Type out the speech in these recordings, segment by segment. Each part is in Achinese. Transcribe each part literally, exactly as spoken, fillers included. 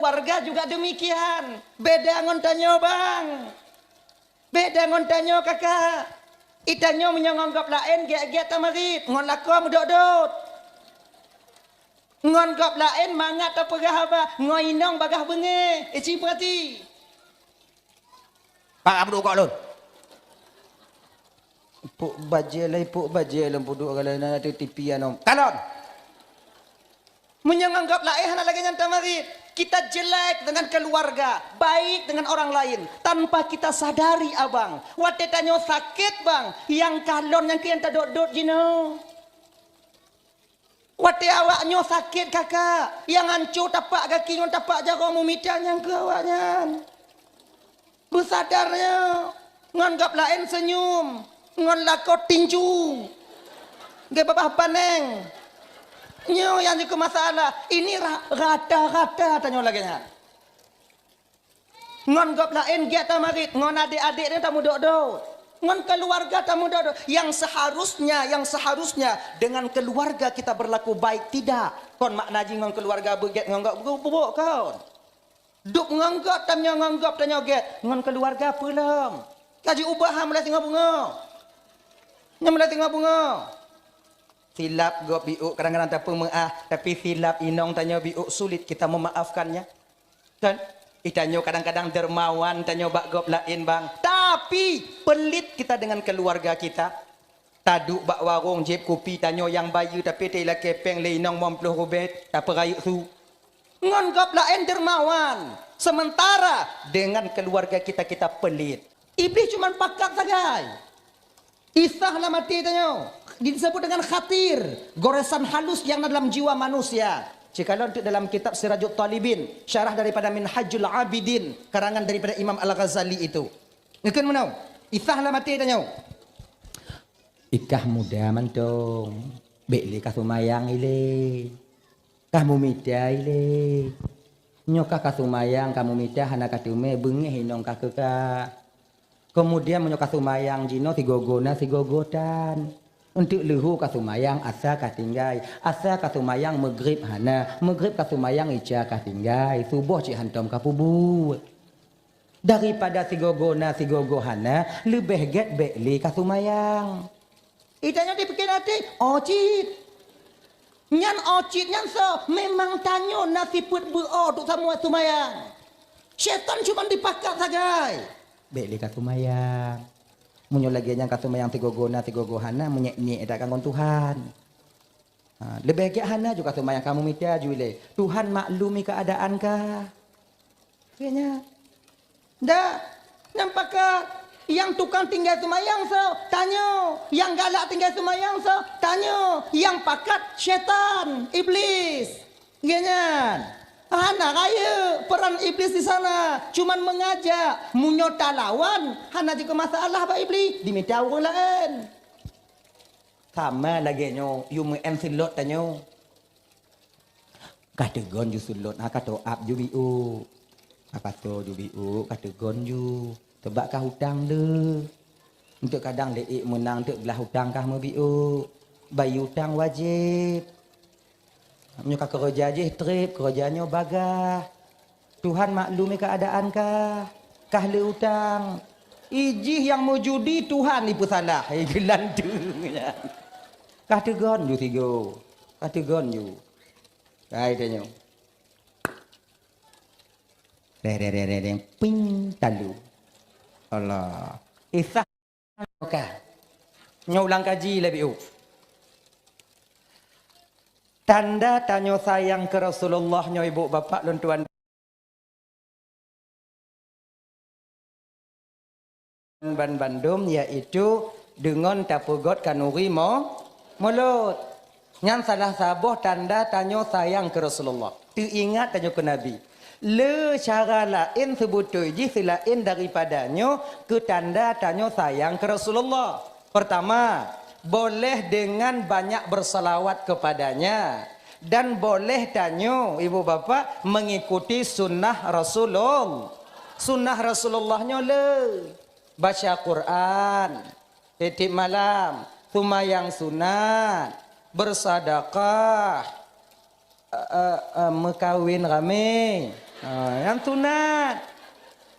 Warga juga demikian. Beda ngon tanyoe, bang. Beda ngon tanyoe, kakak. Itanyoe meunyoe ngon gob laén gét-gét tamarit, ngon lakoe meudot-dot. Ngon gob laén mangat tapeugah haba, ngon inong bagaih beungéh. Ici peurati. Pak Abdul kok lôn. Puk bajée lé, puk bajée lôn puduk galai na ateueh T V anom. Kalon. Meunyoe ngon gob laén hana lagée nyan tamarit, kita jelek dengan keluarga, baik dengan orang lain, tanpa kita sadari, abang. Watée tanyoe sakét, bang, nyang kalon nyang keu nyang tadot-dot jinoe. Watée awak nyoe sakét, kakak, nyang hanco tapak gaki ngon tapak jaroe meumita nyang keu awaknyan. Beusadar nyoe, ngon gob laén seunyum, ngon lakoe tinju, geubabah paneng. Nyoe nyang jikeu masalah. Ini ra-, rata-rata tanyoe lagée nyan. Ngon gob laén gét tamarit, ngon adék-adék nyoe tameudot-dot. Ngon keuluwarga tameudot-dot. Yang seharusnya, yang seharusnya dengan keluarga kita berlaku baik, tidak. Kon makna jih ngon keuluwarga beugét ngon gob bu-, bu-, kon. Dub ngon gob tanyoe, ngon gob tanyoe gét, ngon keuluwarga peue lom. Ka jiubah ha mulai singoh beungoh. Nyoe mulai singoh beungoh. Silap gob biuk kadang-kadang tapeumeu'ah, tapi silap inong tanyoe biuk sulit kita memaafkannya. Kan? Itanyoe kadang-kadang dermawan tanyoe bak gob laén, bang. Tapi pelit kita dengan keluarga kita. Taduek bak warong jieb kupi tanyoe nyang bayeue, tapi teulakée péng lé inong limong ploh rubée, tapeurayeuk su. Ngon gob laén dermawan, sementara dengan keluarga kita, kita pelit. Iblih cuman pakat sagai. Isah lam até tanyoe disebut dengan khatir, goresan halus yang na dalam jiwa manusia. Cikalon teuk dalam kitab Sirajut Talibin, syarah daripada Minhajul Abidin, karangan daripada Imam Al-Ghazali itu. Ngeukheun meunoe, isah lam até tanyoe. Ikah muda mantong, bék lé kah seumayang ilée. Kah mumita ilée. Nyoe kah ka seumayang, ka mumita hana ka teumé, beungéh inong kah keu kah. Keumudian meunyoe ka seumayang jinoe sigoe-goe na sigoe-goe tan. Eunteuk leuhô ka seumayang asa kah tinggai, asa ka seumayang meugrib hana, meugrib ka seumayang isya kah tinggai, suboh cit hantom ka peubuet. Daripada sigoe-goe na sigoe-goe hana, leubeh gét bék lé ka seumayang. Itanyoe dipike até, oh cit. Nyan oh cit nyan soe? Memang tanyoe na sifeuet beu-o teuk samuai seumayang. Syaitan cuman dipakat sagai. Bék lé ka seumayang. Meunyoe lagée nyan ka seumayang sigoe-goe na sigoe-goe hana, meunyék-nyék that ka ngon Tuhan. Ha, leubeh gét hana ju ka seumayang, ka mumita ju ilée. Tuhan maklumi keuadaan kah. Kayaknya. Ndak, nyang pakat, nyang tukang tinggai seumayang soe? Tanyoe. Nyang galak tinggai seumayang soe? Tanyoe. Nyang pakat syaitan, iblis. Nggih nyan. Hana rayeuk peran iblis di sana, cuman mengajak. Meunyoe talawan, hana jikeu masalah bak iblis, dimita ureuëng laén. Sama lagée nyoe, yue meu'en seulot tanyoe. Ka teugon ju seulot, ha ka toe ap ju biuk. Ka pasoe ju biuk, ka teugon ju. Teubak kah utang le. Eunteuk kadang lé ék meunang eunteuk blah utang kah meubiuk. Bayeue utang wajéb. Meunyoe ka keureuja jih treb, keureuja nyoe bagaih. Tuhan maklumi keuadaan kah, kah le utang. Ijih nyang meujudi Tuhan ipeusalah. Hai geulanteue nyan. Kah teugon ju sigoe. Kah teugon ju. Hai tanyoe. Reng, reng, reng, reng, reng. Ping, talu. Allah. Isah. Oke. Nyoe ulang kaji lé biuk. Tanda tanyoe sayang keu Rasulullah nyoe, ibu bapak lôn tuan banbandum, yaitu deungon tapeugot khanuri mo-, mulot. Nyan salah saboh tanda tanyoe sayang keu Rasulullah. Teuingat tanyoe keu Nabi. Le cara laén seubeutôi jih seulaén daripada nyoe keu tanda tanyoe sayang keu Rasulullah. Pertama, boleh dengan banyak bersalawat kepadanya. Dan boleh tanyoe, ibu bapak, mengikuti sunnah Rasulullah. Sunnah Rasulullah nyoe le. Baca Quran. Tiep-tiep malam, seumayang sunat, beusadakah, eh, eh, eh, meukawen ramé. Ha, nyang sunat.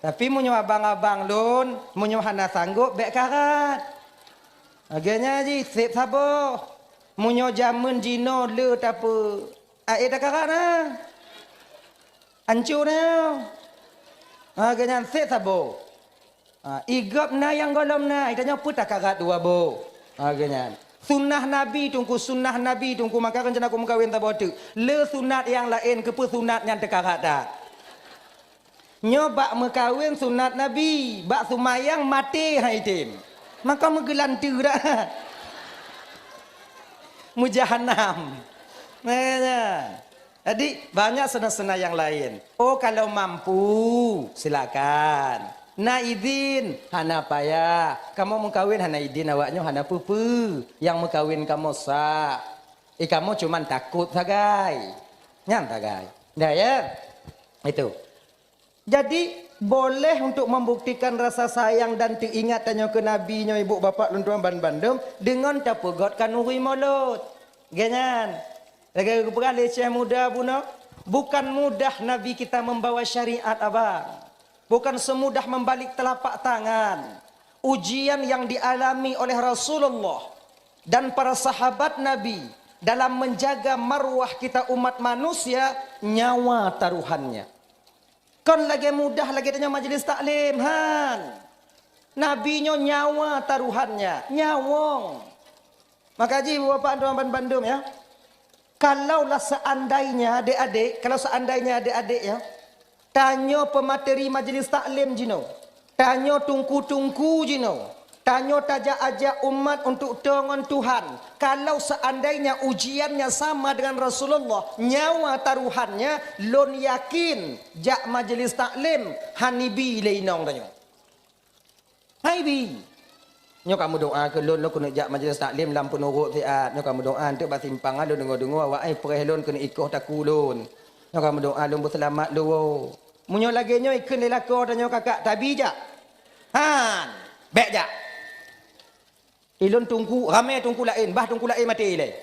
Tapi meunyoe abang-abang lôn, meunyoe hana sanggob, bék karat. Lagée nyan jih, sép saboh. Meunyoe jamén jinoe le tapeu, aé takarat na. Ancô na. Ha, lagée nyan sép saboh. Ha, i gob na nyang gohlom na, i tanyoe peue takarat dua boh. Ha, lagée nyan. Sunnah Nabi Teungku, sunnah Nabi Teungku, maka rencana ku meukawen saboh teuk. Le sunat nyang laén, keupeue sunat nyan teukarat that. Nyoe bak meukawen sunat Nabi, bak seumayang maté han item. Maka meugeulanteue dah. Meujahanam. Nah, nah. Jadi, banyak sena-sena yang lain. Oh, kalau mampu, silakan. Na izin, hana payah. Kamoe meukawen hana izin awaknyoe hana peue-peue. Nyang meukawen kamoe sah. Eh, kamoe cuman takot sagai. Nyan sagai. Dah ya? Itu. Jadi, boleh untuk membuktikan rasa sayang dan teuingat tanyoe keu Nabi nyoe, ibu bapak lôn tuan ban bandum, deungon tapeugöt khanuri mulod. Lagée nyan. Lagée geupeugah lé Syekh Muda bunoe, bukan mudah Nabi kita membawa syariat, abang. Bukan semudah membalik telapak tangan. Ujian yang dialami oleh Rasulullah dan para sahabat Nabi dalam menjaga marwah kita umat manusia, nyawa taruhannya. Kon lagée mudah lagée tanyoe majlis taklim, han. Nabi nyoe nyawa taruhannya, nyawöng. Maka jih, Bapak, Tuan, ban bandum, ya. Kalaulah seandainya, adik-adik, kalau seandainya, adik-adik, ya, tanyoe peumateri majlis taklim jinoe, tanyoe teungku-teungku jinoe, tanyoe tajak-ajak umat untuk toe ngon Tuhan, kalau seandainya ujiannya sama dengan Rasulullah, nyawa taruhannya, lôn yakin jak majlis taklim hana ibi lé inong tanyoe. Hai bi. Nyoe kamoe doa keu lôn, lôn keuneuk jak majlis taklim lam peunurot siat. Nyoe kamoe doa eunteuk bak simpang, lôn deungoe-deungoe awak ai preh lôn keuneuk ikoh takue lôn. Nyoe kamoe doa lôn beuseulamat lôn. Meunyoe lagée nyoe ikheun lé lakoe tanyoe kakak tabi jak. Han, bék jak. Ilôn teungku, ramé teungku laén, bah teungku laén maté ilée.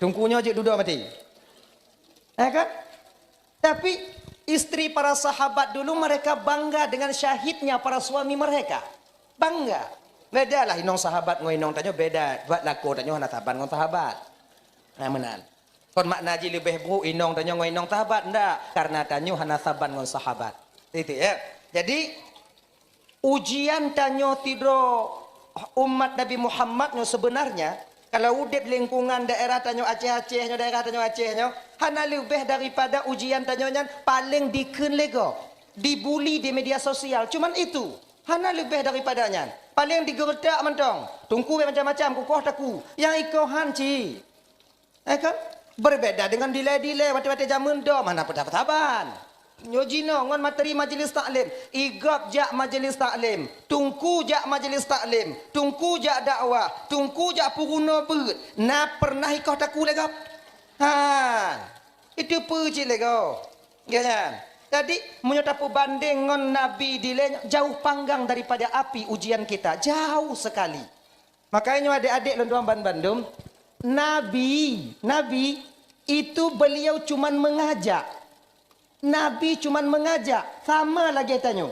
Teungku nyoe jeuet dudoe maté. Eh kan? Tapi istri para sahabat dulu mereka bangga dengan syahidnya para suami mereka. Bangga. Bedalah inong sahabat ngon inong tanyoe beda. Buat lakoe tanyoe hana saban ngon sahabat. Nah, meunan. Kon makna jih leubeh brok inong tanyoe ngon inong sahabat? Ndak, karena tanyoe hana saban ngon sahabat. Itu ya. Jadi, ujian tanyoe sidroe umat Nabi Muhammad nyoe sebenarnya, kalau udeb lingkungan daerah tanyoe Aceh-Aceh nyoe, daerah tanyoe Aceh nyoe, hana leubeh daripada ujian tanyoe nyan paleng dikheun lé gob, dibuli di media sosial. Cuman itu, hana leubeh daripada nyan. Paleng digeuretak mantong. Teungku bék macam-macam, kukoh takue. Nyang ikoh han cit. Eh kan? Berbeda dengan dilée-dilée watée-watée jamén dom, hana peue tasaban. Nyoe jinoe ngon materi majlis taklim. I gob jak majlis taklim. Teungku jak majlis taklim. Teungku jak dakwah. Teungku jak peurunoe beuet. Na pernah ikoh takue lé gob? Ha. Itu peue cit lé gob. Ya kan? Jadi, meunyoe tapeubandeng ngon Nabi dilée nyoe, jauh panggang daripada api ujian kita. Jauh sekali. Makanya nyoe adik-adik lôn tuan ban bandum, Nabi, Nabi itu beliau cuman mengajak. Nabi cuman mengajak, sama lagée tanyoe.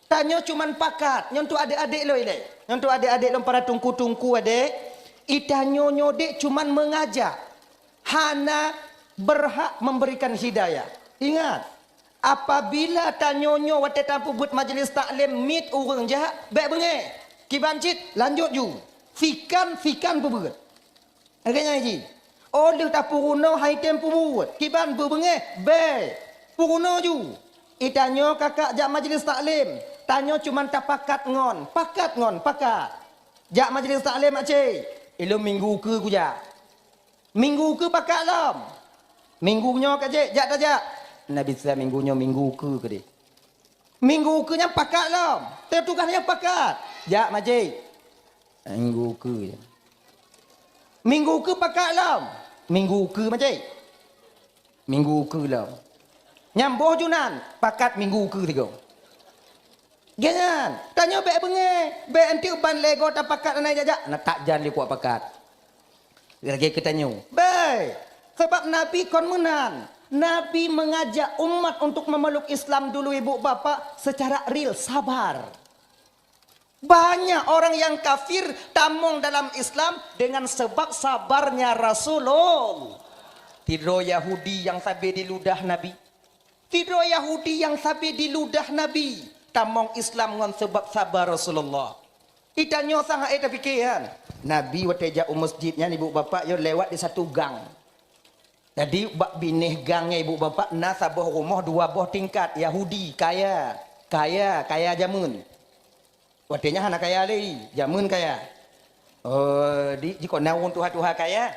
Tanyoe cuman pakat, nyoe untuk adik-adik lôn ilée. Nyoe untuk adik-adik lôn para teungku-teungku adik, i tanyoe nyoe dek cuman mengajak. Hana berhak memberikan hidayah. Ingat, apabila tanyoe nyoe watée tapeubuet majlis taklim miet ureuëng jak, bék beungéh. Kiban cit, lanjut ju. Sikan, sikan peubeuet. Lagée nyan jih. Oh lheueh tapeurunoe hai tem peubeuet. Kiban beubeungéh, bék. Peurunoe ju. I tanyoe kakak jak majlis taklim. Tanyoe cuman tapakat ngon, pakat ngon, pakat. Jak majlis taklim, Mak Cik. Ilôn minggu keu kujak. Minggu keu pakat lom. Minggu nyoe ka jeuet, jak tajak. Nabi sa minggu nyoe minggu keu keudeh. Minggu keu nyan pakat lom. Teutugas nyan pakat. Jak majik. Minggu keu. Minggu keu pakat lom. Minggu keu majik. Minggu keu lom. Nyang boh junan pakat minggu keu tigo. Geuh nyan, tanyoe bék beungéh, bék eunteuk ban lego tapakat anai jak-jak, na tak jan lé kuat pakat. Lagée keu tanyoe. Bék, sabab Nabi kon meunan. Nabi mengajak umat untuk memeluk Islam dulu, ibu bapak, secara real, sabar. Banyak orang yang kafir tamong dalam Islam dengan sebab sabarnya Rasulullah. Sidroe Yahudi nyang sabe diludah Nabi. Sidroe Yahudi nyang sabe diludah Nabi, tamong Islam ngon sebab sabar Rasulullah. Itanyoe sang hana tapike nyan. Nabi watée jak u masjid nyan, ibu bapak, yo lewat di satu gang. Jadi, bak binéh gang nyan, ibu bapak, na saboh rumoh dua boh tingkat, Yahudi, kaya, kaya, kaya jameun. Watée nyan hana kaya lé, jameun kaya. Oh, di, jikon na ureuëng tuha-tuha kaya.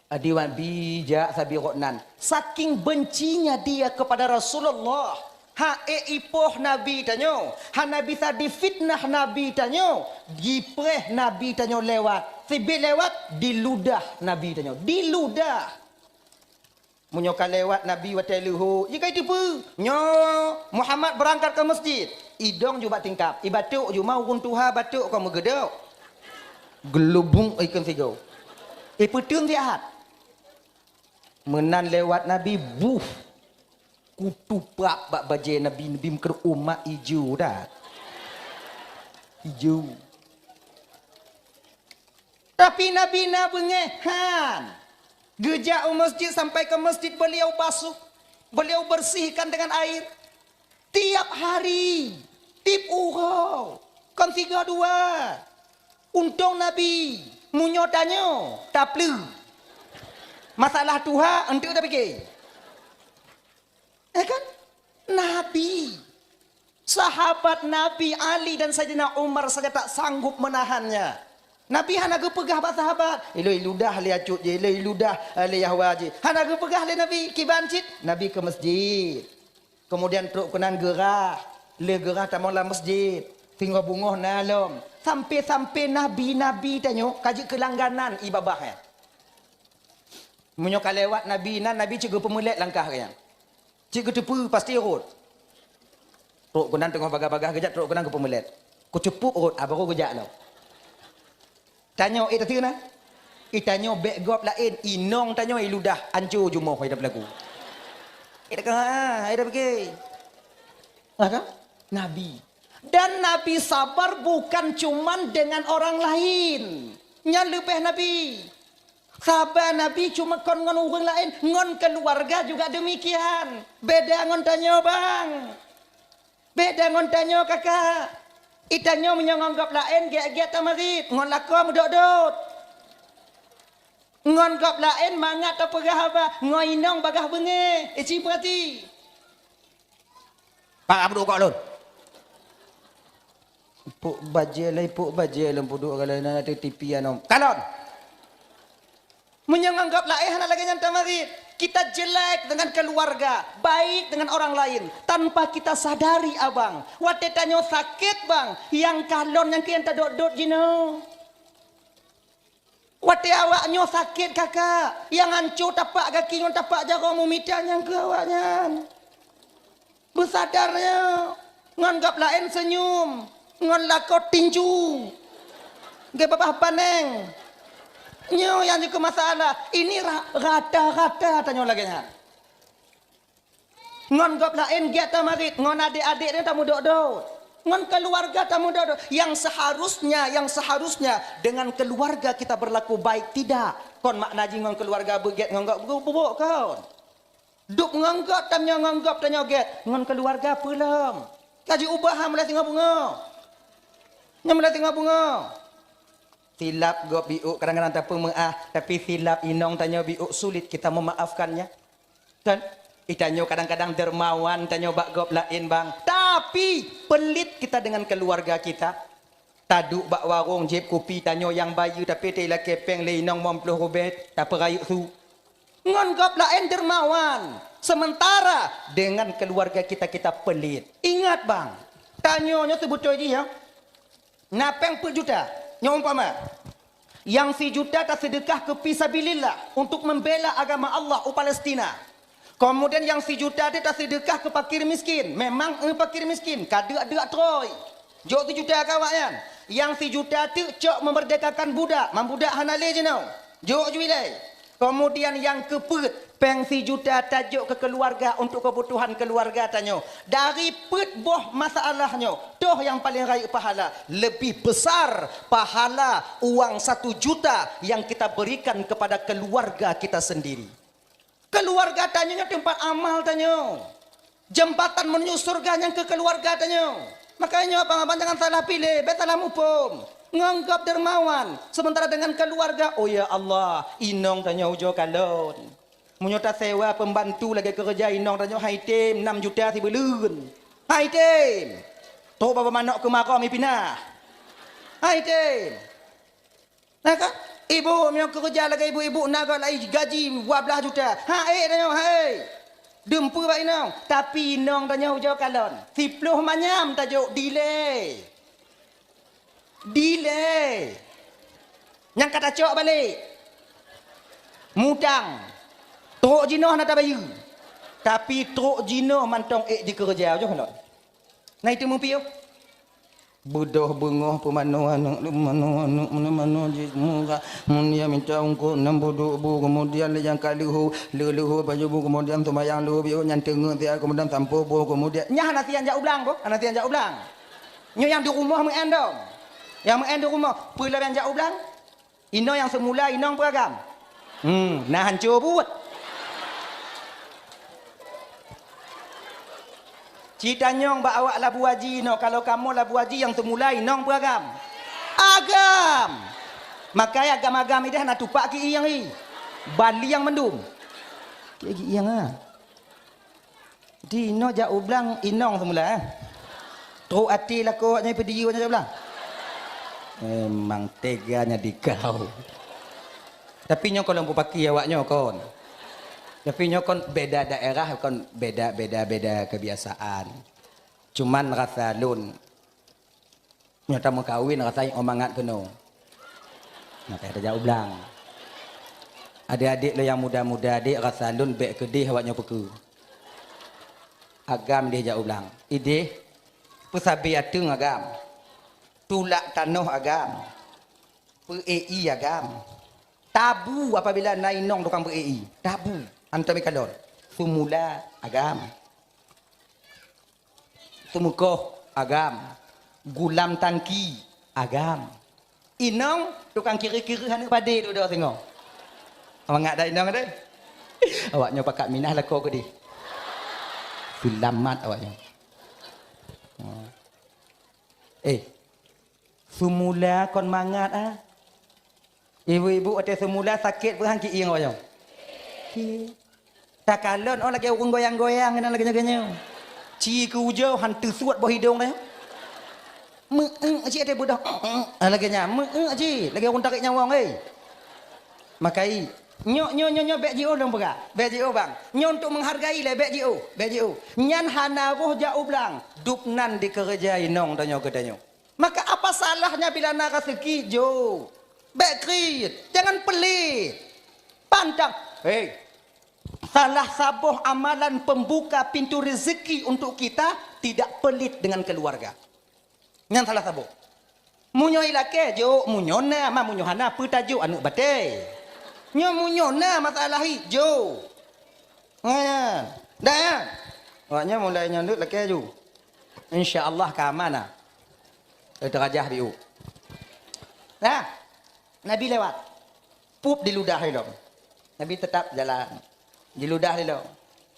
Adi wan bijak sabe gobnyan. Saking bencinya dia kepada Rasulullah, hana ipoh Nabi tanyoe, hana bisa difitnah Nabi tanyoe, jipreh Nabi tanyoe lewat. Sibit lewat, diludah Nabi tanyoe. Diludah. Meunyoe ka lewat Nabi watée leuhô, jih ka iteupeue, "Nyoe Muhammad beurangkat keu masjid." Idong ju bak tingkap, ibatok ju ma ureuëng tuha batok kon meugeudok. Geulubong ikon sigoe. Ipeuteun siat. Meunan lewat Nabi, buh. Kutuprap bak bajée Nabi, Nabi meukeureuh umat ijo dah. Ijo. Tapi Nabi na beungéh han. Geujak u masjid, sampai ke masjid beliau basuh, beliau bersihkan dengan air. Tiap hari, tiep uroe, kon sigoe dua. Untông Nabi, meunyoe tanyoe, tapleuh. Masalah tuha, eunteuk tapike. Ya kan? Nabi. Sahabat Nabi Ali dan Saidina Umar saja tak sanggup menahannya. Nabi hana geupeugah bak sahabat, "Ilôn iludah lé acut jih, ilôn iludah, eh, lé Yahwa jih." Hana geupeugah lé Nabi, kiban cit Nabi ke masjid. Kemudian trok keunan geurah, lé geurah tamong lam masjid. Singoh beungoh na lom. Sampai-sampai nabi-nabi tanyoe ka jeuet keu langganan ié babah nyan. Meunyoe ka lewat nabi nan, nabi cit geupeumeulet langkah geuh nyan. Cit geuteupeue pasti rhot. Trok keunan teungoh bagah-bagah geujak, trok keunan geupeumeulet. Kucupuek rhot, ah, baru geujak lom. Tanyoe, eh, tateue na? Eh, tanyoe bék gob laén, inong tanyoe iludah, anco jumoh ida peulaku. Eh, dah ka, ah, ida pike. Ah, kan? Nabi. Dan Nabi sabar bukan cuman dengan orang lain. Nyan leubeh Nabi. Sabar Nabi cuma kon ngon ureuëng laén, ngon keuluwarga juga demikian. Beda ngon tanyoe, bang. Beda ngon tanyoe, kakak. Itanyoe meunyoe ngon gob laén, gét-gét tamarit, ngon lakoe meudot-dot. Ngon gob laén, mangat tapeugah haba, ngon inong bagaih beungéh. Eh, ci peurati. Pak Abdul Kok Lôn. Puk bajée lé, puk bajée lôn puduk kalau na ada T V anom. Kalon. Meunyoe ngon gob laén hana lagée nyan tamarit. Kita jelek dengan keluarga, baik dengan orang lain, tanpa kita sadari, abang. Watée tanyoe sakét, bang, nyang kalon nyang keu nyang tadot-dot jinoe. Watée awak nyoe sakét, kakak, nyang anco tapak gaki ngon tapak jaroe meumita nyang keu awak nyan. Beusadar nyoe, ngon gob laén seunyum, ngon lakoe tinju, geubabah paneng. Nyoe nyang jeuet keu masalah. Ini ra-, rata-rata tanyoe lagée nyan. Ngon gob laén gét tamarit, ngon adék-adék nyoe tameudot-dot. Ngon keuluwarga tameudot-dot. Yang seharusnya, yang seharusnya dengan keluarga kita berlaku baik, tidak. Kon makna jih ngon keuluwarga beugét, ngon gob bu-, bubok kon. Dub ngon gob tanyoe, ngon gob tanyoe gét, ngon keuluwarga peue lom. Ka jiubah ha mulai singoh beungoh. Nyoe mulai singoh beungoh. Silap gob biuk kadang-kadang tapeumeuáh, tapi silap inong tanyoe biuk sulit kita memaafkannya. Kan? Itanyoe kadang-kadang dermawan tanyoe bak gob laén, bang. Tapi pelit kita dengan keluarga kita. Taduek bak warong jieb kupi tanyoe nyang bayeue, tapi teulakée péng lé inong limong ploh rubée, tapeurayeuk su. Ngon gob laén dermawan, sementara dengan keluarga kita, kita pelit. Ingat, bang, tanyoe nyoe seubeutôi jih, ya. Na péng peuet juta, nyoe umpama. Nyang sijuta taseudeukah keu fisabilillah, untuk membela agama Allah u Palestina. Kemudian nyang sijuta teuh taseudeukah keu fakir miskin. Memang, eh, fakir miskin, ka deuk-deuk trôi. Jok sijuta keu awaknyan. Nyang sijuta teuh cok memerdekakan budak, man budak hana lé jinoe. Jok ju ilée. Kemudian nyang keupeuet, Péng sijuta tajok keu keuluwarga untuk keubutuhan keuluwarga tanyoe. Dari peuet boh masalah nyoe, toh nyang paleng rayeuk pahala, leubeh besar pahala uang satu juta yang kita berikan kepada keluarga kita sendiri. Keuluwarga tanyoe nyoe teumpat amal tanyoe. Jeumbatan meuneuju syeuruga nyang keu keuluwarga tanyoe. Makajih nyoe abang-abang jangan salah piléh, bék salah muphom. Ngon gob dermawan, sementara dengan keuluwarga, oh ya Allah, inong tanyoe ujoe kalon. Meunyoe tasewa peumbantu lagée keureuja inong tanyoe hai tem nam juta sibuleuen. Hai tem. Trok babah manok keumarô mipinah. Hai tem. Na kan? Ibu meunyoe keureuja lagée ibu-ibu na gob lai gaji dua blaih juta. Ha ék tanyoe, hai. Dum peue bak inong, tapi inong tanyoe ujoe kalon. Siploh manyam tajok dilée. Dilée. Nyang ka tacok balek. Mutang. Trok jinoe hana tabayeue. Tapi trok jinoe mantong ék jikeureuja ujoe kalon. Na itu mupiôh. Beudôh beungoh peumanoe aneuk, peumanoe aneuk, peumanoe jih murah. Mun dia minta ungkot enam puluh bu, kemudian lé nyang ka leuhô, leuhô baju bu, kemudian seumayang leuhô biôh nyan teungeut siat, kemudian sampoe bu, kemudian nyan hana sian jak u blang bu, hana sian jak u blang. Nyoe nyang di rumoh meu'en dong. Nyang meu'en di rumoh, peue lom nyang jak u blang? Inong nyang seumula inong peue agam? Hmm, na hanco buet. Ci tanyong bak awak labu haji inoe, kalau kamoe labu haji nyang seumula inong peue agam? Agam. Makai agam-agam ideh na tupak ki ieng i. Bali nyang mandum. Ki ieng ah. Di inoe jak u blang inong seumula, eh. Trok até lakoe awaknyan peudiyeu awaknyan jak u blang. Memang teganya dikau. Tapi nyoe kon lôn peupaki awaknyoe kon. Tapi nyoe kon beda daerah, kon beda, beda, beda kebiasaan. Cuman rasa lôn, nyoe tameukawen rasa mangat keunoe. Nah, tajak u blang. Adik-adik lôn nyang muda-muda, dek rasa lôn bék keudeh awaknyoe peukeue. Agam ideh jak u blang. Ideh peusabe ateueng agam. Tulak tanoh agam. Peu-éi agam. Tabu apabila na inong tukang peu-éi. Tabu. Antom ikalon. Seumula agam. Teumeukoh agam, gulam tangki agam. Inong tukang kiri-kiri aneuk padé dudoe singoh. Mangat dak inong deh. Awaknyoe pakat minah lakoe keudeh. Seulamat awaknyoe. Eh, seumula kon mangat ah. Ibu-ibu watée seumula sakét peue han ki ieng awaknyoe? Ki. Takalon oh lagée ureuëng goyang-goyang keunan lagée nyoe. Ci keu ujoe han teusuet boh idong teh. Meu-eu ci watée beudoh. Ah, lagée nyan, meu-eu ci lagée ureuëng tarék nyawöng, hei. Makai, nyoe, nyoe, nyoe, nyoe bék jiôh lôn peugah. Bék jiôh bang. Nyoe untuk menghargai lé, bék jiôh, bék jiôh. Nyan hana roh jak u blang. Dubnan dikeureuja inong tanyoe geutanyoe. Maka apa salahnya bila na raseuki? Jo. Bék kriet, jangan pelit. Pantang. Hei. Salah saboh amalan pembuka pintu rezeki untuk kita tidak pelit dengan keluarga. Nyan salah saboh. Meunyoe ilakée, jok, meunyoe na, ma meunyoe hana, peutajok aneuk batée. Nyoe meunyoe na masalah hi, jok. Nyan. Dah ya. Awaknyan mulai nyan dek lakée ju. Insya Allah ka aman ah. Teutajah biu. Nah, Nabi lewat. Pup diludah ilom. Nabi tetap jalan. Diludah ilom.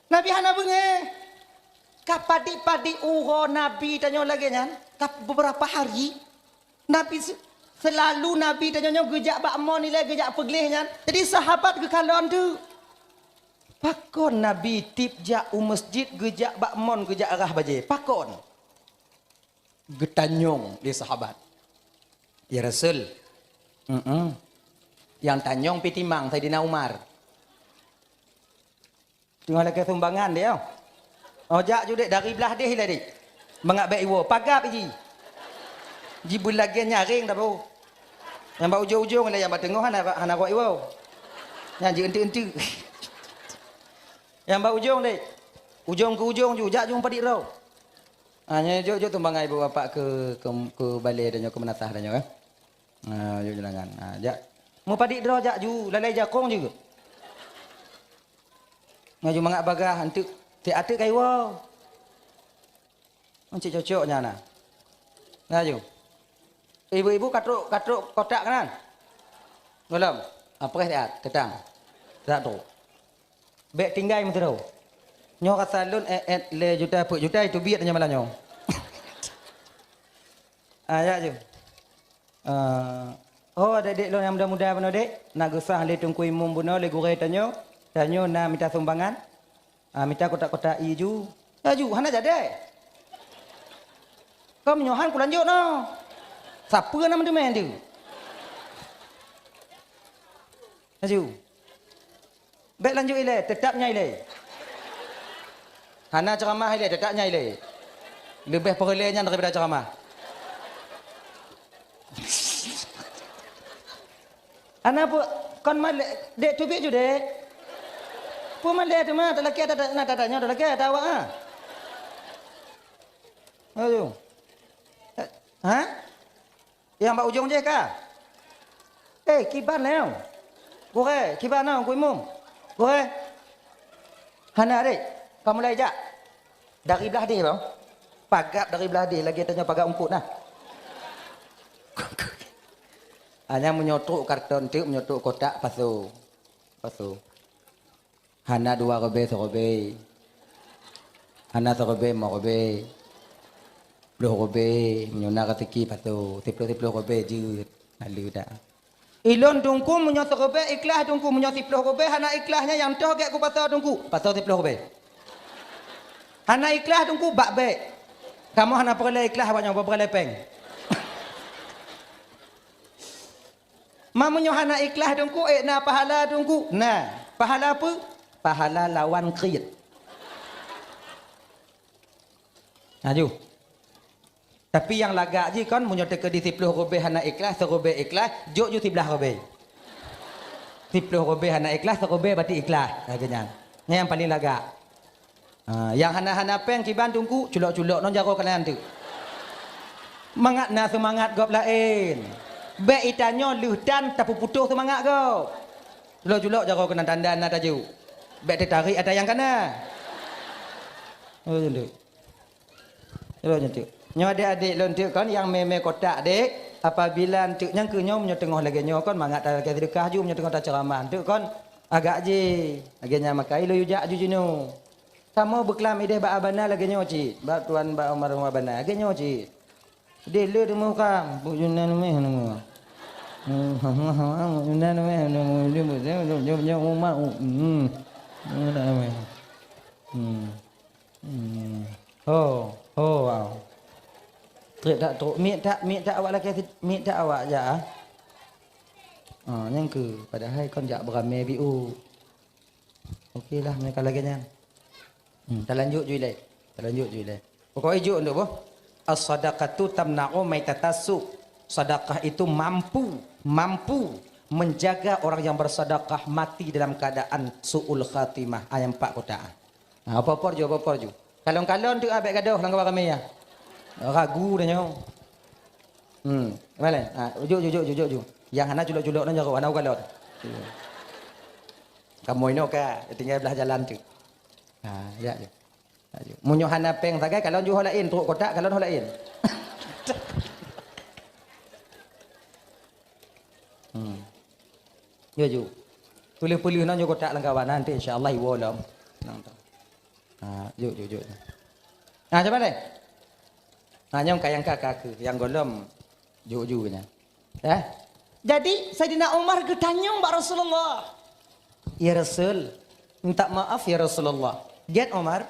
Nabi hana beungéh. Ka padit-padit uroe Nabi tanyoe lagée nyan, ka beberapa hari Nabi se-, selalu Nabi tanyoe nyoe geujak bak mon ilée geujak peugleh nyan. Jadi sahabat geukalon tu. Pakon Nabi tiep jak u masjid geujak bak mon geujak arah bajée? Pakon? Geutanyong lé sahabat. Ya Rasul, mm-mm. Nyang tanyong pih timang Saidina Umar. Teungoh lakée sumbangan dia. Oh jak ju dek dari blah deh ilée dek. Mangat bék iwoe, pagab ji. Ji beulagée nyaréng dah bro. Nyang bak ujong-ujong ilée nyang bak teungoh hana hana rot iwoe. Nyang ji enteuk-enteuk. Nyang bak ujong dek. Ujong keu ujong ju, jak ju padit droe. Ha nyoe jok-jok tumbangai ibu bapak keu keu, keu balée tanyoe keu meunasah tanyoe eh. Ha jok jeulangan. Ha jak. Meupadit droe jak ju, lalai jakong ju. Laju mangat bagaih, anteuk, tiep ateueh ka iwoe. Cit cocok nyan na. Laju. Ibu-ibu ka trok, ka trok kotak kan? Gohlom. Ah, preh siat, teutang. Tak trok. Bèk tinggai meusidroe. Nyoe rasa lôn, eh, eh, lhèe juta, peuet juta, itu biet nyoe malam nyoe. Ah, ya, ju. Ah, oh, adék-adék lôn nyang muda-muda bunoe, Dek. Na geusah lé Teungku Imum bunoe, lé gurèe tanyoe. Tanyoe na mita sumbangan. Ah, mita kotak-kotak ie ju. Laju, hana jadi. Ka meunyoe han kulanjut noh. Sapeue na meuteumèe tu? Laju. Bèk lanjut ilèe, teutap nyan ilèe. Hana ceuramah ilèe, teutap nyan ilèe. Leubeh peureulèe nyan daripada ceuramah. Ana peue kon malèe, dek teubiet ju, dek. Peue malèe teuma, talakèe ata, na tatanyong talakèe ata awak, ha? Ayo. Eh, ha? Nyang bak ujong jih ka? Eh, kiban lé nyoe. Gurèe, kiban nyoe, Teungku Imum. Gurèe. Hana, dek. Ka mulai jak. Dari blah deh, bang. Pagat dari blah deh, lagèe tanyoe pagat umpot nah. Hana meunyoe trok karton teuk, meunyoe trok kotak, pasoe. Pasoe. Hana dua ribèe siribèe. Hana siribèe limong ribèe. Ploh ribèe, meunyoe na raseuki pasoe. Siploh-siploh ribèe jeuet. Haleue dah. Ilôn Teungku meunyoe siribèe ikhlas Teungku, meunyoe siploh ribèe hana ikhlas nyan nyang toh gèt kupasoe Teungku. Pasoe siploh ribèe. Hana ikhlas Teungku, bak bèk. Kamoe hana peureulèe ikhlas awak nyoe, peureulèe pèng. Ma meunyoe hana ikhlas Teungku, ék na pahala Teungku? Na. Pahala peue? Pahala lawan kriet. Laju. Tapi nyang lagak jih kon, meunyoe teukeudi siploh ribèe hana ikhlas, siribèe ikhlas, jok ju siblaih ribèe. Siploh ribèe hana ikhlas, siribèe bacut ikhlas. Lagèe nyan. Nyan nyang paleng lagak. Ha, nyang hana-hana pèng kiban Teungku, culok-culok non jaroe keunan teuk. Mangat na seumangat gob laén. Bèk itanyoe lheueh tan tapeuputoh seumangat gob. Culok-culok jaroe keunan tanda na tajok. Bèk teutarek ata nyang kana. Oh, teuk. Culok nyoe teuk. Nyoe adék-adék lôn teuk kon nyang mè-mè kotak dek. Apabila teuk nyang keu nyoe, nyoe teungoh lagèe nyoe kon mangat talakèe seudeukah ju, nyoe teungoh taceuramah teuk kon agak jih. Lagèe nyan maka ilôn yue jak ju jinoe. Kamoe beuklam idéh bak Abana lagèe nyoe cit, bak tuan bak almarhum Abana lagèe nyoe cit. Deh le teumeuka, bu Yunan meh nama. Bu Yunan meh nama, dia bu dia dia dia umat. Hmm. Hmm. Hmm. Ho, ho, wow. Trek tak trok, mik tak, mik tak awak lakèe sit, mik tak awak jak ah. Ha, nyang keu padahai kon jak beramè biu. Oke lah, meuka lagèe nyan. Hmm, talanjut ju ilèe. Talanjut ju ilèe. Pokok ijok untuk boh. As-sadaqatu tamna'u maitatassu. Sedekah itu mampu, mampu menjaga orang yang bersedekah mati dalam keadaan su'ul khatimah. Ayat empat kotak. Ha, apa-apa ju, apa-apa ju. Kalon-kalon tu abek gadoh lam kawan ramè ya. Ragu dah nyoe. Hmm, mana? Ha, ujuk, ujuk, ujuk, ujuk. Yang hana culok-culok nang jaroe, hana ukalon. Kamoe inoe ka tinggai blah jalan tu. Ha, ya, ya. Ha, ya. Meunyoe hana pèng sagai, kalon ju ho laén, trok kotak, kalon ho laén. Hmm. Ya, ju. Tuléh peuleuh nang ju kotak lam kawan, nanti insya Allah iwoe lom. Nang tu. Ha, ju, ju, ju. Ha, cuba deh. Ha, nyang ka, nyang ka, ka keu, nyang gohlom ju, ju nyan. Eh? Jadi, Saidina Umar geutanyong bak Rasulullah. "Ya Rasul, minta maaf ya Rasulullah." "Gèt Umar,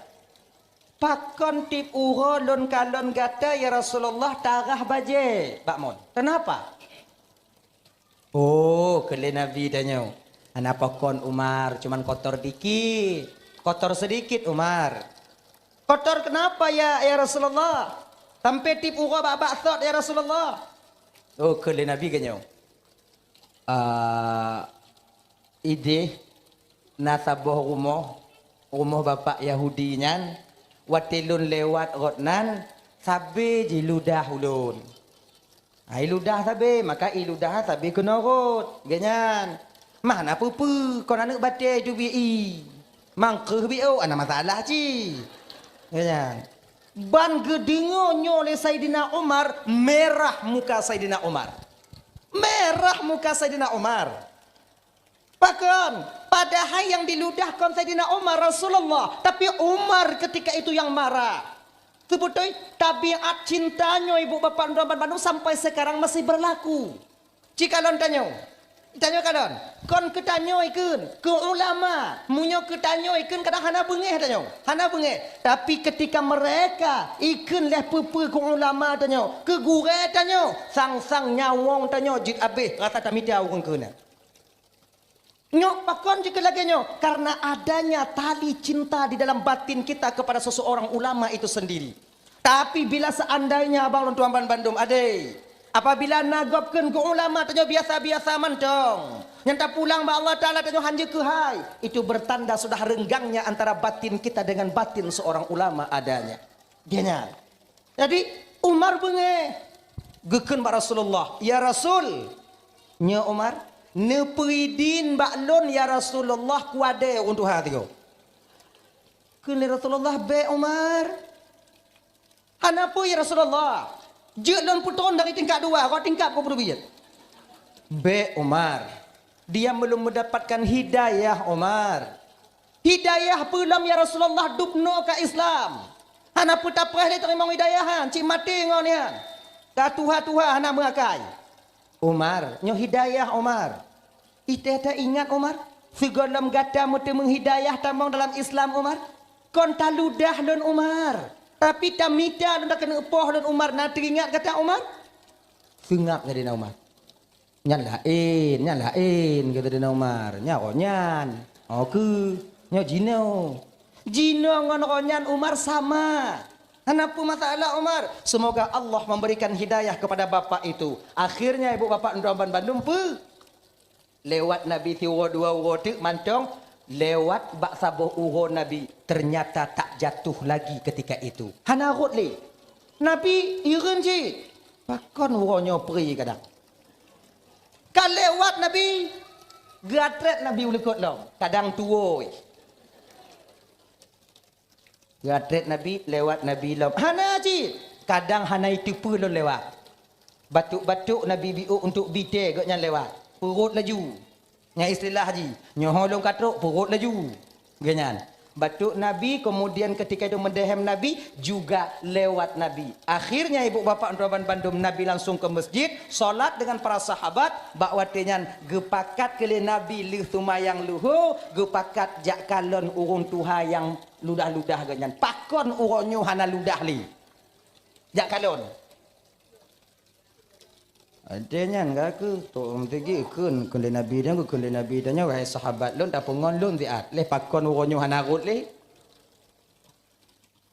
pakon tiep uroe lôn kalon gata ya Rasulullah tarah bajèe bak mon? Kenapa?" Oh, keu lé Nabi tanyoe. "Hana pakon Umar, cuman kotor dikit." "Kotor sedikit Umar." "Kotor kenapa ya, ya Rasulullah? Sampai tiep uroe bak-bak sot ya Rasulullah." Oh, keu lé Nabi geunyoe. Ah, idéh na saboh rumoh, rumoh bapak Yahudi nyan, watèe lôn lewat rot nan, sabé jiludah ulôn. Ai ludah sabé, maka i ludah sabé keunoe rot. Gèt nyan. Mah na peue-peue, kon aneuk batèe teubiet i. Mangkeuh biôh, hana masalah cit. Ya nyan. Ban geudeungoe nyoe lé Saidina Umar, merah muka Saidina Umar. Merah muka Saidina Umar. Pakon? Padahai nyang diludah kon Saidina Umar, Rasulullah, tapi Umar ketika itu yang marah. Seubeutôi tabiat cinta nyoe ibu bapak droe ban bandum sampai sekarang masih berlaku. Ci kalon tanyoe. Tanyoe kalon. Kon keu tanyoe ikheun, keu ulama. Meunyoe keu tanyoe ikheun kadang hana beungéh tanyoe. Hana beungéh. Tapi ketika mereka ikheun lé peue-peue keu ulama tanyoe, keu gurée tanyoe, sang-sang nyawöng tanyoe jeuet abéh rasa tamita ureuëng keu na. Nyoe pakon jeuet lagée nyoe? Karena adanya tali cinta di dalam batin kita kepada seseorang ulama itu sendiri. Tapi bila seandainya abang lôn tuan ban bandum adé, apabila na gob kheun keu ulama tanyoe biasa-biasa mantong, nyang tapulang bak Allah Taala tanyoe hanjeuet keuhai, itu bertanda sudah renggangnya antara batin kita dengan batin seorang ulama adanya. Dia nyan. Jadi Umar beungéh geukheun bak Rasulullah, "Ya Rasul, nyoe Umar, neupeuidin bak lôn ya Rasulullah kuadée ureuëng tuha tigo." Kheun lé Rasulullah, "Bék Umar." "Hana peue ya Rasulullah. Jeuet lôn peutrön dari tingkat dua, rot tingkat peubuet." "Bék Umar. Dia belum mendapatkan hidayah Umar." "Hidayah peue lom ya Rasulullah dubnoe ka Islam? Hana peue tapreh lé teurimong hidayah han, cit maté ngon nyan. Ka tuha-tuha hana meuakai." "Umar, nyoe hidayah Umar. Itée taingat Umar, sigohlom gata meuteumeung hidayah tamong dalam Islam Umar. Kon taludah lôn Umar, tapi tamita lôn takeuneuk poh lôn Umar, na teuingat gata Umar?" Seungab nyan Umar. "Nyan laén, nyan laén," kata Saidina Umar. "Nyan roh nyan. Oh keu, nyoe jinoe." Jinoe ngon roh nyan Umar sama. Hana peue masalah Umar. Semoga Allah memberikan hidayah kepada bapak itu. Akhirnya ibu bapak droe ban bandum peue? Lewat Nabi siuroe dua uroe teuk mantong, lewat bak saboh uroe Nabi, ternyata tak jatuh lagi ketika itu. Hana rhot lé. Nabi hireuen cit. Pakon uroe nyoe pri kadang. Ka lewat Nabi, geuatrét Nabi u likot lom, kadang tuwoe. Geuatrét Nabi, lewat Nabi lom. Hana cit, kadang hana iteupeue lom lewat. Batuk-batuk Nabi biôk untuk bi tée gobnyan lewat. Peurot laju. Nyang istilah jih, nyoe ho lôn ka trok, peurot laju. Gobnyan. Batuk Nabi, kemudian ketika itu mendehem Nabi, juga lewat Nabi. Akhirnya ibu bapak droe ban bandum, Nabi langsung ke masjid, salat dengan para sahabat, bak watée nyan geupakat keu lé Nabi lheueh seumayang luho, geupakat jak kalon ureuëng tuha nyang ludah-ludah gobnyan. Pakon uroe nyoe hana ludah lé? Jak kalon. Watée nyan ka keuh, tok meuteugi kheun, kheun lé Nabi nyan, kheun lé Nabi nyan, "Wahai sahabat lôn, tapeungon lôn siat, lé pakon uroe nyoe hana rhot lé?"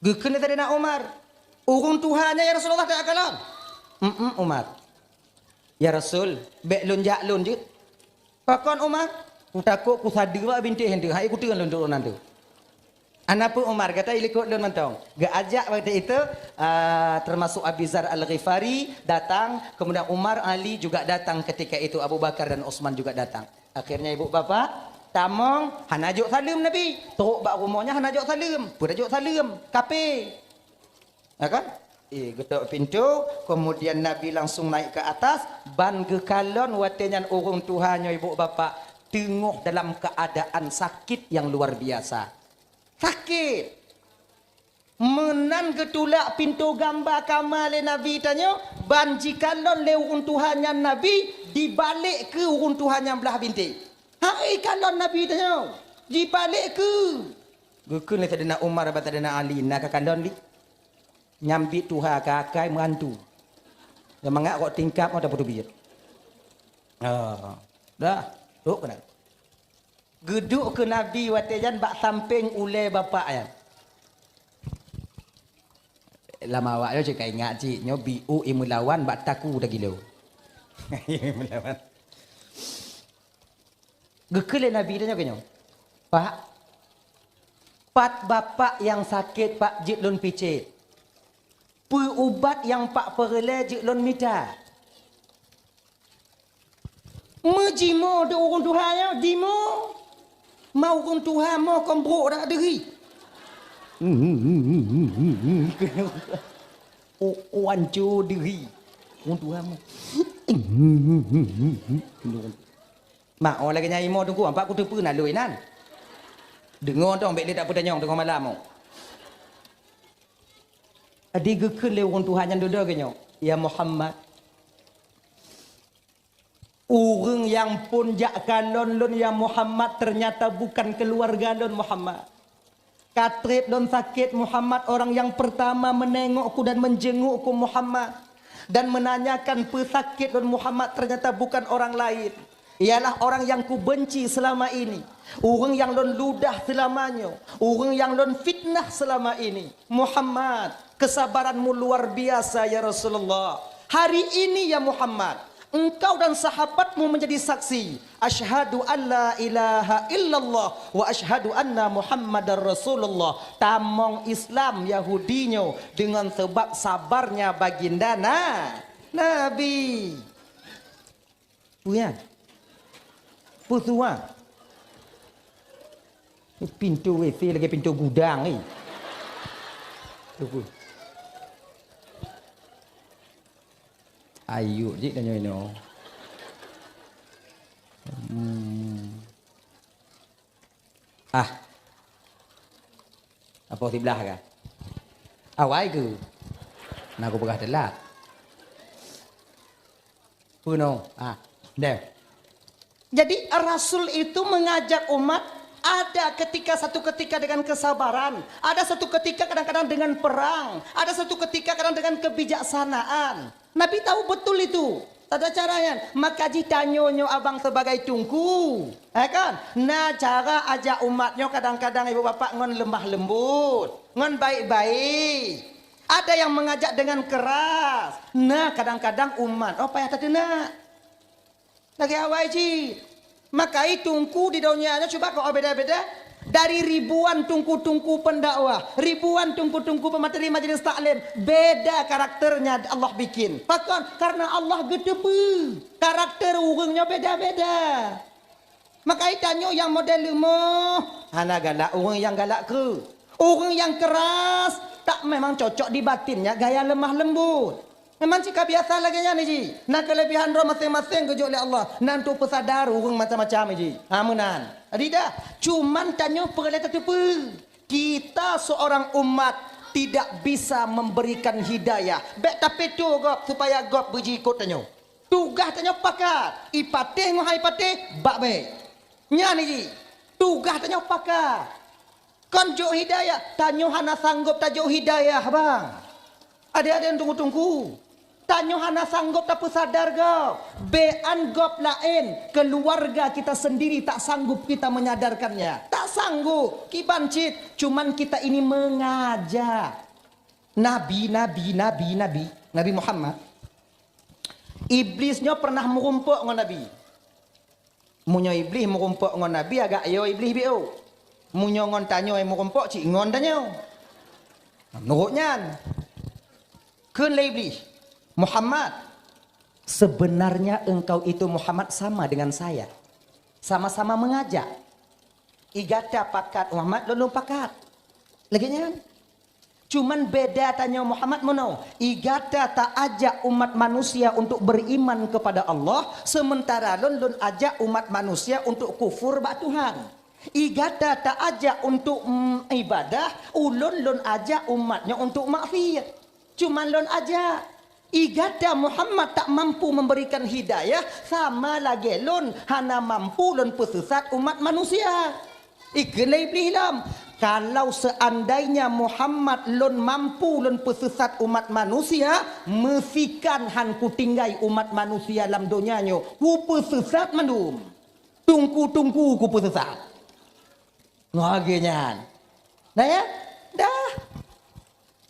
Geukheun lé Saidina Umar, "Ureuëng tuha nyan ya Rasulullah, takalon?" "Em-em, Umar." "Ya Rasul, bék lôn jak lôn jeuet." "Pakon Umar?" "Kutakot kusadeue bak bintéh nyan teuh, hai kuteun lôn turonan teuh." "Hana peue Umar, gata ilikot lôn mantong." Geuajak waktu itu, ah, termasuk Abi Zar Al-Ghifari datang, kemudian Umar, Ali juga datang ketika itu, Abu Bakar dan Utsman juga datang. Akhirnya ibu bapak tamong, hana jok saleuem Nabi. Trok bak rumoh nyan hana jok saleuem. Peue jok saleuem? Kape. Ya kan? Eh, geutok pintu, kemudian Nabi langsung naik ke atas, ban geukalon watée nyan ureuëng tuha nyoe ibu bapak teungoh dalam keadaan sakit yang luar biasa. Sakét. Meunan geutulak pintoe gamba kama lé Nabi tanyoe, ban jikalon lé ureuëng tuha nyan Nabi, dibalek keu ureuëng tuha nyan blah bintéh. Hai kalon Nabi tanyoe, jibalek keu. Geukheun lé Saidina Umar bak Saidina Ali, "Na kakalon lé? Nyang biet tuha ka akai meuantu. Nyang mangat rot tingkap ngon tapeutubiet." Ah, dah, dok keunan. Geuduek keu Nabi watée nyan bak sampéng ulée bapak nyan. Lam awak nyoe cit ka ingat cit, nyoe biôk imeulawan bak taku tagilo. Imeulawan. Geukheun lé Nabi tanyoe keu nyoe, "Pak, pat bapak nyang sakét, Pak, jeuet lôn picét? Peue ubat nyang Pak peureulée jeuet lôn mita?" Meujimoe di ureuëng tuha nyoe, jimoe. Ma ureuëng tuha mo kon brok dak deuhi. Oh, oh, anco deuhi. Ureuëng tuha mo. Ma, oh, lagée nyan imo teungku, ampak kuteupeue na loi nan. Deungoe dong, bék lé tapeutanyong teungoh malam, oh. Adi geukheun lé ureuëng tuha nyan dudoe geuh nyoe, "Ya Muhammad, ureuëng nyang phon jak kalon lôn, ya Muhammad, ternyata bukan keluarga lôn, Muhammad. Ka treb lôn sakét, Muhammad, orang yang pertama menengokku dan menjengukku, Muhammad, dan menanyakan pesakit lôn, Muhammad, ternyata bukan orang lain. Ialah orang yang kubenci selama ini, ureuëng nyang lôn ludah seulama nyoe, ureuëng nyang lôn fitnah seulama ini. Muhammad, kesabaranmu luar biasa, ya Rasulullah. Hari ini, ya Muhammad, engkau dan sahabatmu menjadi saksi. Asyhadu an la ilaha illallah wa asyhadu anna Muhammadar Rasulullah." Tamong Islam Yahudi nyoe deungon sebab sabarnya baginda na-, Nabi. Peue nyan? Peue tuan? Pintoe W C lagée pintoe gudang, eh. Peue? Ayuk jih tanyoe inoe. Hmm. Ah. Apa siblah kah? Awai ke? Nah, aku peugah telat. Peunoh. Ah, deh. Jadi, Rasul itu mengajak umat, ada ketika, satu ketika dengan kesabaran, ada satu ketika kadang-kadang dengan perang, ada satu ketika kadang dengan kebijaksanaan. Nabi tahu betul itu. Tata cara nyan, maka jih tanyoe nyoe abang sebagai teungku. Eh kan? Na cara ajak umat nyoe kadang-kadang ibu bapak ngon lemah lembut, ngon baik-baik. Ada yang mengajak dengan keras. Na kadang-kadang umat, oh payah tateunak. Lagée awai cit. Maka teungku di donya nyoe cuba keu beda-beda. Dari ribuan teungku-teungku pendakwah, ribuan teungku-teungku pemateri majelis taklim, beda karakternya Allah bikin. Pakon? Karena Allah geuteupeue karakter ureuëng nyoe beda-beda. Maka tanyoe nyang model leumoh, hana galak ureuëng nyang galak kreueh. Ureuëng nyang keras, tak memang cocok di batinnya gaya lemah lembut. Memang cit ka biasa lagée nyan jih. Na keulebihan droe maséng-maséng geujok lé Allah. Na untuk peusadar ureuëng macam-macam jih. Ha, meunan. Jadi dah, cuman tanyoe peureulée tateupeue. Kita seorang umat tidak bisa memberikan hidayah. Bék tapeutoe gob supaya gob beujiikot tanyoe. Tugaih tanyoe pakat. Ipatéh ngon hai patéh, bak bék. Nyan jih. Tugaih tanyoe pakat. Kon jok hidayah, tanyoe hana sanggob tajok hidayah, bang. Adik-adik teungku-teungku, tanyoe hana sanggob tapeusadar gob. Bék an gob laén, keluarga kita sendiri tak sanggup kita menyadarkannya. Tak sanggup, kiban cit, cuman kita ini mengajak. Nabi, nabi, nabi, nabi, Nabi Muhammad. Iblis nyoe pernah meurumpok ngon Nabi. Meunyoe Iblih meurumpok ngon Nabi, agak yo Iblih biôh. Meunyoe ngon tanyoe meurumpok, cit ngon tanyoe. Meunurot nyan, kheun lé Iblih, "Muhammad, sebenarnya engkau itu Muhammad sama dengan saya. Sama-sama mengajak. I gata pakat Muhammad, lôn lôn pakat." Lagée nyan. Cuman beda tanyoe Muhammad meunoe, i gata ta ajak umat manusia untuk beriman kepada Allah, sementara lôn, lôn ajak umat manusia untuk kufur bak Tuhan. I gata ta ajak untuk, mm, ibadah, ulôn, lôn ajak umat nyoe untuk maksiat. Cuman lôn ajak. I gata Muhammad tak mampu memberikan hidayah, sama lagée lôn hana mampu lôn peusesat umat manusia. Ikheun lé Iblih lom, "Kalau seandainya Muhammad lôn mampu lôn peusesat umat manusia, meusikan han kutinggai umat manusia lam donya nyoe, kupeusesat mandum. Teungku-teungku kupeusesat." Lagée nyan. Nah ya? Dah.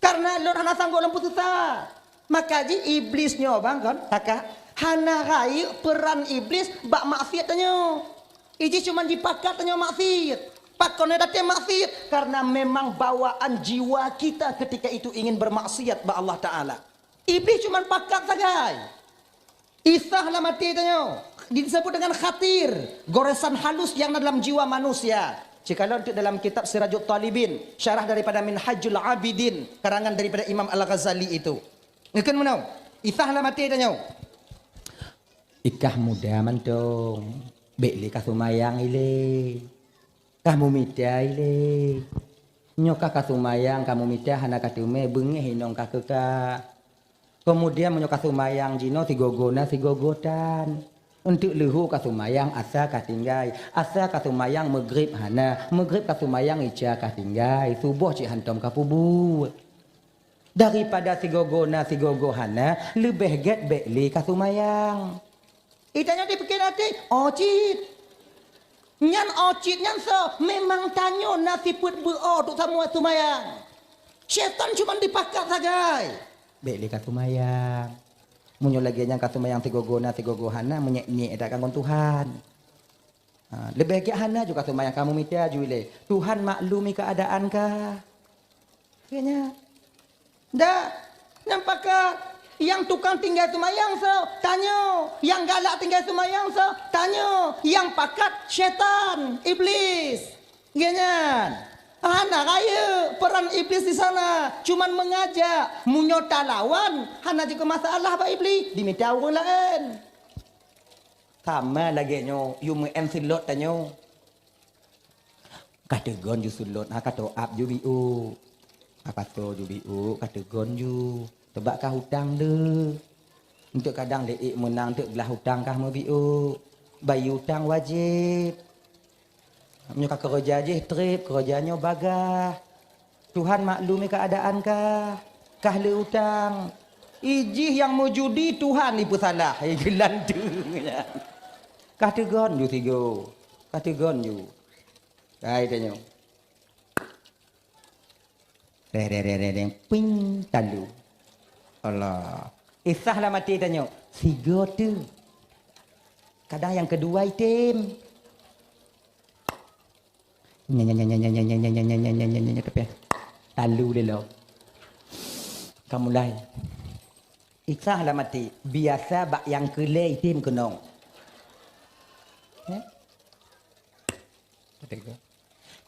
Karena lôn hana sanggob lôn peusesat. Maka jih Iblih nyoe bang kon, takah hana rayeuk peran Iblih bak maksiat tanyoe. Ijih cuman jipakat tanyoe maksiat. Pakon datang maksiat? Karena memang bawaan jiwa kita ketika itu ingin bermaksiat bak Allah Taala. Iblih cuman pakat sagai. Isah lam até tanyoe. Disebut dengan khatir, goresan halus yang ada dalam jiwa manusia. Jikalau untuk dalam kitab Sirajut Talibin, syarah daripada Minhajul Abidin, karangan daripada Imam Al-Ghazali itu. Ngeukheun meunoe, Isa lam até tanyoe. Ikah muda mantong, bèk lé ka seumayang ilèe. Ka mumita ilèe. Nyoe ka ka seumayang, ka mumita hana ka teumè, beungèh inong ka keu ka. Keumudian meunyoe ka seumayang jinoe sigoe-goe na sigoe-goe tan. Eunteuk leuhô ka seumayang asa ka tinggai, asa ka seumayang meugrib hana, meugrib ka seumayang isya ka tinggai, suboh cit hantom ka peubuet. Daripada sigoe-goe na sigoe-goe hana, leubeh gèt bèk lé ka seumayang. Itanyoe dipike até, oh cit. Nyan oh cit nyan soe? Memang tanyoe na sifeuet beu-o untuk sampoe seumayang. Syaitan cuma dipakat sagai. Bèk lé ka seumayang. Meunyoe lagèe nyan ka seumayang sigoe-goe na sigoe-goe hana, meunyèk-nyèk that ka ngon Tuhan. Ha, leubeh gèt hana ju ka seumayang, ka mumita ju ilèe. Tuhan maklumi keuadaan kah. Kayaknya. Dah, nyang pakat, nyang tukang tinggai seumayang soe? Tanyoe. Nyang galak tinggai seumayang soe? Tanyoe. Nyang pakat syaitan, iblis. Geuhnyan. Hana rayeuk peran iblis di sana, cuman mengajak. Meunyoe talawan, hana jeuet keu masalah bak iblis, dimita ureueng laén. Sama lagèe nyoe, yue meu'en seulot tanyoe. Ka teugon ju seulot, ha ka top up ju biôk. Ha ka tho ju biôk, ka teugon ju. Teubak ka utang le. Eunteuk kadang lé ék meunang, eunteuk glah utang kah meubiôk. Bayeue utang wajéb. Meunyoe ka keureuja jih trép, keureuja nyoe bagaih. Tuhan maklumi keuadaan kah, kah le utang. Ijih nyang meujudi Tuhan ipeusalah, geulanteue nyan. Kah teugon ju sigoe, kah teugon ju. Hai tanyoe. Reng, reng, reng, reng, reng, ping, talu. Allah. Isah lam até tanyoe, sigoe teuh. Kadang nyang keudua item. Nya, nya, nya, tapi talu lé lom. Ka mulai. Isah lam até, biasa bak nyang keulhèe item keunong. Eh? Kata gitu.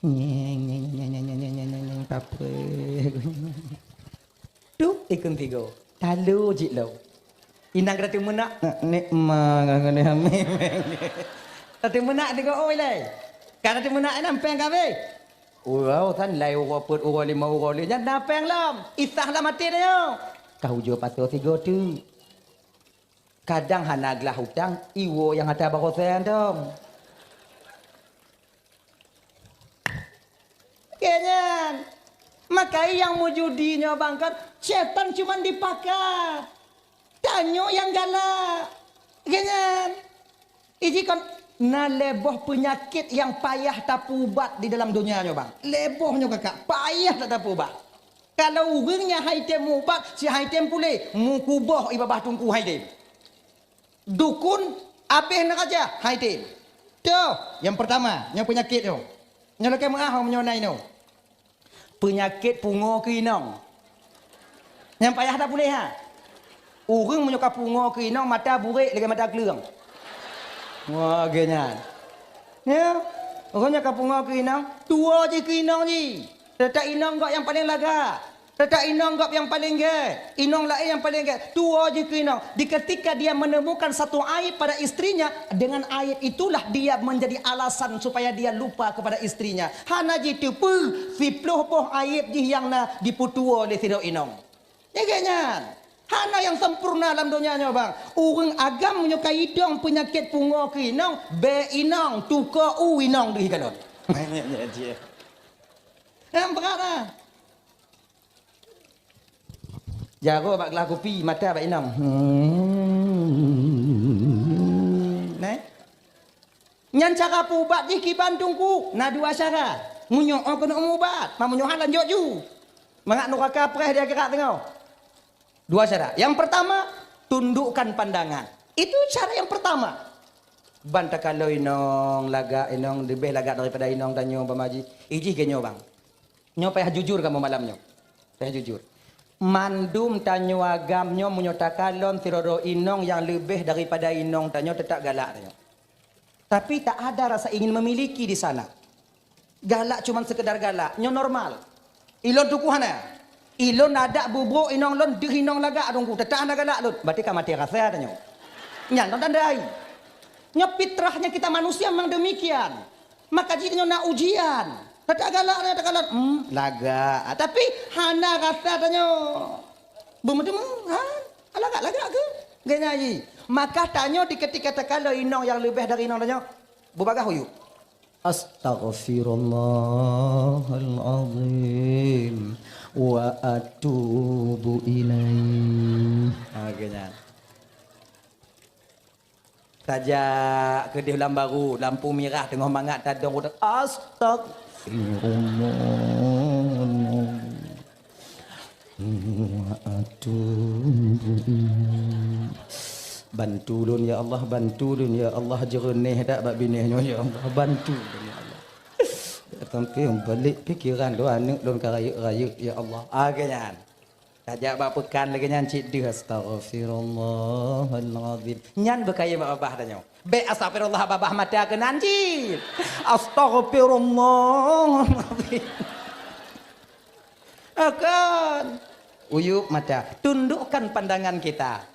Nyeng, nyeng, nyeng, nyeng, papa. Tuh, ikun tigo. Talu jih lo. Inang kata meunak, nek ma, kata meunak tigo, oi lai. Kata meunak inang peng kabe. Urau san lai uroe peuet, uroe lima, uroe lhèe, nyan na peng lom. Isah lam até nyoe. Kah ujoe pasoe sigoe teuh. Kadang hana glah utang, iwoe nyang ata baroe santong. Keu nyan, maka nyang meujudi nyoe bang kan, setan cuman dipakat. Tanyoe nyang galak. Keu nyan, iji kan na lhèe boh peunyakét nyang payah tapeuubat di dalam donya nyoe bang. Lhèe boh nyoe kakak, payah that tapeuubat. Kalau ureueng nyang hai tem meuubat, si hai tem puléh, meukuboh i babah teungku hai tem. Dukun abéh neuraja hai tem. Toh, nyang peurtama, nyang peunyakét nyoe. Nyoe lakèe meu'ah meunyoe na inoe. Peunyakét pungoe keu inong. Nyang payah tapuléh ha. Ureueng meunyoe ka pungoe keu inong, mata burék lagèe mata kleueng. Wah, lagèe nyan. Ya, ureueng nyang ka pungoe keu inong, tuwoe jih keu inong jih. Teutab inong gob nyang paleng lagak. Teutab inong gob nyang paleng gèt. Inong laén nyang paleng gèt. Tuwoe jih keu inong. Di ketika dia menemukan satu aib pada istrinya, dengan aib itulah dia menjadi alasan supaya dia lupa kepada istrinya. Hana jiteupeue, siploh boh aib jih nyang na jipeutuwoe lé sidroe inong. Nyan gèt nyan. Hana nyang sempurna lam donya nyoe, bang. Ureueng agam meunyoe ka idong peunyakét pungoe keu inong, bèk inong, tukoe u inong deuh kalon. Nyang brat ah. Jaroe bak glah kupi, mata bak inong. Nah. Nyan cara peuubat jih kiban teungku, na dua cara. Meunyoe oh keuneuk meuubat, ma meunyoe hana lanjut ju. Mangat nuraka preh di akhirat teungoh. Dua cara. Yang pertama, tundukkan pandangan. Itu cara yang pertama. Ban takalon inong lagak, inong leubeh lagak daripada inong tanyoe bamaji. Ijih keu nyoe bang. Nyoe payah jujur kamoe malam nyoe. Payah jujur. Mandum tanyoe agam nyoe meunyoe takalon sidroe inong nyang leubeh daripada inong tanyoe, teutap galak tanyoe. Tapi tak ada rasa ingin memiliki di sana. Galak cuman sekedar galak, nyoe normal. Ilôn tuku hana. Ilôn adak bubrok inong lôn deuh inong lagak teungku, teutap hana galak lôn. Berarti ka maté rasa tanyoe. Nyan lôn tandai. Nyoe fitrahnya kita manusia memang demikian. Maka jih nyoe na ujian. Teutap galak, teutap galak. Hmm, lagak. Tapi hana rasa tanyoe. Beumeuteumé, ha? Lagak-lagak ke? Geuhnyan jih. Maka tanyoe di ketika takalon inong nyang leubeh dari inong tanyoe, beubagaih uyuek. Astaghfirullahalazim wa atubu ilaih. Ha, geuhnyan. Tajak keudeh lam baru, lampu mirah teungoh mangat tadong, udah, "Astagfirullah. Wa atubu ilaih. Bantu lôn, ya Allah, bantu lôn, ya Allah, jeureuneh dak bak binéh nyoe, ya Allah, bantu lôn, ya Allah." Sampai balik pikiran lôn, aneuk lôn ka rayeuk-rayeuk, ya Allah. Ah, geuhnyan. Tajak bak peukan lagèe nyan cit deuh, "Astaghfirullahalazim." Nyan beukayém bak babah tanyoe. Bèk astaghfirullah babah mata keunan cit. Astaghfirullahalazim. Akan. Uyup mata. Tundukkan pandangan kita.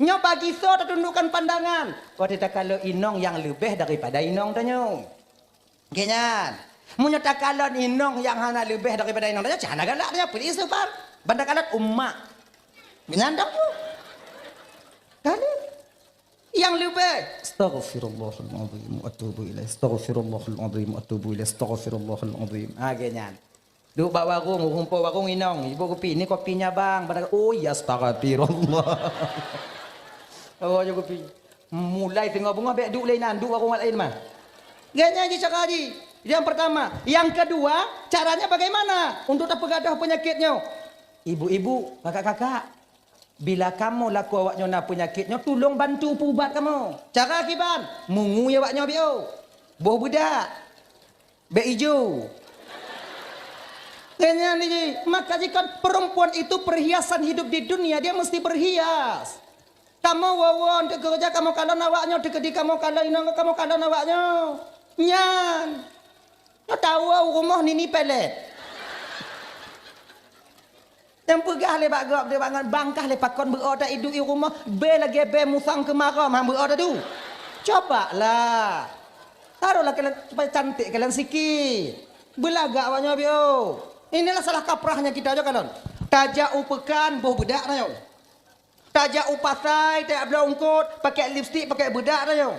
Nyoe bagi soe tatundukkan pandangan? Watèe takalon inong nyang leubeh daripada inong tanyoe. Geuhnyan. Meunyoe takalon inong nyang hana leubeh daripada inong tanyoe, hana galak tanyoe, peue istighfar. Ban takalon umak. Geuhnyan dong tu. Kan? Nyang leubeh, "Astaghfirullahalazim wa atubu ilaih. Astaghfirullahalazim wa atubu ilaih. Astaghfirullahalazim." Ha, geuhnyan. Duek bak warong, ureueng po warong inong, "Ibu, kopi." "Ni kopinya, Bang." Ban takalon, "Oh, ya, astaghfirullah." Oh, ya kopi. Mulai singoh beungoh bèk duek lé inan, duek warong laén mah. Geuhnyan jih cara jih. Yang pertama. Yang kedua, caranya bagaimana untuk tapeugadôh peunyakét nyoe? Ibu-ibu, kakak-kakak, bila kamoe lakoe awak nyoe na peunyakét nyoe, tulông bantu peuubat kamoe. Cara kiban, meungui awak nyoe biôh. Boh beudak. Bèk ijo. Geuhnyan jih, maka jih kan perempuan itu perhiasan hidup di dunia, dia mesti berhias. Kamoe woe-woe untuk keureuja, kamoe kalon awak nyoe, teukeudi kamoe kalon inong, kamoe kalon awak nyoe. Nyan. Nyoe tawoe u rumoh nini pelet. Nyang peugah lé bak gob, lé bak ngon, "Bang, kah lé pakon beu-o ta iduek i rumoh, bèe lagèe bèe musang keumarô, han beu-o ta du." Coba lah. Tarolah kalian supaya cantik kalian sikit. Beulagak awak nyoe biôh. Inilah salah kaprahnya kita, jo kalon. Tajak u peukan, boh beudak tanyoe. Tajak u pasai, tajak bloe eungkôt, pakai lipstik, pakai beudak tanyoe.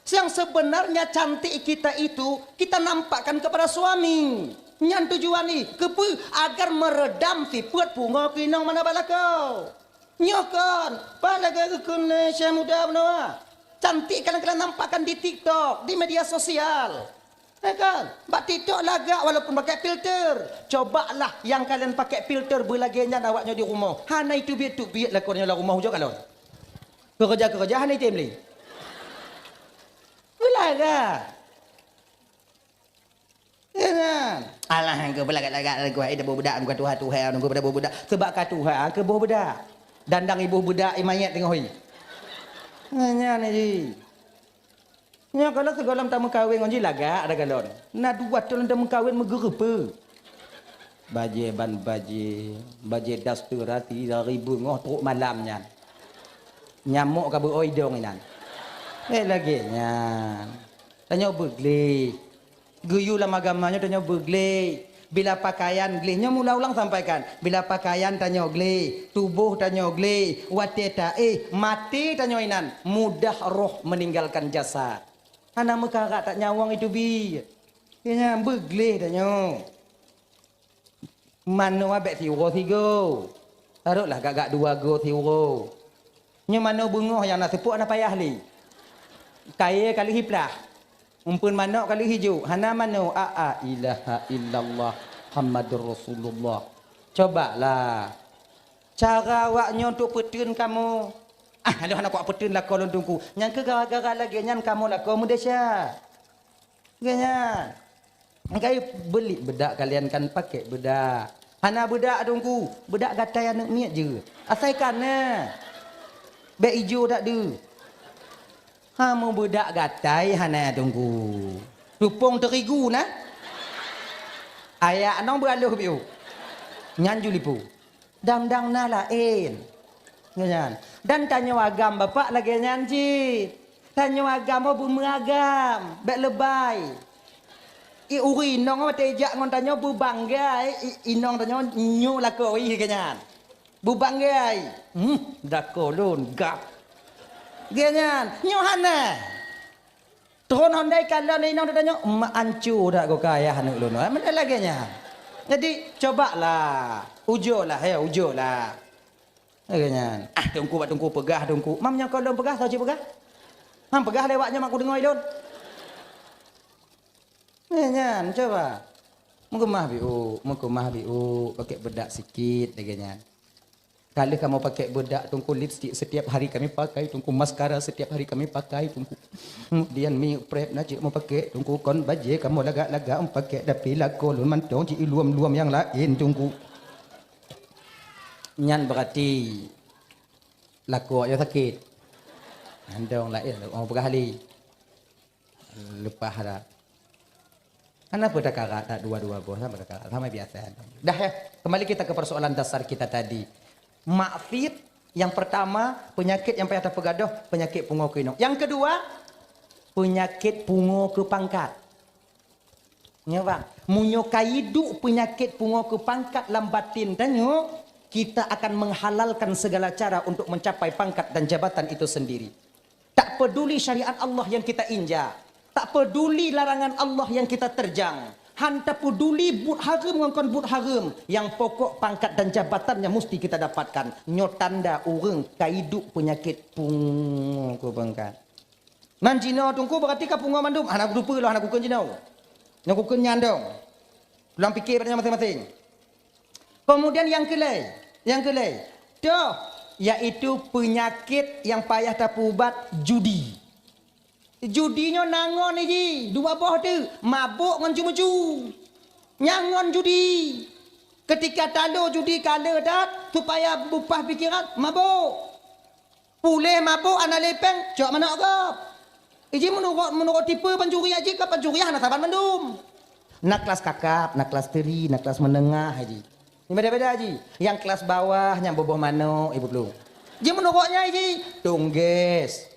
Yang sebenarnya cantik kita itu kita nampakkan kepada suami. Nyan tujuan jih, keupeue? Agar meredam sifeuet pungo keu inong manö bak lakoe. Nyoe kon, pat lagèe geukheun lé Syekh Muda meunoe. Cantik kadang-kadang nampakkan di TikTok, di media sosial. Ya kan? Bak TikTok lagak walaupun pakai filter. Cobalah nyang kalian pakai filter beulagèe nyan awak nyoe di rumoh. Hana iteubiet-teubiet lakoe nyoe lam rumoh, ujoe kalon. Keureuja-keureuja hana item lé. Beulagak. Ya kan? Alah, nyan keuh beulagak-lagak lagoe, ai, boh beudak, nunggu tuha-tuha, nunggu pada boh beudak. Sebab ka tuha, keu boh beudak. Dandang iboh beudak, i manyét teungoh i. Nyan jih. Nyoe kalon sigohlom tameukawen ngon jih lagak ada kalon. Na dua thôn lôn tameukawen meugeureupeue. Bajèe ban bajèe, bajèe daster hati dari beungoh trok malam nyan. Nyamok ka beu-o idong inan. Eh, lagèe nyan. Tanyoe beugleh. Geuyue lam agama nyoe tanyoe beugleh. Bila pakaian gleh, nyoe mula ulang sampaikan. Bila pakaian tanyoe gleh, tuboh tanyoe gleh, watèe taéh, maté tanyoe inan, mudah roh meninggalkan jasad. Hana meukarat that nyawöng iteubiet. Nyan beugleh tanyoe. Manoe bèk siuroe sigoe. Tarotlah gak-gak dua goe siuroe. Nyoe manoe beungoh nyang na seupôt hana payah lé. Kayèe ka lheueh iplah. Umpeuen manok ka lheueh ijok. Hana manoe, a, a, ilaha illallah Muhammadur Rasulullah. Cobalah. Cara awak nyoe untuk peuteun kamoe. Ah, lôn hana kuat peuteun lakoe lôn teungku. Nyan keuh gara-gara lagèe nyan kamoe lakoe meudesya. Geuhnyan. Kai beulit beudak kalian kan pakai beudak. Hana beudak Teungku, beudak gatai aneuk miet jeuet. Asai ka na. Bèk ijo that deuh. Ha, meubeudak gatai hana Teungku. Tupông teurigu na. Ayak nong beualoh biôh. Nyan ju lipô. Dang-dang na laén. Nyan. Dan tanyoe agam Bapak lagèe nyan cit. Tanyoe agam oh beumeuagam, bèk leubèi. I ureueng inong watèe jak ngon tanyoe beubangga, i, inong tanyoe nyoe lakoe lagèe nyan. Beubangga. Hmm, dako lôn gah. Lagèe nyan, nyoe hana. Tron hondai kalon inong tanyoe, mak ancu dak goka ayah aneuk lôn. Meunan lagèe nyan. Jadi, cobalah. Ujolah, ya, ujolah. Lagèe nyan. Ah, Teungku bak Teungku peugah Teungku. Mam nyoe kon lôn peugah, soe cit peugah? Mam peugah lewat nyoe mak kudeungoe lôn. Lagèe nyan, coba. Meukeumah biuk, meukeumah biuk, pakèk beudak sikit lagèe nyan. Ka lheueh kamoe pakèk beudak Teungku, lipstik setiap hari kami pakai Teungku, maskara setiap hari kami pakai Teungku. Kemudian minyeuk prep na cit meupakék Teungku, kon bajèe kamoe lagak-lagak meupakék, tapi lakoe lôn mantong cit iluem-luem nyang laén Teungku. Nyan berarti lakoe nyoe sakét. Andong laén, oh, peugah lé. Leupah dah. Kenapa takarat tak dua-dua boh sama takarat? Sama biasa. Dah ya, kembali kita ke persoalan dasar kita tadi. Maksiat yang pertama, penyakit yang payah tapeugadôh, penyakit pungo keu inong. Yang kedua, penyakit pungo keu pangkat. Nyoe bang, meunyoe ka iduek peunyakét pungo keu pangkat lam batin tanyoe, kita akan menghalalkan segala cara untuk mencapai pangkat dan jabatan itu sendiri. Tak peduli syariat Allah yang kita injak, tak peduli larangan Allah yang kita terjang, han tapeduli buet hareuem ngon kon buet hareuem, yang pokok pangkat dan jabatannya mesti kita dapatkan. Nyoe tanda ureueng ka iduek peunyakét pungo keu pangkat. Man jinoe Teungku, berarti ka pungo mandum. Hana kuteupeue lôn, hana kukheun jinoe. Nyang kukheun nyan dong. Pulang pike bak nyoe maséng-maséng. Kemudian nyang keulhèe, nyang keulhèe, toh, yaitu peunyakét nyang payah tapeuubat, judi. Judi nyoe na ngon iji, dua boh teuk, mabök ngon ju-meuju. Nyan ngon judi. Ketika talo judi ka le that, supaya beupah pikeran, mabök. Puléh mabök hana lé péng, cok manok gob. Iji meunurot, meunurot tipe pancuri aji, ka pancuri hana saban mandum. Na kelas kakap, na kelas teri, na kelas menengah aji. Beda-beda aji. Nyang kelas bawah nyang boboh manok, ibu plueng. Ji meunurot nyan iji, tong gas.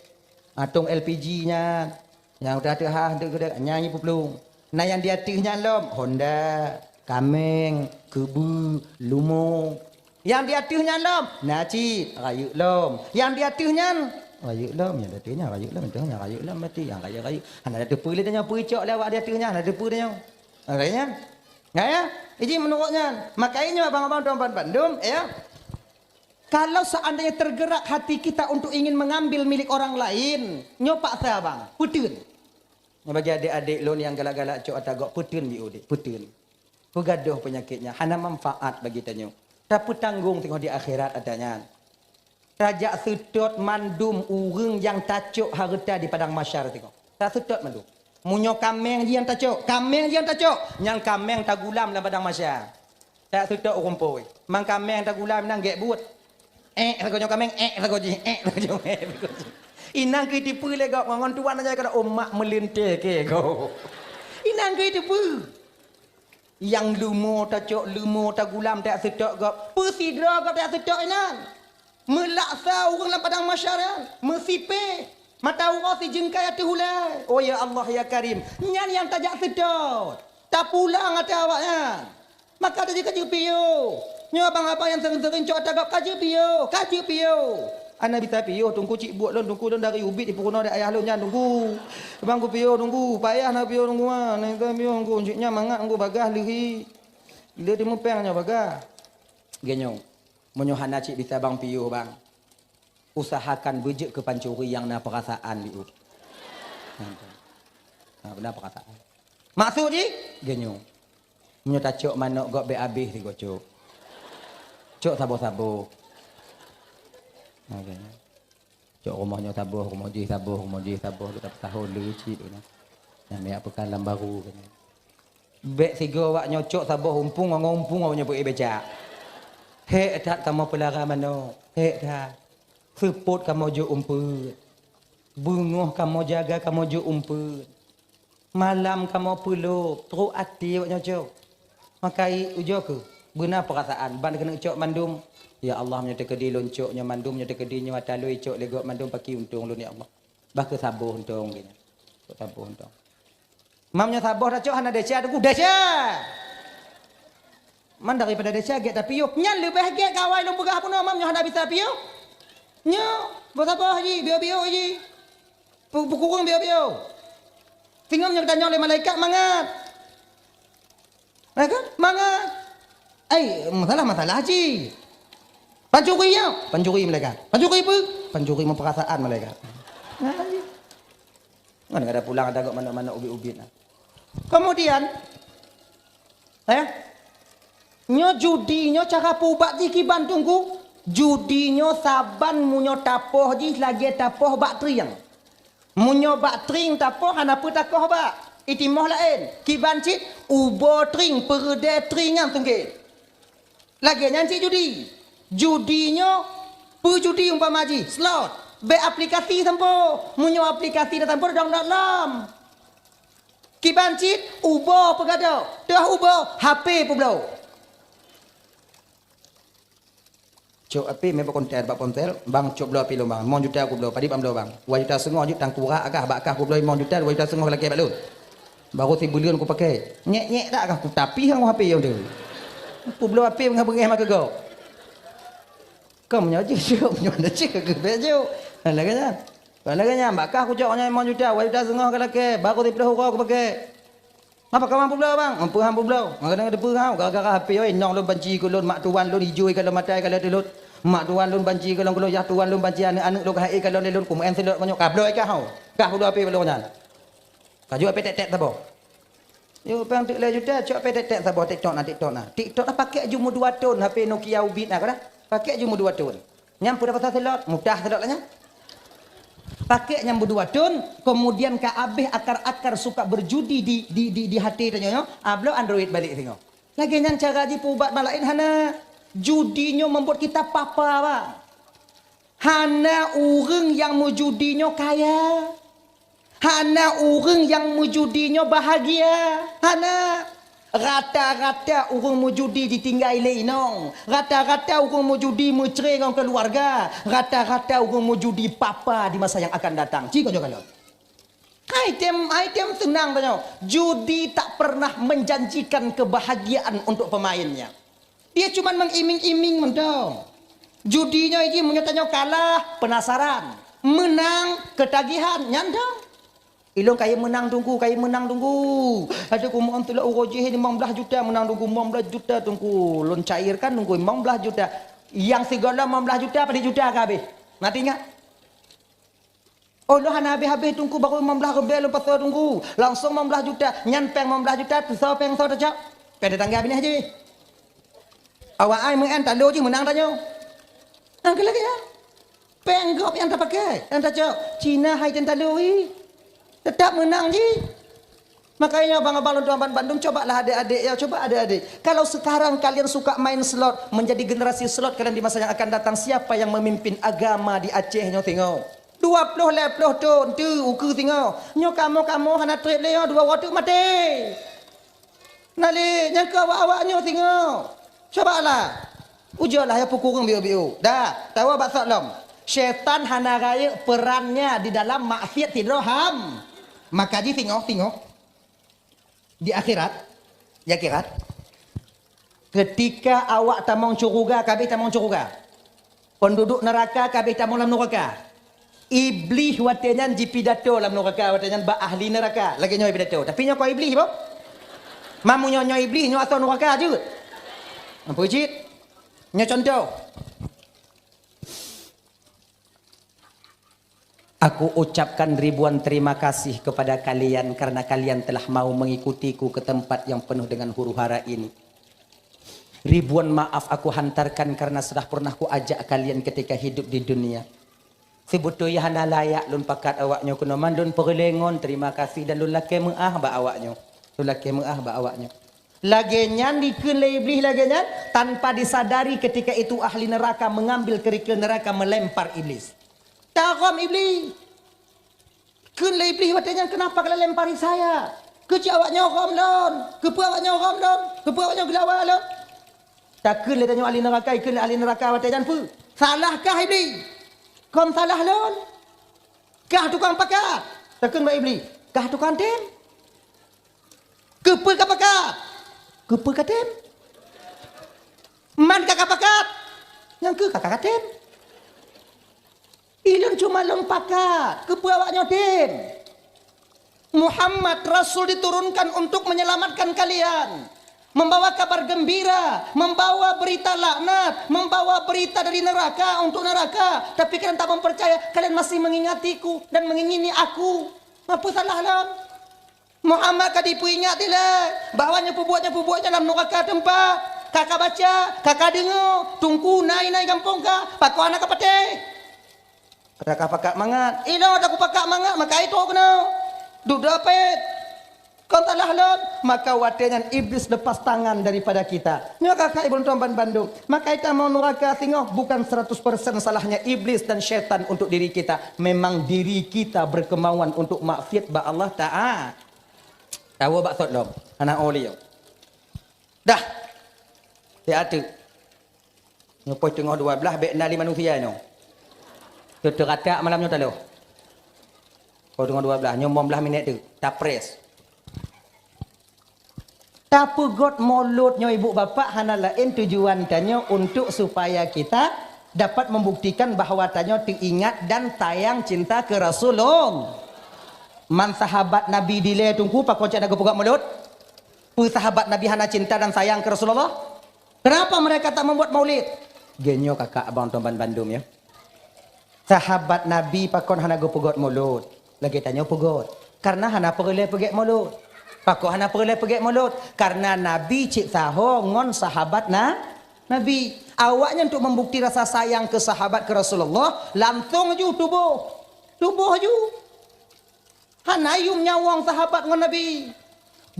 Ah, tong L P G nyan. Nyang udah teuhah tu geude nyan ibu plueng. Na nyang di ateueh nyan lom, honda, kaméng, keubeu, lumo. Nyang di ateueh nyan lom, na cit, rayeuk lom. Nyang di ateueh nyan, rayeuk lom. Nyang di ateueh nyan, rayeuk lom. Nyang di ateueh nyan, rayeuk lom, mati. Nyang rayeuk-rayeuk. Hana teupeue lé tanyoe, peue cok lé awak di ateueh nyan, hana teupeue tanyoe. Makanya, ya, ya. Iji meunurot nyan. Makanya abang-abang tuan bandum, ya. Kalau seandainya tergerak hati kita untuk ingin mengambil milik orang lain, nyoe paksa abang, peuteun. Nyoe bagi adék-adék lôn nyang galak-galak cok ata gok, peuteun biôh deh, peuteun. Peugadôh peunyakét nyan, hana manfaat bagi tanyoe. Tapeutanggong teungoh di akhirat ata nyan. Tajak seutôt mandum ureuëng nyang tacok hareuta di padang mahsyar teungoh. Taseutôt mandum. Meunyoe kaméng jih nyang tacok, kaméng jih nyang tacok, nyang kaméng tagulam lam padang mahsyar. Taseutôt ureuëng phôn. Man kaméng tagulam nyan gét buet. Ék sagoe nyoe kaméng, ék sagoe jih, ék sagoe jih, ék sagoe jih. Inang keu teupeu lé gob ngon tuan aja kata umat meulintèe keu gob. Inang keu teupeu. Nyang leumo tacok, leumo tagulam tajak seutôt gob. Peusidroe gob tajak seutôt inan. Meulaksa ureuëng lam padang mahsyar nyan, meusipéh, mata uroe sijeungkai ateueh ulée. Oh ya Allah ya Karim, nyan nyang tajak seutôt. Tapulang ateueh awaknyan. Maka tajak ka jeuet piôh. Nyoe abang-abang nyang seuring-seuring cok ata gob ka jeuet piôh, ka jeuet piôh. Hana bisa piôh, Teungku cit buet lôn, Teungku lôn dari ubit jipeurunoe di ayah lôn nyan, Teungku. Bang kupiôh, Teungku, payah na piôh, Teungku, ah. Na piôh, Teungku, cit nyan mangat, Teungku, bagaih leuhi. Lé timu péng nyoe bagaih. Geuh nyoe. Meunyoe hana cit bisa bang piôh, bang. Usahakan beujeuet keu pancuri nyang na peurasaan, Liup. Na peurasaan. Maksud jih? Geuh nyoe. Meunyoe tacok manok gob bèk abéh sigoe cok. Cok saboh-saboh. Na geuh nyoe. Cok rumoh nyoe saboh, rumoh jih saboh, rumoh jih saboh, kita peusahôn lé cit nyoe. Nyang miyak peukan lam baru geuh nyoe. Bék sigoe awak nyoe cok saboh umpung, ngon umpung awak nyoe peuék becak. Hék that kamoe peulara manok, hék that. Seupôt kamoe jok umpeuet. Beungoh kamoe jaga, kamoe jok umpeuet. Malam kamoe peulop, trok até awak nyoe cok. Makai ujoe keuh, beuna peurasaan, ban keuneuk cok mandum. Ya Allah, meunyoe teukeudi lôn cok nyoe mandum, meunyoe teukeudi nyoe ata lôn cok lé gob mandum, pakri untông lôn, ya Allah. Bah keuh saboh untông geuh nyan. Cok saboh untông. Mam nyoe saboh tacok hana desya, teungku, desya. Man daripada desya gét tapiôh. Nyan leubeh gét kawai lôn peugah bunoe, mam nyoe hana bisa piôh. Nyoe, boh saboh jih, biôh-biôh jih. Pu-, peukureueng biôh-biôh. Singoh nyoe geutanyong lé malaikat mangat. Malaikat, mangat. Ai, masalah-masalah jih. Pancuri nyoe, pancuri malaikat. Pancuri peue? Pancuri meupeurasaan malaikat. Nah, jih. Ngon kada pulang ada gok manok-manok ubit-ubit nah. Kemudian, eh, nyoe judi nyoe cara peuubat jih kiban teungku. Judi nyoe saban meunyoe tapoh jih lagée tapoh bak trieng. Meunyoe bak trieng tapoh hana peue takoh bak. Itimoh laén. Kiban cit ubo trieng, peureudée trieng nyan teungku. Lagée nyan cit judi. Judi nyoe peue judi umpama jih, slot. Bék aplikasi sampoe. Meunyoe aplikasi na sampoe dong dot lom. Kiban cit ubo peugadôh, teuh ubo H P peubloe. Cok H P mé bak konten, bak ponsel, bang cok bloe H P lôn bang, limong juta kubloe, padit ban bloe bang. Dua juta seungoh jeuet tangkurak kah, bak kah kubloe limong juta, dua juta seungoh lakée bak lôn. Baru sibuleuen kupakée. Nyek-nyek dak kah kutapi hang H P nyang tu. Kubloe H P beungéh-beungéh mah keu gob. Kau meunyoe jeuet jok, meunyoe hana jeuet keu bék jok. Lagée nyan. Lagée nyan, bak kah kujok nyan limong juta, dua juta seungoh ka lakée, baru siplôh uroe kupakée. Ngapa kawan peubloe bang? Peue han peubloe? Kadang-kadang peue han, gara-gara H P oi, inong lôn banci keu lôn, mak tuan lôn ijui ka lôn matai ka lôn teulot. Mak tuan lôn banci keu lôn, keu lôn, yah tuan lôn banci aneuk-aneuk lôn ka hai ka lôn lé lôn, kumeu'en seulot meunyoe ka bloe ka hau. Kah peubloe H P bak lôn nyan. Ka jok H P tek-tek saboh. Yo, pang teuk lhée juta, cok H P tek-tek saboh, TikTok na, TikTok na. TikTok na pakek jumeuh dua thon, H P Nokia ubit na, kada? Pakek jumeuh dua thon. Nyang peue pasal seulot, mutah seulot lah nyan. Pakek nyang beudua thon, kemudian ka abéh akar-akar suka berjudi di, di, di, di até tanyoe nyoe, abloe Android balek singoh. Lagée nyan cara jih peuubat malaén hana. Judi nyoe membuat kita papa, bang. Hana ureuëng nyang meujudi nyoe kaya. Hana ureuëng nyang meujudi nyoe bahagia. Hana. Rata-rata ureuëng meujudi jitinggai lé inong. Rata-rata ureuëng meujudi meucre ngon keuluwarga. Rata-rata ureuëng meujudi papa di masa nyang akan datang. Ci konyoe kalon. Hai tem, hai tem seunang tanyoe. Judi tak pernah menjanjikan kebahagiaan untuk pemainnya. Dia cuma mengiming-iming mantong. Judi nyoe jih meunyoe tanyoe kalah, penasaran. Meunang, ketagihan, nyan dong. Ilôn kayém meunang teungku, kayém meunang teungku. Aduh, kumoe tulak uroe jih limong blaih juta meunang teungku, limong blaih juta teungku. Lôn cairkan teungku, limong blaih juta. Nyang sigohlom limong blaih juta, padit juta ka habéh. Na teuingat? Oh, lôn hana habéh-habéh teungku, baru limong blaih ribèe lôn pasoe teungku. Langsong limong blaih juta, nyan péng limong blaih juta, teusoe péng soe tacok. Péng tetangga binéh jih. Awak ai meu'en talo jih meunang tanyoe. Angka lagée nyan. Péng gob nyang tapakée, nyang tacok. Cina hai ten talo hi. Tetap meunang jih. Makanya abang-abang lôn tuan ban-, bandum, cobalah adik-adik ya, coba adik-adik. Kalau sekarang kalian suka main slot, menjadi generasi slot kalian di masa yang akan datang, siapa yang memimpin agama di Aceh nyoe singoh? Dua ploh lhée ploh thon teu ukeue singoh. Nyoe kamoe-kamoe hana treb lé nyoe, dua uroe teuk maté. Na lé nyang keu awak-awak nyoe singoh. Cobalah. Ujoe lah ya peukureueng biôh-biôh. Dah, tawa bak sot lom. Syaitan hana rayeuk perannya di dalam maksiat sidroe ham. Maka jih singoh, singoh. Di akhirat, di akhirat, ketika awak tamong syeuruga, ka abéh tamong syeuruga. Penduduk neuraka ka abéh tamong lam neuraka. Iblih watée nyan jipidato lam neuraka, watée nyan bak ahli neuraka. Lagée nyoe pidato. Tapi nyoe kon Iblih boh. Mamu nyoe, nyoe Iblih, nyoe asoe neuraka jeuet. Ampun cit. Nyoe contoh. Aku ucapkan ribuan terima kasih kepada kalian karena kalian telah mau mengikutiku ke tempat yang penuh dengan huru-hara ini. Ribuan maaf aku hantarkan karena sudah pernah kuajak kalian ketika hidup di dunia. Sibeutôi hana layak lôn pakat awak nyoe keunoe, man lôn peureulée ngon terima kasih dan lôn lakée meu'ah bak awak nyoe. Tulakée meu'ah bak awaknyoe. Lagée nyan dikheun lé Iblih lagée nyan, tanpa disadari ketika itu ahli neraka mengambil kerikil neraka melempar Iblis. Tarom Iblih. Kheun lé Iblih watée nyan, "Kenapa kalian lempari saya? Keuci awaknyoe rom lôn? Keupeue awaknyoe rom lôn? Keupeue awaknyoe geulawa lôn?" Takheun lé tanyoe ahli neraka, ikheun lé ahli neraka watée nyan peue? "Salah kah Iblih? Kon salah lôn? Kah tukang pakat?" Takheun bak Iblih, "Kah tukang tem?" "Keupeue kapakat? Keupeue katem? Man ka kapakat? Nyang keuh ka katem? Ilôn cuma lôn pakat, keupeue awaknyoe tem? Muhammad Rasul diturunkan untuk menyelamatkan kalian, membawa kabar gembira, membawa berita laknat, membawa berita dari neraka untuk neraka. Tapi kalian tak mempercaya, kalian masih mengingatiku dan mengingini aku. Apa salah lôn?" Muhammad ka jipeuingat dilée bahwa nyang peubuet, nyang peubuet nyan lam nuraka teumpat. Ka kabaca, ka kadeungoe, teungku nai-nai gampông ka, pakon hana kapatéh. Ka kapakat mangat, inoe ka kupakat mangat, maka itu keunoe. Dudoe pet. Kon salah lôn, maka watée nyan Iblis lepas tangan daripada kita. Nyoe kakak ibu tuan ban bandum. Maka ita mau nuraka singoh bukan seratus persen salahnya Iblis dan syaitan untuk diri kita. Memang diri kita berkemauan untuk maksiat bak Allah Taala. Tawoe bak sot lom, hana oh lé. Dah. Siat teuk. Nyoe poh teungoh dua blaih bék na lé manusia nyoe. Teuteuratak malam nyoe taloh. Poh teungoh dua blaih, nyoe lima blaih minét teuk. Tapres. Tapeugot mulod nyoe ibu bapak hana laén tujuan tanyoe untuk supaya kita dapat membuktikan bahwa tanyoe teuingat dan sayang cinta keu Rasulullah. Man sahabat Nabi dilée teungku pakon cit hana geupeugot mulod? Peue sahabat Nabi hana cinta dan sayang keu Rasulullah? Kenapa mereka tak membuat maulid? Geunyoe kakak abang tuan ban bandum ya. Sahabat Nabi pakon hana geupeugot mulod? Lagée tanyoe peugot. Karena hana peureulée peugét mulod. Pakon hana peureulée peugét mulod? Karena Nabi cit saho ngon sahabat na, Nabi. Awaknyan untuk membukti rasa sayang ke sahabat ke Rasulullah, langsung ju tuboh. Tuboh ju. Hana yum nyawöng sahabat ngon Nabi.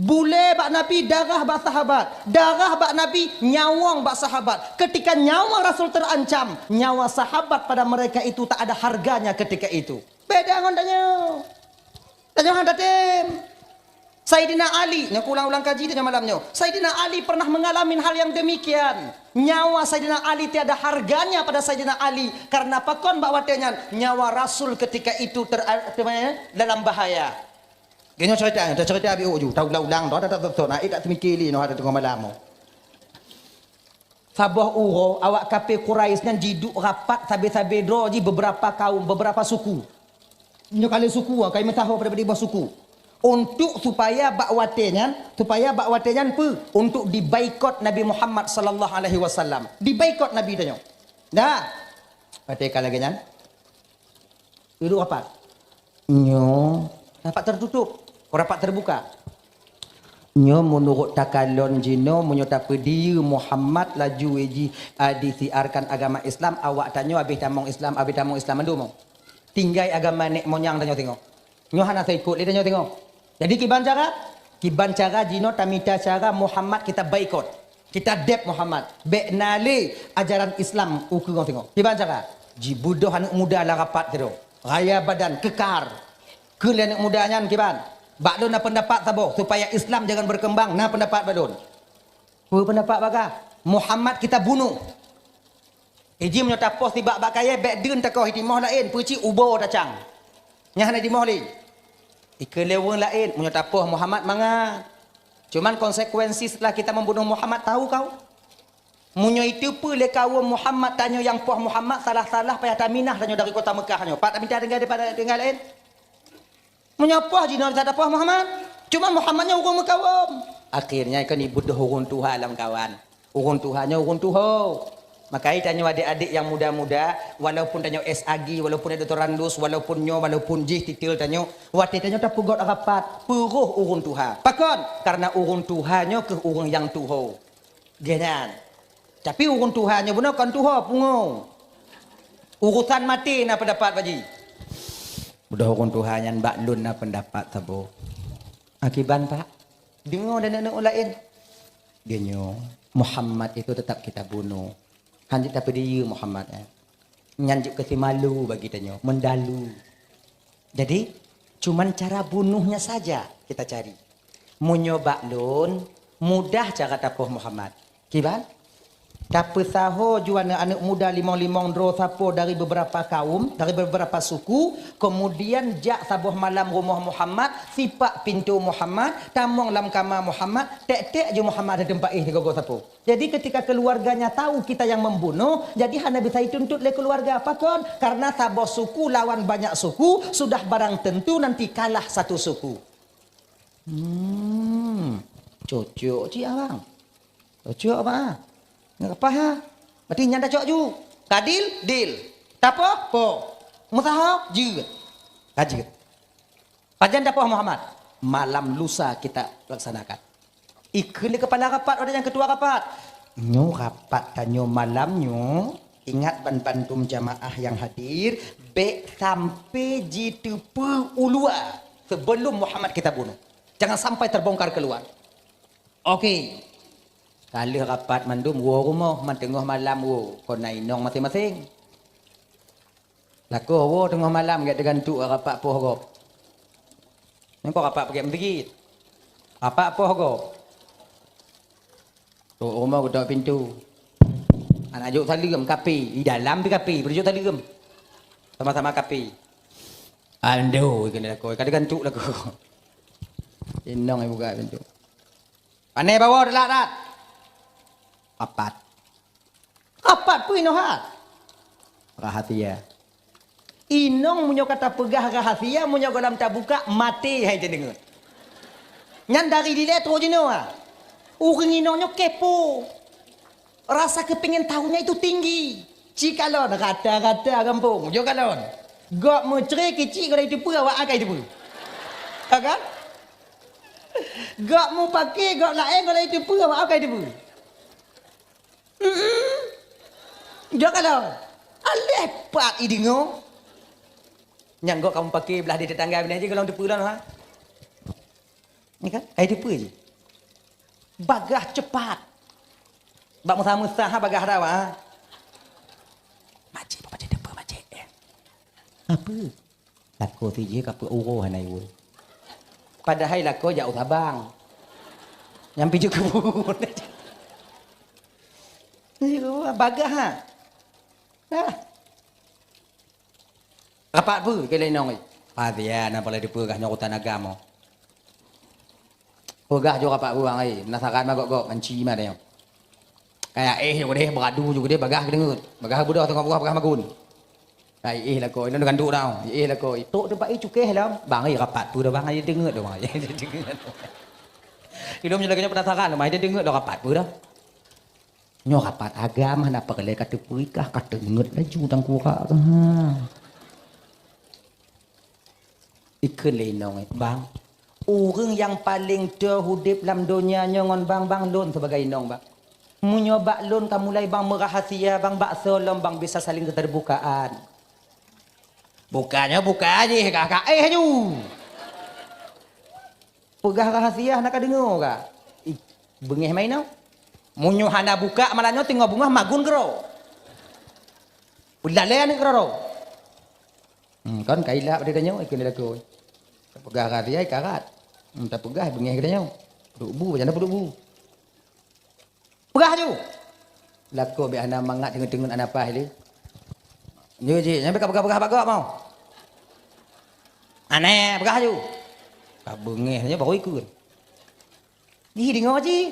Bulée bak Nabi, darah bak sahabat. Darah bak Nabi, nyawöng bak sahabat. Ketika nyawa Rasul terancam, nyawa sahabat pada mereka itu tak ada harganya ketika itu. Beda ngon tanyoe. Tanyoe hana tem. Saidina Ali, nyoe kuulang-ulang kaji tanyoe malam nyoe. Saidina Ali pernah mengalami hal yang demikian. Nyawa Saidina Ali tiada harganya pada Saidina Ali. Karena pakon bak watée nyan, nyawa Rasul ketika itu ter-, ter-, dalam bahaya. Geunyoe cerita, cerita Abi Uju, taulang-ulang, dah, dah, dah, dah, nah, eh, tak teumikir lé, noh, ada tengah malam. Saboh uroe, awak kafé Quraisy nyan jiduek rapat sabe-sabe droe jih beberapa kaum, beberapa suku. Nyoe kali suku, ah, kai meusaho pada bak suku. Untuk supaya bak watée nyan, supaya bak watée nyan peue? Untuk dibaikot Nabi Muhammad sallallahu alaihi wasallam. Dibaikot Nabi tanyoe. Dah. Watée ka lagée nyan. Duek rapat. Nyoe rapat tertutup, rapat terbuka. Nyoe meunurot takalon jinoe, meunyoe tapeudiyeu Muhammad laju jih, a, disiarkan agama Islam, awak tanyoe habéh tamong Islam, habéh tamong Islam mandum. Tinggai agama nek monyang tanyoe singoh. Nyoe hana teuikot lé tanyoe singoh. Jadi kiban cara? Kiban cara jinoe tamita cara Muhammad kita baikot. Kita deb Muhammad. Bék na lé ajaran Islam ukeue singoh. Kiban cara? Jibeudôh aneuëk muda lam rapat keudroe. Raya badan, keukar. Keu lé aneuëk muda nyan kiban. Bak lôn na peundapat saboh, supaya Islam jangan berkembang, na peundapat bak lôn. Peue peundapat bagah? Muhammad kita bunuh. Iji meunyoe tapoh sibak bak kayée bék deun takoh i timoh laén, peucit ubo tacang. Nyan hana timoh lé. Ikeu lé ureuëng laén, meunyoe tapoh Muhammad mangat. Cuman konsekuensi setelah kita membunuh Muhammad tahu kau? Meunyoe iteupeue lé kawöm Muhammad tanyoe nyang poh Muhammad salah-salah payah taminah tanyoe dari kota Mekah nyoe. Pat taminta tinggai daripada tinggai laén? Meunyoe poh jinoe bisa tapoh Muhammad. Cuma Muhammad nyoe ureuëng meukawöm. Akhirnya kan ibeudôh ureuëng tuha lam kawan. Ureuëng tuha nyoe ureuëng tuho. Maka tanyoe adik-adik nyang muda-muda, walaupun tanyoe S A G, walaupun doktorandus, walaupun nyoe, walaupun jih titel tanyoe, watée tanyoe tapeugot rapat, peuroh ureuëng tuha. Pakon? Karena ureuëng tuha nyoe keuh ureuëng nyang tuho. Geuhnyan. Tapi ureuëng tuha nyoe bunoe kon tuho, pungo. Urusan maté na peundapat bak jih. Beudôh ureuëng tuha nyan bak lôn na peundapat saboh. Akiban, Pak? Deungoe dan aneuk laén. Dia nyoe, Muhammad itu tetap kita bunuh. Hana tapeudiyeu Muhammad, eh. Nyan jeuet keu si malu bagi tanyoe, mendalu. Jadi, cuman cara bunuhnya saja kita cari. Meunyoe bak lôn, mudah cara tapoh Muhammad. Kiban? Tapeusaho ju aneuk-aneuk muda limong-limong droe sapo dari beberapa kaum, dari beberapa suku, kemudian jak saboh malam rumoh Muhammad, sipak pintoe Muhammad, tamong lam kama Muhammad, tek-tek ju Muhammad di teumpat éh sigoe-goe sapo. Jadi ketika keluarganya tahu kita yang membunuh, jadi hana bisa dituntut lé keluarga. Pakon? Karena saboh suku lawan banyak suku, sudah barang tentu nanti kalah satu suku. Hmm, cocok cit abang. Cocok abang. Nggak apa ha? Berarti nyan dah cok ju. Kadil, dil. Tapoh, poh. Meusaho, jeuet. Ka jeuet. Pajan tapoh Muhammad? Malam lusa kita laksanakan. Ikheun lé kepala rapat, ada yang ketua rapat. Nyoe rapat tanyoe malam nyoe, ingat ban bandum jamaah yang hadir, bèk sampai jiteupeu u luwa sebelum Muhammad kita bunuh. Jangan sampai terbongkar keluar. Oke. Ka lheueh rapat mandum, woe rumoh, man teungoh malam woe, kon na inong maséng-maséng. Lakoe woe teungoh malam gèt teugantuk rapat poh gob. Nyan kon rapat peuget meusigit. Rapat poh gob. Trok rumoh geutok pintoe. Aneuk jok saleuem, kape. Di dalam pi kape, beujok saleuem. Sama-sama kape. Ando, keuneuk lakoe, ka teugantuk lakoe. Inong buka pintoe. Pane bawoe teulat that. Rapat. Rapat peue inoe ha? Rahasia. Inong meunyoe ka tapeugah rahasia, meunyoe gohlom tabuka, maté hai teudeungeut. Nyan dari dilèe trok jinoe ha. Ureueng inong nyoe kepo. Rasa kepingin tahunya itu tinggi. Ci kalon rata-rata gampông, jok kalon. Gob meucre kicik gohlom jiteupeue awak akai teupeue. Ha kan? Gob mupake, gob laén gohlom jiteupeue awak akai teupeue. Mm-mm. Jok kalon. Aléh pat ideungoe. Nyang gob kamoe pake blah di tetangga binéh jih gohlom teupeue lom ha. Ni kan? Hai teupeue jih. Bagah cepat. Bak meusa-meusa ha bagah dawa. Makcik, apa cit teupeue makcik? Apa? Lakoe sijih ka peuet uroe hana iwoe. Padahai lakoe jak u Sabang. Nyang pijôh keubu. Bagah ha. Nah. Rapat peue keu lé inong? Padia na palai dipeugah nyoe urusan agam. Peugah ju rapat buang ai, penasaran ma gok-gok, manci ma tanyoe. Kaya éh ju keudeh, beuradu ju keudeh, bagah keudeungeut. Bagah beudôh teungoh peugah, bagah magun. Kai éh lakoe, inong ganduk tau. Éh lakoe, tok teumpat éh cukéh lom. Bang, ai rapat peue dah bang, ai deungeut dah bang, ai deungeut. Ilom lagèe nyoe penasaran, mai deungeut dah rapat peue dah. Nyoe rapat agam hana peureulèe ka teupeurikah, ka teungeut laju tangkurak ka. Ikheun lé inong, "Bang, ureueng nyang paleng teuh udép lam donya nyoe ngon bang, bang lôn sibagai inong, bang. Meunyoe bak lôn ka mulai bang meurahasia, bang, bak soe lom bang bisa saléng keuteubukaan." Bukannya buka jih, ka, ka éh ju. Peugah rahasia hana ka deungoe ka. Ih, beungéh ma inong. Meunyoe hana buka malam nyoe teungoh beungoh magun keudroe. Peulalé aneuk keudroe. Hmm, kon ka ilap di tanyoe, ikheun di lakoe. Tapeugah rahasia ikarat. Hmm, tapeugah beungéh geutanyoe. Peuduek bu, macam mana peuduek bu? Peugah ju. Lakoe bèk hana mangat teungeut-teungeut hana paih lé. Nyoe jih, nyan bèk ka peugah-peugah bak gob mau. Aneh, peugah ju. Ka beungéh nyoe baru ikheun. Jih deungoe jih.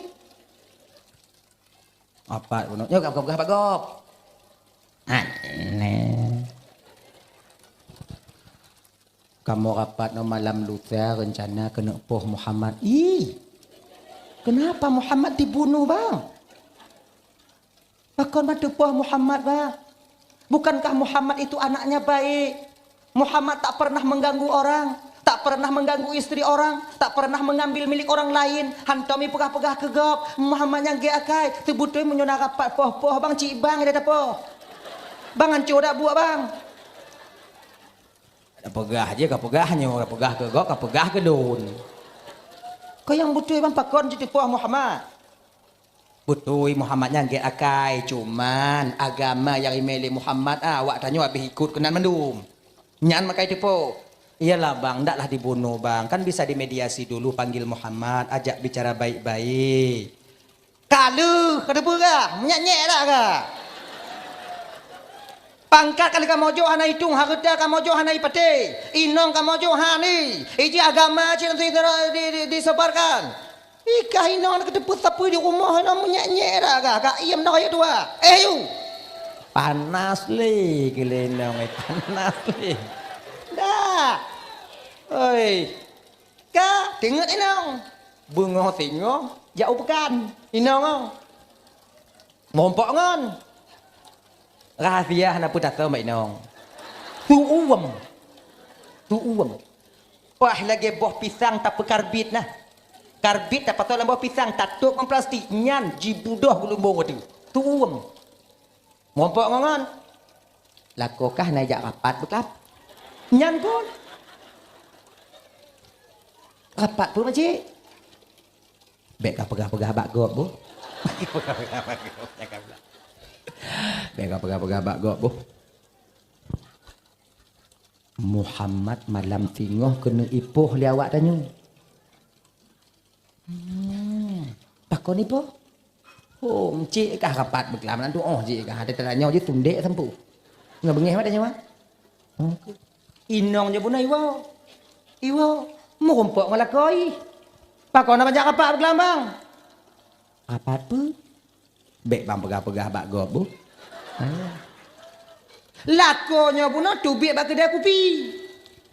Apat bunoe, nyoe ka peugah-peugah bak gob. Aneh. Kamoe rapat nyoe malam lusa rencana keuneuk poh Muhammad. Ih, kenapa Muhammad dibunuh, Bang? Pakon ma teupoh Muhammad, Bang? Bukankah Muhammad itu anaknya baik? Muhammad tak pernah mengganggu orang, tak pernah mengganggu istri orang, tak pernah mengambil milik orang lain. Hantom ipeugah-peugah keu gob, Muhammad nyang gèt akai. Teubeutôi meunyoe na rapat poh-poh, Bang, cit bang dah tapoh. Bang, ancô dak buet, Bang? Ka peugah jih, ka peugah nyoe, ka peugah keu gob, ka peugah keu lôn. Keu nyang beutôi ban pakon jiteupeue Muhammad? Beutôi Muhammad nyan gét akai, cuman agama nyang imé lé Muhammad, ah, awak tanyoe habéh ikot keunan mandum. Nyan makajih teupeue. Iyalah bang, ndaklah dibunoe bang. Kan bisa dimediasi dulu, panggil Muhammad, ajak bicara baik-baik. Ka lheueh, ka teupeue kah? Meunyak-nyak dak kah? Pangkat ka lheueh kamoe jok hana itong, hareuta kamoe jok hana ipatéh. Inong kamoe jok hana. Iji agama cit di, di, di, disebarkan. Ikah inong ka teupeue sapeue di rumoh, inong meunyak-nyak dak kah? Ka iem dak kayèe tuha. Eh, yu! Panas lé keu lé inong, eh, panas lé. Dak. Oi. Ka, teungeut inong. Beungoh singoh, jak u peukan. Inong, oh. Meurumpok ngon. Rahsia hana peue tasoe bak inong. Tuuem. Tuuem. Paih lagèe boh pisang tapeukarbit nah. Karbit tapasoe lam boh pisang, tatôp ngon plastik, nyan jibudoh geulumbong watèe. Tuuem. Meurumpok ngon. Lakoe kah na jak rapat beukeulab? Nyan phon. Rapat peue, Makcik? Bèk kapeugah-peugah bak gob, boh. Bèk kapeugah-peugah bak gob, boh. Muhammad malam singoh keuneuk ipoh lé awak tanyoe. Hmm. Pakon ipoh? Oh, cit kah rapat beukeulab, na tuoh cit kah. Ada tanya je tundek sampu. Nggak bengeh mata nyawa. Hmm. Inong je bunoe iwoe. Iwoe. Meurumpok ngon lakoe. Pakon na bajak rapat beukeulab, bang? Rapat peue? Bèk bang peugah-peugah bak gob, boh. Lakoe nyoe bunoe teubiet bak keudè kupi.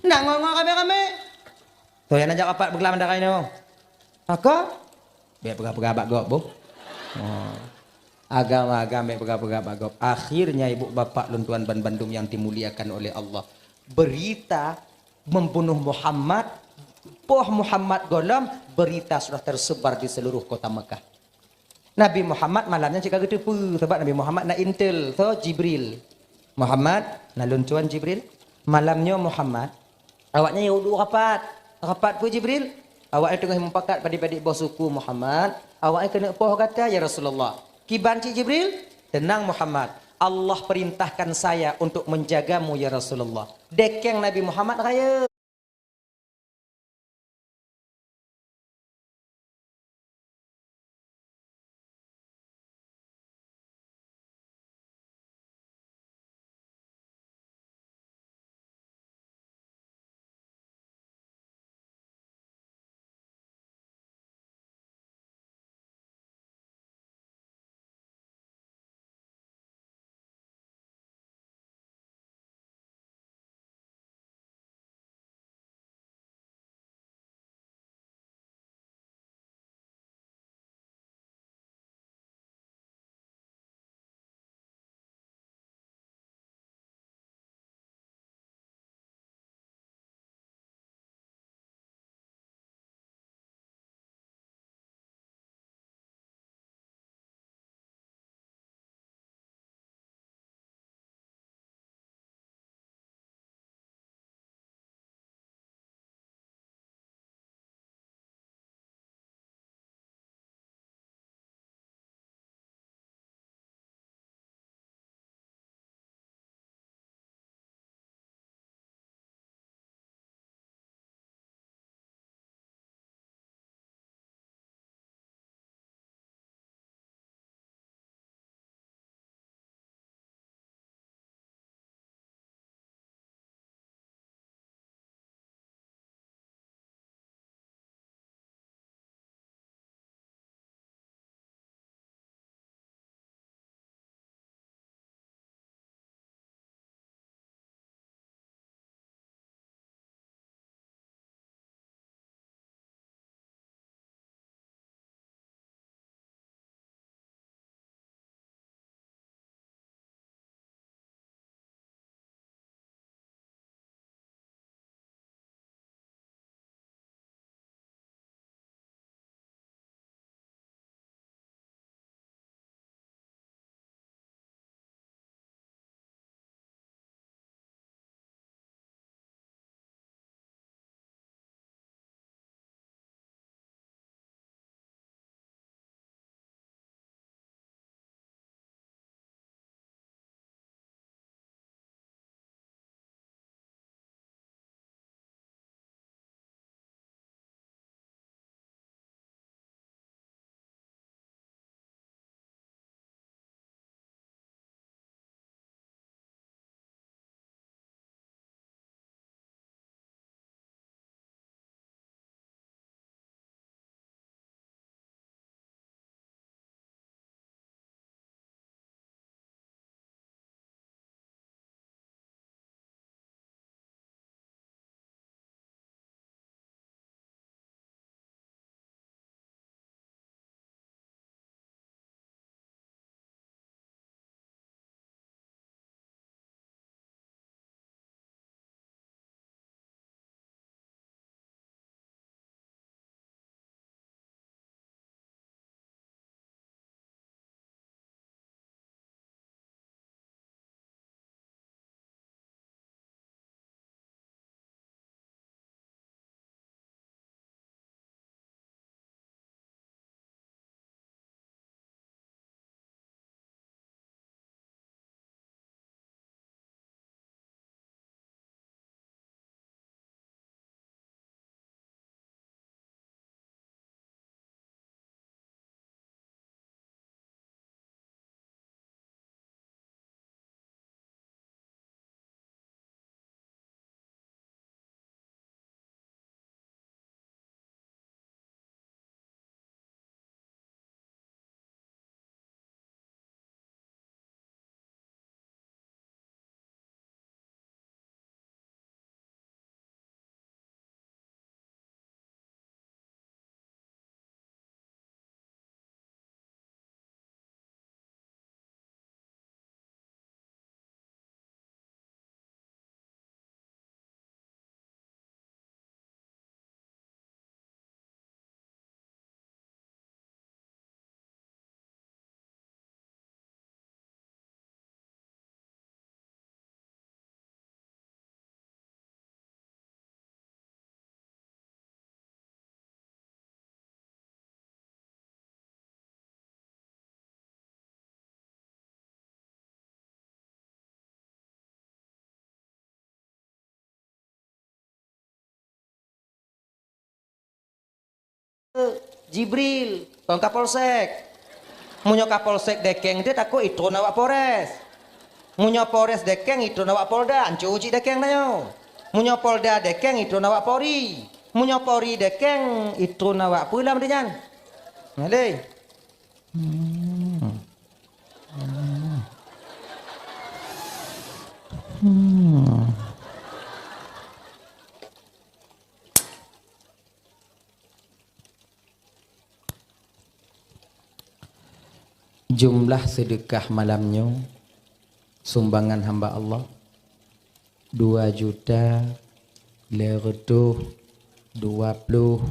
Na ngon-ngon ramè-ramè. Toh nyang na jak rapat beukeulab mandara inoe. Maka, bèk peugah-peugah bak gob, boh. Oh. Agam-agam bèk peugah-peugah bak gob. Akhirnya, ibu bapak lôn tuan ban bandum nyang dimuliakan oleh Allah, berita membunuh Muhammad, poh Muhammad gohlom, berita sudah tersebar di seluruh kota Mekah. Nabi Muhammad malam nyan cit ka geuteupeue, sabab Nabi Muhammad na intel, soe? Jibril. "Muhammad, na lôn tuan Jibril. Malam nyoe Muhammad, awaknyan yue duek rapat." "Rapat peue Jibril?" "Awaknyan teungoh mupakat padit-padit boh suku Muhammad, awaknyan keuneuk poh gata ya Rasulullah." "Kiban cit Jibril?" "Teunang Muhammad, Allah perintahkan saya untuk menjagamu ya Rasulullah." Dekeng Nabi Muhammad rayeuk. Jibril, kon Kapolsek. Meunyoe Kapolsek dekeng teuh takot itron awak Polres. Meunyoe Polres dekeng itron awak Polda, anco cit dekeng tanyoe. Meunyoe Polda dekeng itron awak Polri. Meunyoe Polri dekeng itron awak peue lam nyan. Ngaleh. Hmm. Hmm. Hmm. Jumlah seudeukah malam nyoe, sumbangan hamba Allah, dua juta lhèe reutôh dua ploh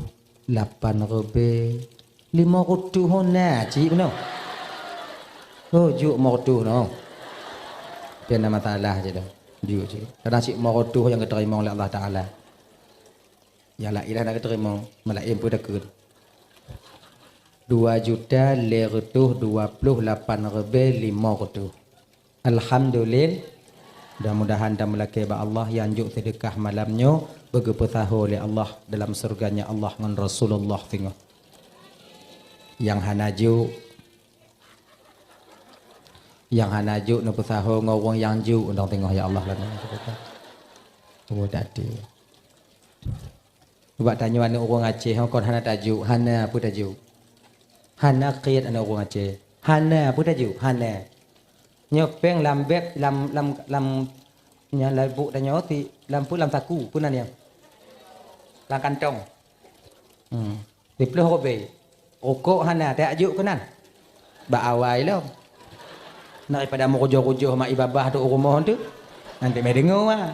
lapan ribèe lima reutôh na cit bunoe. Oh, jok lima reutôh noh. Pi na masalah cit dah. Jok cit. Kadang cit lima reutôh nyang geuteurimong lé Allah Taala. Nyang laén hana geuteurimong, malaén peue takheun. Dua juta lhèe reutôh dua ploh lapan ribèe lima reutôh. Alhamdulillah. Mudah-mudahan tameulakèe bak Allah nyang jok seudeukah malam nyoe beugeupeusaho lé Allah dalam syeuruga-Nya Allah ngon Rasulullah singoh. Nyang hana jok, nyang hana jok neupeusaho ngon ureueng nyang jok, undang teungoh ya Allah lagèe nyan. Oh, tadi. Bak tanyoe aneuk ureueng Aceh, ho kon hana tajok, hana peue tajok. Hana kiet aneuk ureueng Aceh. Hana peue tajok, hana. Nyoe péng lam beg, lam, lam, lam, nyan lam buk tanyoe ti, lam peue, lam saku, peue nan nyan? Lam kantong. Hmm. Siploh ribèe. Rukok hana, tajok keunan. Bak awai lom. Daripada meurujoh-rujoh mak i babah tu u rumoh tu. Nanti meh deungoe, ah.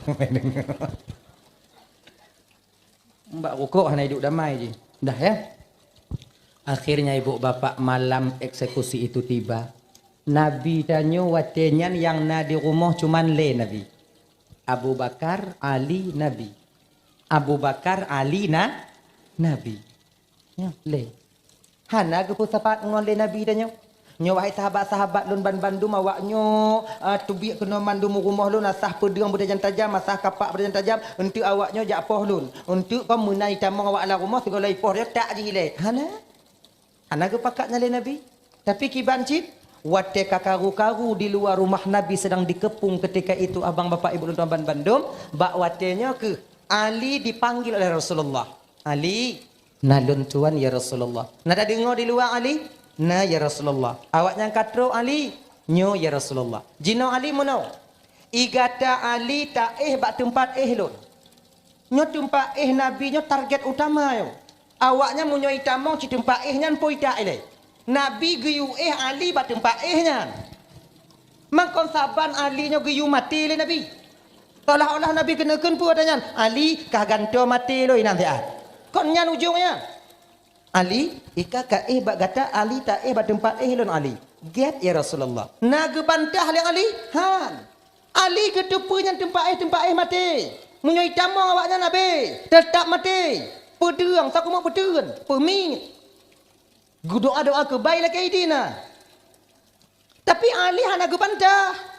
Meh deungoe. Bak rukok hana iduek damai jih. Dah, ya. Akhirnya, ibu bapak, malam eksekusi itu tiba. Nabi tanyoe watèe nyan nyang na di rumoh cuman lé Nabi. Abu Bakar, Ali, Nabi. Abu Bakar, Ali, na, Nabi. Nyoe lé. Hana geupeusapat ngon lé Nabi tanyoe. Nyoe, wahai sahabat-sahabat lôn banbandum, awaknyoe, ah, teubiet keunoe mandum u rumoh lôn, asah peudeueng beutajam-tajam, asah kapak beutajam-tajam, eunteuk awaknyoe jak poh lôn. Eunteuk kon meunan itamong awak lam rumoh, sigohlom ipoh lé tak jih ilèe. Hana. Hana geupakat nyan lé Nabi. Tapi kiban cit, watèe ka karu-karu di luwa rumoh Nabi sedang dikepung ketika itu, abang bapak ibu lôn tuan banbandum, bak watèe nyoe keuh Ali dipanggil oleh Rasulullah. Ali, "Na lôn tuan, ya Rasulullah." "Na tadeungoe di luwa, Ali?" "Na, ya Rasulullah." "Awaknyan ka trok, Ali?" "Nyoe, ya Rasulullah." "Jinoe, Ali, meunoe. I gata, Ali, taéh bak teumpat éh lôn." Nyoe teumpat éh Nabi nyoe target utama nyoe. Awaknyan meunyoe itamong cit teumpat éh nyan, phon itak ilèe. Nabi geuyue éh Ali bak teumpat éh nyan. Mangkon saban Ali nyoe geuyue maté lé Nabi. Seolah-olah Nabi keuneuk kheun peue ata nyan, "Ali, kah gantoe maté lôn inan siat." Kon nyan ujong nyan. "Ali, i ka ka éh bak gata, Ali, taéh bak teumpat éh lôn, Ali." "Gèt, ya Rasulullah." Na geubantah lé Ali? Han. Ali geuteupeue nyan teumpat éh, teumpat éh maté. Meunyoe itamong awaknyan habéh, teutap maté. Peudeueng, sakumok peuteuen, peumiet. Geudoa-doa keubai lakèe idin na. Tapi Ali hana geubantah.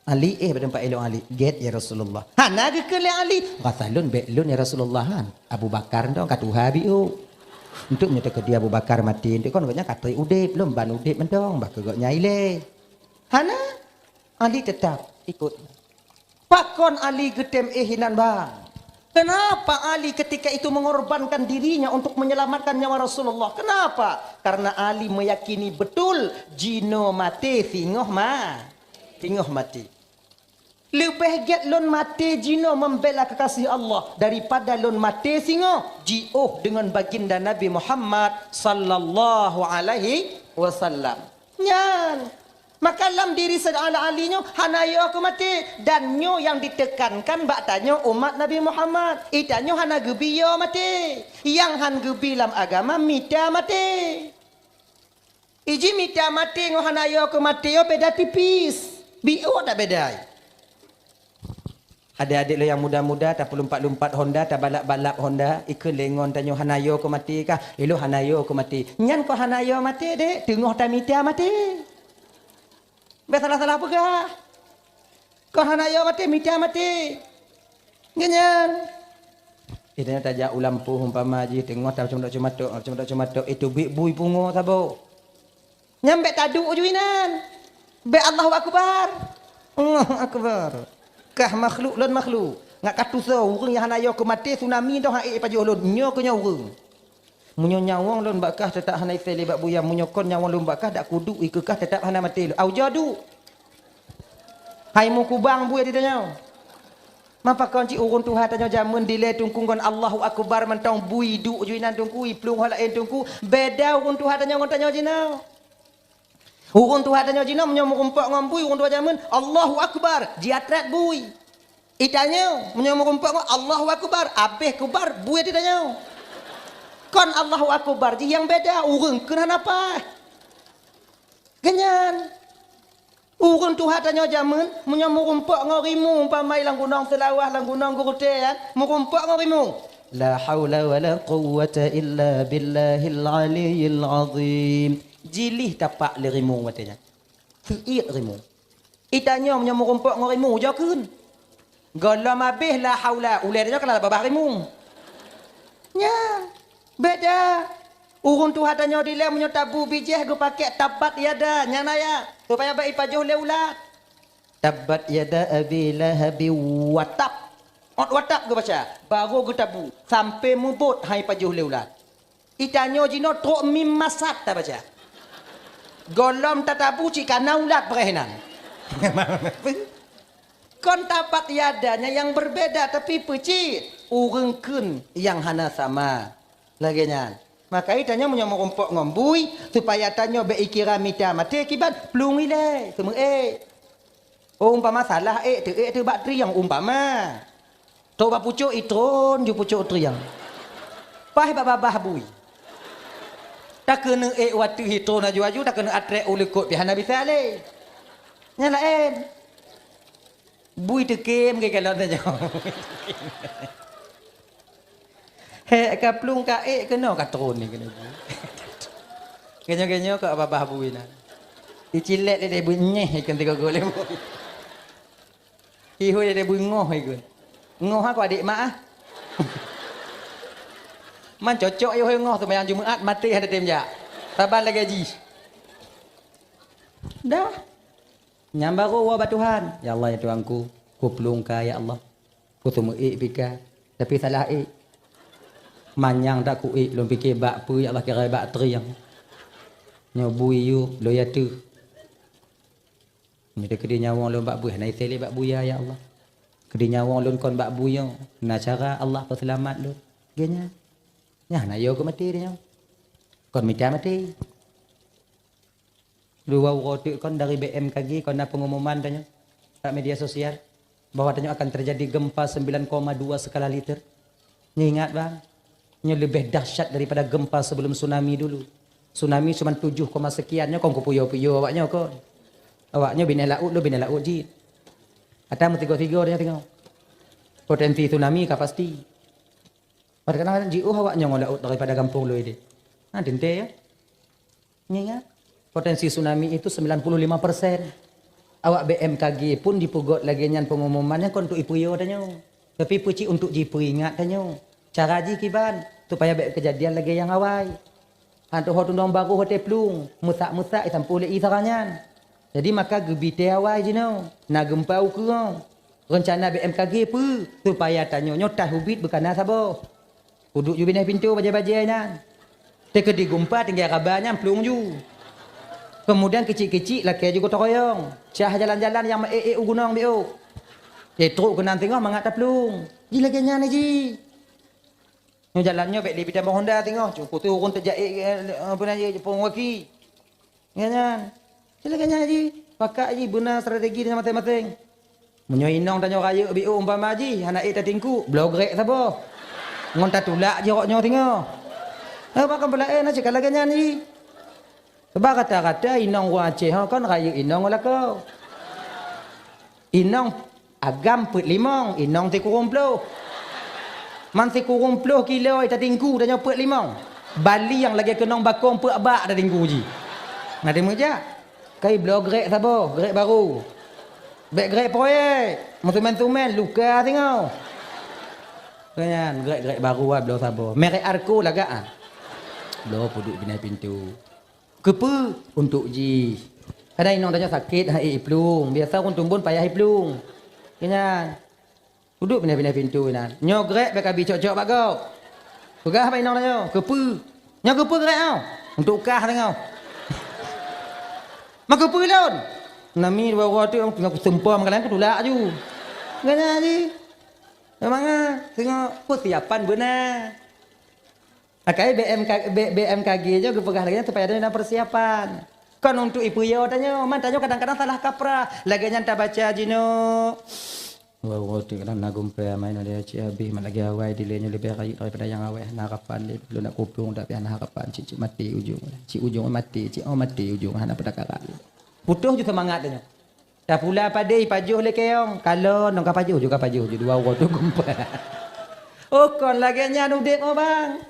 "Ali, éh bak teumpat éh lôn, Ali." "Gèt, ya Rasulullah." Hana geukheun lé Ali, "Rasa lôn bèk lôn, ya Rasulullah, han. Abu Bakar mantong ka tuha biôh. Eunteuk meunyoe teukeudi Abu Bakar maté, eunteuk kon gobnyan ka trép udép, lôn ban udép mantong, bah keu gobnyan ilèe." Hana. Ali teutap ikot. Pakon Ali geutem éh inan, bang? Kenapa Ali ketika itu mengorbankan dirinya untuk menyelamatkan nyawa Rasulullah? Kenapa? Karena Ali meyakini betul jinoe maté singoh ma-, singoh maté. Leubeh gèt lôn maté jinoe membela kekasih Allah daripada lôn maté singoh jiôh deungon baginda Nabi Muhammad sallallahu alaihi wasallam. Nyan. Maka lam diri Saidina Ali nyoe hana yo keu maté, dan nyoe nyang ditekankan bak tanyoe umat Nabi Muhammad. Itanyoe hana geubi yo maté. Nyang han geubi lam agama mita maté. Iji mita maté ngon hana yo keu maté nyoe beda tipis. Biôh dak beda. Adék-adék lôn nyang muda-muda, tapeulumpat-lumpat Honda, tabalap-balap Honda, ikheun lé ngon tanyoe hana yo keu maté kah? Ilôn hana yo keu maté. Nyan kon hana yo maté, Dek, teungoh tamita maté. Bèk salah-salah peugah. Kon hana yo maté, mita maté. Nyan. Itanyoe tajak u lampôh umpama jih teungoh taceumatok-ceumatok, taceumatok-ceumatok, eh, teubiet bui pungo saboh. Nyan bèk taduek ju inan. Bèk Allahu Akbar. Allahu Akbar. Kah makhluk lôn makhluk. Ngat ka tusoe ureueng nyang hana yo keu maté tsunami toh han ék pajoh lôn. Nyoe keu nyoe ureueng. Meunyoe nyawöng lôn bak kah teutap hana isé lé bak buya, meunyoe kon nyawöng lôn bak kah dak kuduek ikeue kah teutap hana maté lôn. Au jadu. Hai meukubang buet di tanyoe. Mapakon cit ureueng tuha tanyoe jameun dilèe teungku ngon Allahu Akbar mantong bui duek ju inan teungku, iplueng ho laén teungku. Beda ureueng tuha tanyoe ngon tanyoe jinoe. Ureueng tuha tanyoe jinoe meunyoe meurumpok ngon bui ureueng tuha jameun, Allahu Akbar, jiatrét bui. Itanyoe meunyoe meurumpok ngon Allahu Akbar, abéh kubar bui di tanyoe. Kon Allahu Akbar jih nyang beda, ureueng kheun hana paih. Geunyan. Ureueng tuha tanyoe jameun, meunyoe meurumpok ngon rimueng, umpama lam gunong Seulawah, lam gunong Geurutée nyan, meurumpok ngon rimueng. La haula wala quwwata illa billahil aliyyil azim. Jilih tapak lé rimueng watée nyan. Seuiet rimueng. Itanyoe meunyoe meurumpok ngon rimueng, ujoe kheun. Gohlom abéh la haula, ulèe tanyoe ka na babah rimueng. Nyan, beda. Ureueng tuha tanyoe dilèe meunyoe tabu bijéh geupakèk tabbat yada, nyan ayat, supaya bèk ipajoh lé ulat. Tabbat yada abi lahabi wa tab. Ot wa tab geubaca, barô geutabu, sampoe mubot han ipajoh lé ulat. Itanyoe jinoe trok mim masat tabaca. Gohlom tatabu cit ka na ulat preh inan. Kon tabbat yada nyan nyang berbeda, tapi peue cit ureueng kheun nyang hana sama. Lagèe nyan. Maka itanyoe meunyoe meurumpok ngon bui, supaya tanyoe bèk ikira mita maté kiban, plueng ilèe, seumeu'ék. Oh, umpama salah ék, teuék teuh bak trieng, umpama. Trok bak pucôk itron ju pucôk trieng. Paih bak babah bui. Takeuneuk ék watèe itron aju-aju, takeuneuk atrek u likot pih hana bisa lé. Nyan laén. Bui teukem geukalon tanyoe. Hék ka plueng ka ék keunoe ka tron ni keunoe. Keunyoe-keunyoe ka babah bui na. Icilek lé bui nyeh ikon tiga gol lé bui. Ihôi lé bui ngoh ikon. Ngoh aku adik mak ah. Man cocok ihôi ngoh seumayang Jumaat maté hana tem jak. Saban lagèe jih. Dah. Nyan barô woe bak Tuhan, "Ya Allah, ya Tuhanku, kuplueng ka, ya Allah. Kuteumeuék pih ka, tapi salah ék. Manyang that kuék, lôn pike bak peue, ya Allah, kira bak trieng. Nyoe bui yue, lôn yue teuh. Nyoe keudéh nyawöng lôn bak bui, hana isé lé bak buya, ya Allah. Keudéh nyawöng lôn kon bak buya, na cara Allah peuseulamat lôn." Geuhnyan, nyan hana yo keu maté tanyoe. Kon mita maté. Dua uroe teuk kon dari B M K G kon na pengumuman tanyoe bak media sosial bahwa tanyoe akan terjadi gempa sembilan koma dua skala Richter. Nyoe ingat bang, nyoe leubeh dahsyat daripada gempa sebelum tsunami dulu. Tsunami cuma tujuh koma sekian, nyoe kon kupuyo-puyo awak nyoe kon. Awak nyoe binéh laôt, lôn binéh laôt jih. Ata meusigoe-sigoe tanyoe tengok. Potensi tsunami ka pasti. Padahai kadang-kadang jiôh awak nyoe ngon laôt daripada gampông lôn idéh. Ha, teuntèe ya. Ngingat, potensi tsunami itu sembilan puluh lima persen. Awak B M K G pun jipeugöt lagèe nyan pengumuman nyan kon untuk ipeuyô tanyoe. Tapi peucit untuk jipeuingat tanyoe. Cara jih kiban, supaya bèk keujadian lagèe nyang awai. Hantoh ho tunong barô watèe plueng, meusak-meusak isampoe lé ie sara nyan. Jadi maka geubi tée awai jinoe, na geumpa ukeue. Reuncana B M K G peue? Supaya tanyoe nyoe tahi ubit beukana saboh. Uduk ju binéh pintoe bajèe-bajèe nyan. Teukeudi geumpa tinggai raba nyan plueng ju. Keumudian keucik-keucik lakèe ju gotong royong. Cah jalan-jalan nyang meu-ék-ék u gunong biôh. Teutrok keunan singoh mangat taplueng. Jih lagèe nyan jih. Nyoe jalan nyoe bèk lé pih tamong honda singoh, cukôp teuh ureueng teujak ék, eh, apa nan jih, peueng waki. Nyan nyan. Cit lagèe nyan jih, pakat jih beuna strategi tanyoe maséng-maséng. Meunyoe inong tanyoe rayeuk biôh umpama jih, hana ék tatingku, bloe grek saboh. Ngon tatulak jih rot nyoe singoh. Eh, pakon peulaén na cit ka lagèe nyan jih. Sabab rata-rata inong ureueng Aceh ho kon rayeuk inong ngon lakoe. Inong agam peuet limong, inong sikureueng ploh. Man sikureueng ploh kilo tatingku tanyoe peuet limong. Bali nyang lagèe keunong bakong peuet bak tatingku jih. Na teumeujak. Kai bloe grek saboh, grek barô. Bèk grek proyek, meusumen-sumen luka singoh. Nyan, grek-grek baru ah, bloe saboh. Merek Arco lagak ah. Bloe peuduek binéh pintoe. Keupeue? Untuk jih. Kadang inong tanyoe sakét, hai iplueng. Biasa ureueng tumbon payah iplueng. Nyan. Peuduek binéh-binéh pintoe nyan. Nyoe grek bèk ka bi cok-cok bak gob. Peugah bak inong tanyoe, keupeue? Nyoe keupeue grek nyoe? Untuk kah teungoh. Ma keupeue lôn? Nami dua uroe teuk teungoh kuseumpom meukaleng kutulak aju. Nyan jih. Memang ah, teungoh persiapan beuna. Akai B M K, B-, B M K G nyoe geupeugah lagèe nyan supaya tanyoe na persiapan. Kon untuk ipeuyô tanyoe, man tanyoe kadang-kadang salah kaprah. Lagèe nyan tabaca jinoe. Wah, wah, tu kadang na gumpa main ada cik habis, mat lagi awai dilèe nyoe leubeh rayeuk daripada nyang awai. Hana harapan lé, lôn nak kuplueng tapi hana harapan, cik-cik maté ujong. Cik ujong maté, cik oh maté ujong, hana peudakaran. Putôh ju seumangat tanyoe. Tapula padé, pajoh lé keong. Kalon, nong ka pajoh ju, ka pajoh ju. Dua uroe tu gumpa. Oh, kon lagèe nyan udép, oh, bang.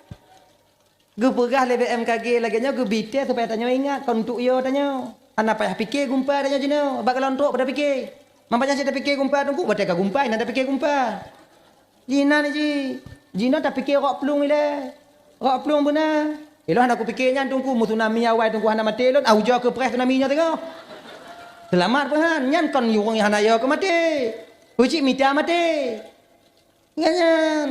Geupeugah lé B M K G lagèe nyoe, geubitèe supaya tanyoe ingat, kon untuk yo tanyoe. Hana payah pike gumpa tanyoe jinoe. Bak kalon trok pada pike. Man payah cit tapike gumpa teungku, watèe ka gumpa, inan tapike gumpa. Jinan ji, jinoe tapike rok plueng ilèe. Rok plueng beuna. Ilôn hana kupike nyan teungku, meu tsunami awai teungku hana maté lôn, ah ujoe keu preh tsunami nyoe teungoh. Seulamat peuhan, nyan kon ureueng nyang hana yo keu maté. Peucit mita maté. Nyan nyan.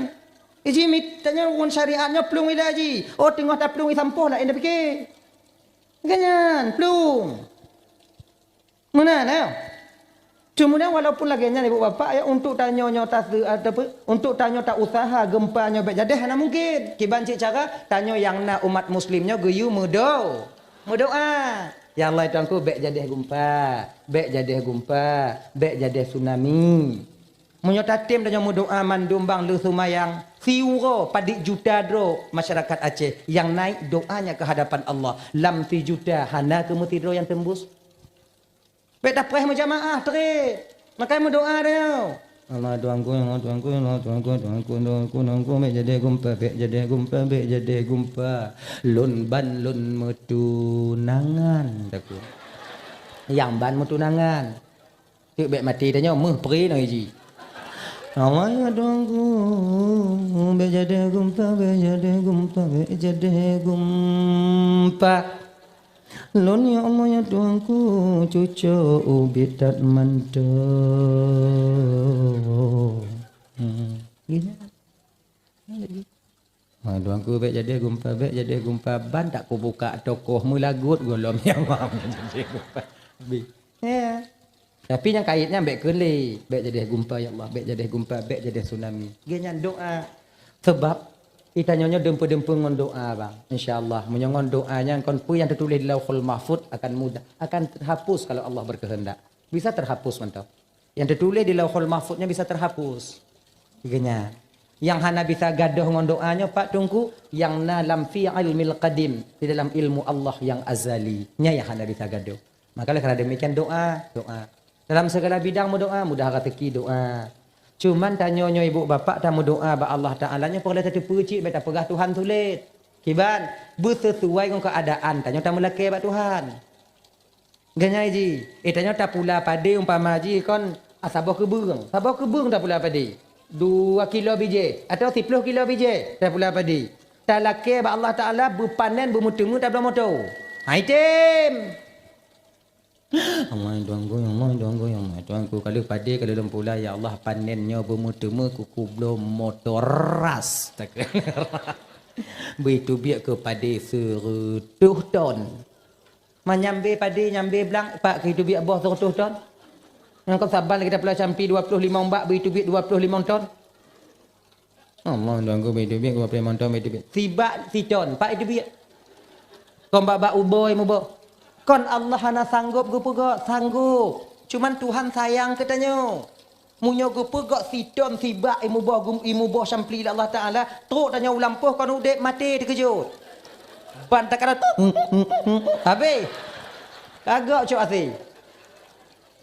Iji mit-, tanyoe ureueng syariat nyoe plueng ilèe ji. Oh teungoh taplueng isampoh laén tapike. Nyan nyan, plueng. Meunan, eh. Cuma walaupun lagèe nyan ibu bapak ya, untuk tanyoe nyoe tase-, ataupun untuk tanyoe ta usaha gempa nyoe bèk jadeh hana mungkin. Kiban cit cara tanyoe nyang na umat muslim nyoe geuyue meudo-, meudoa. Ya Allah, ya Tuhanku, bèk jadeh gempa, bèk jadeh gempa, bèk jadeh tsunami. Meunyoe tatem tanyoe meudoa mandum bang lheueh seumayang, siuroe padit juta droe masyarakat Aceh nyang naik doanya ke hadapan Allah, lam sijuta hana keu meusidroe nyang teumbus. Bèk tapreh meujamaah trép. Makai meudoa tanyoe. Allah Tuhanku, Allah Tuhanku, Allah Tuhanku, Tuhanku, Tuhanku, Tuhanku, bèk jadeh gumpa, bèk jadeh gumpa, bèk jadeh gumpa. Lôn ban lôn meutunangan, takue. Nyang ban meutunangan. Teuk bèk maté tanyoe, meuh pri nyoe ji. Allah ya Tuhanku, bèk jadeh gumpa, bèk jadeh gumpa, bèk jadeh gumpa. Lôn ya Allah ya Tuhanku, cucok ubit that mantong. Hmm. Gini. Ha, Tuhanku, bèk jadeh gumpa, bèk jadeh gumpa, ban tak kubukak tokoh meulagot gohlom ya Allah. Jadeh gumpa. Bi. Ya. Tapi nyang kait nyan bèk keu lé, bèk jadeh gumpa ya Allah, bèk jadeh gumpa, bèk jadeh tsunami. Geuh nyan doa. Sebab geutanyoe nyoe deumpeu-deumpeu ngon doa, bang. Insya Allah, meunyoe ngon doa nyan kon peue nyang teutuléh di Lauhul Mahfuz akan mudah, akan terhapus kalau Allah berkehendak. Bisa terhapus mantong. Nyang teutuléh di Lauhul Mahfuz nyan bisa terhapus. Geuh nyan. Nyang hana bisa gadôh ngon doa nyoe, Pak Teungku, nyang na lam fi ilmil qadim, di dalam ilmu Allah nyang azali. Nyan nyang hana bisa gadôh. Maka oleh karena demikian doa, doa. Dalam segala bidang meudoa, mudah rezeki doa. Cuman tanyoe nyoe ibu bapak tameudoa bak Allah Taala nyoe peureulèe tateupeue cit, bèk tapeugah Tuhan sulet. Kiban, beusesuai ngon keuadaan tanyoe tameulakèe bak Tuhan. Geuh nyan ji, eh, tanyoe tapula padé umpama ji kon, ah, saboh keubeueng. Saboh keubeueng tapula padé. Dua kilo bijèh atau siploh kilo bijèh tapula padé. Talakèe bak Allah Taala beupanen beumeuteumé tabloe moto. Hai tem. Allah Tuhanku, Allah Tuhanku, Allah Tuhanku. Kalau padé, kalau lôn pula, ya Allah, panen nyoe beumeuteumé keu kubloe moto ras. Beuteubiet keu padé seureutôh ton. Ma nyambé padé, nyambé blang, Pak, keu teubiet boh seureutôh ton. Nyang kon saban lagèe tapula campi dua ploh limong bak, beuteubiet dua ploh limong ton. Allah, Tuhanku, beuteubiet, dua ploh limong ton beuteubiet. Sibak siton, Pak, iteubiet. Kon bak-bak uboi muboh. Kon Allah hana sanggob geupeugöt, sanggob. Cuman Tuhan sayang keu tanyoe. Meunyoe geupeugöt siton sibak imuboh gum-, imuboh sampli lé Allah Taala, trok tanyoe u lampôh kon udép maté teukeujot. Ban takana habéh. Kagok cok asé.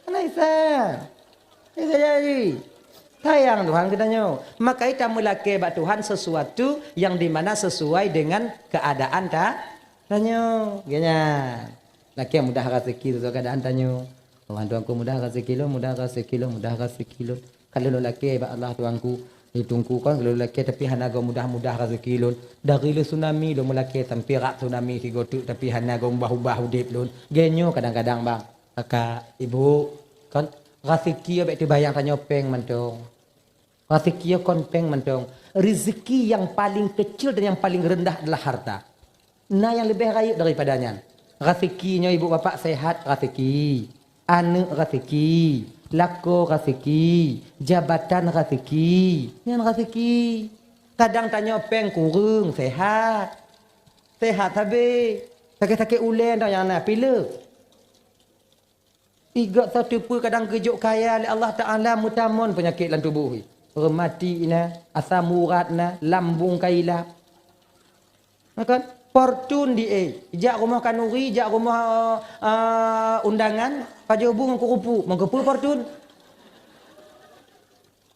Hana bisa. Bisa jadi. Sayang Tuhan keu tanyoe. Maka ita meulakèe bak Tuhan sesuatu yang di mana sesuai dengan keadaan ta-, tanyoe. Geuh nyan. Lakèe mudah rezeki sesuai keadaan tanyoe. Allah Tuhanku mudah rezeki lôn, mudah rezeki lôn, mudah rezeki lôn. Kalau lôn lakèe bak Allah Tuhanku, Di Teungku kon lôn lakée tapi hana goe mudah-mudah raseuki lôn. Dari lé tsunami lôn meulakée sampai rak tsunami sigoe teuk tapi hana goe ubah-ubah udeb lôn. Geuh nyoe kadang-kadang bang, kakak, ibu, kon raseuki bék teubayang tanyoe péng mantong. Raseuki kon péng mantong. Rezeki yang paling kecil dan yang paling rendah adalah harta. Na nyang leubeh rayeuk daripada nyan. Raseuki nyoe ibu bapak sehat raseuki, aneuëk raseuki, lakoe raseuki, jabatan raseuki. Nyan raseuki. Kadang tanyoe péng kureueng sehat. Sehat sabe. Sakét-sakét ulée nyoe nyang na pilek. Igoe soe teupeu kadang geujok kaya lé Allah Taala meutamon peunyakét lam tuboh. Reumati na, asam urat na, lambung ka ilap. Nah kan? Fortun di eh, jak rumoh kanuri, jak rumoh, eh, undangan, pajoh bu ngon keurupuk, meugeupeu fortun.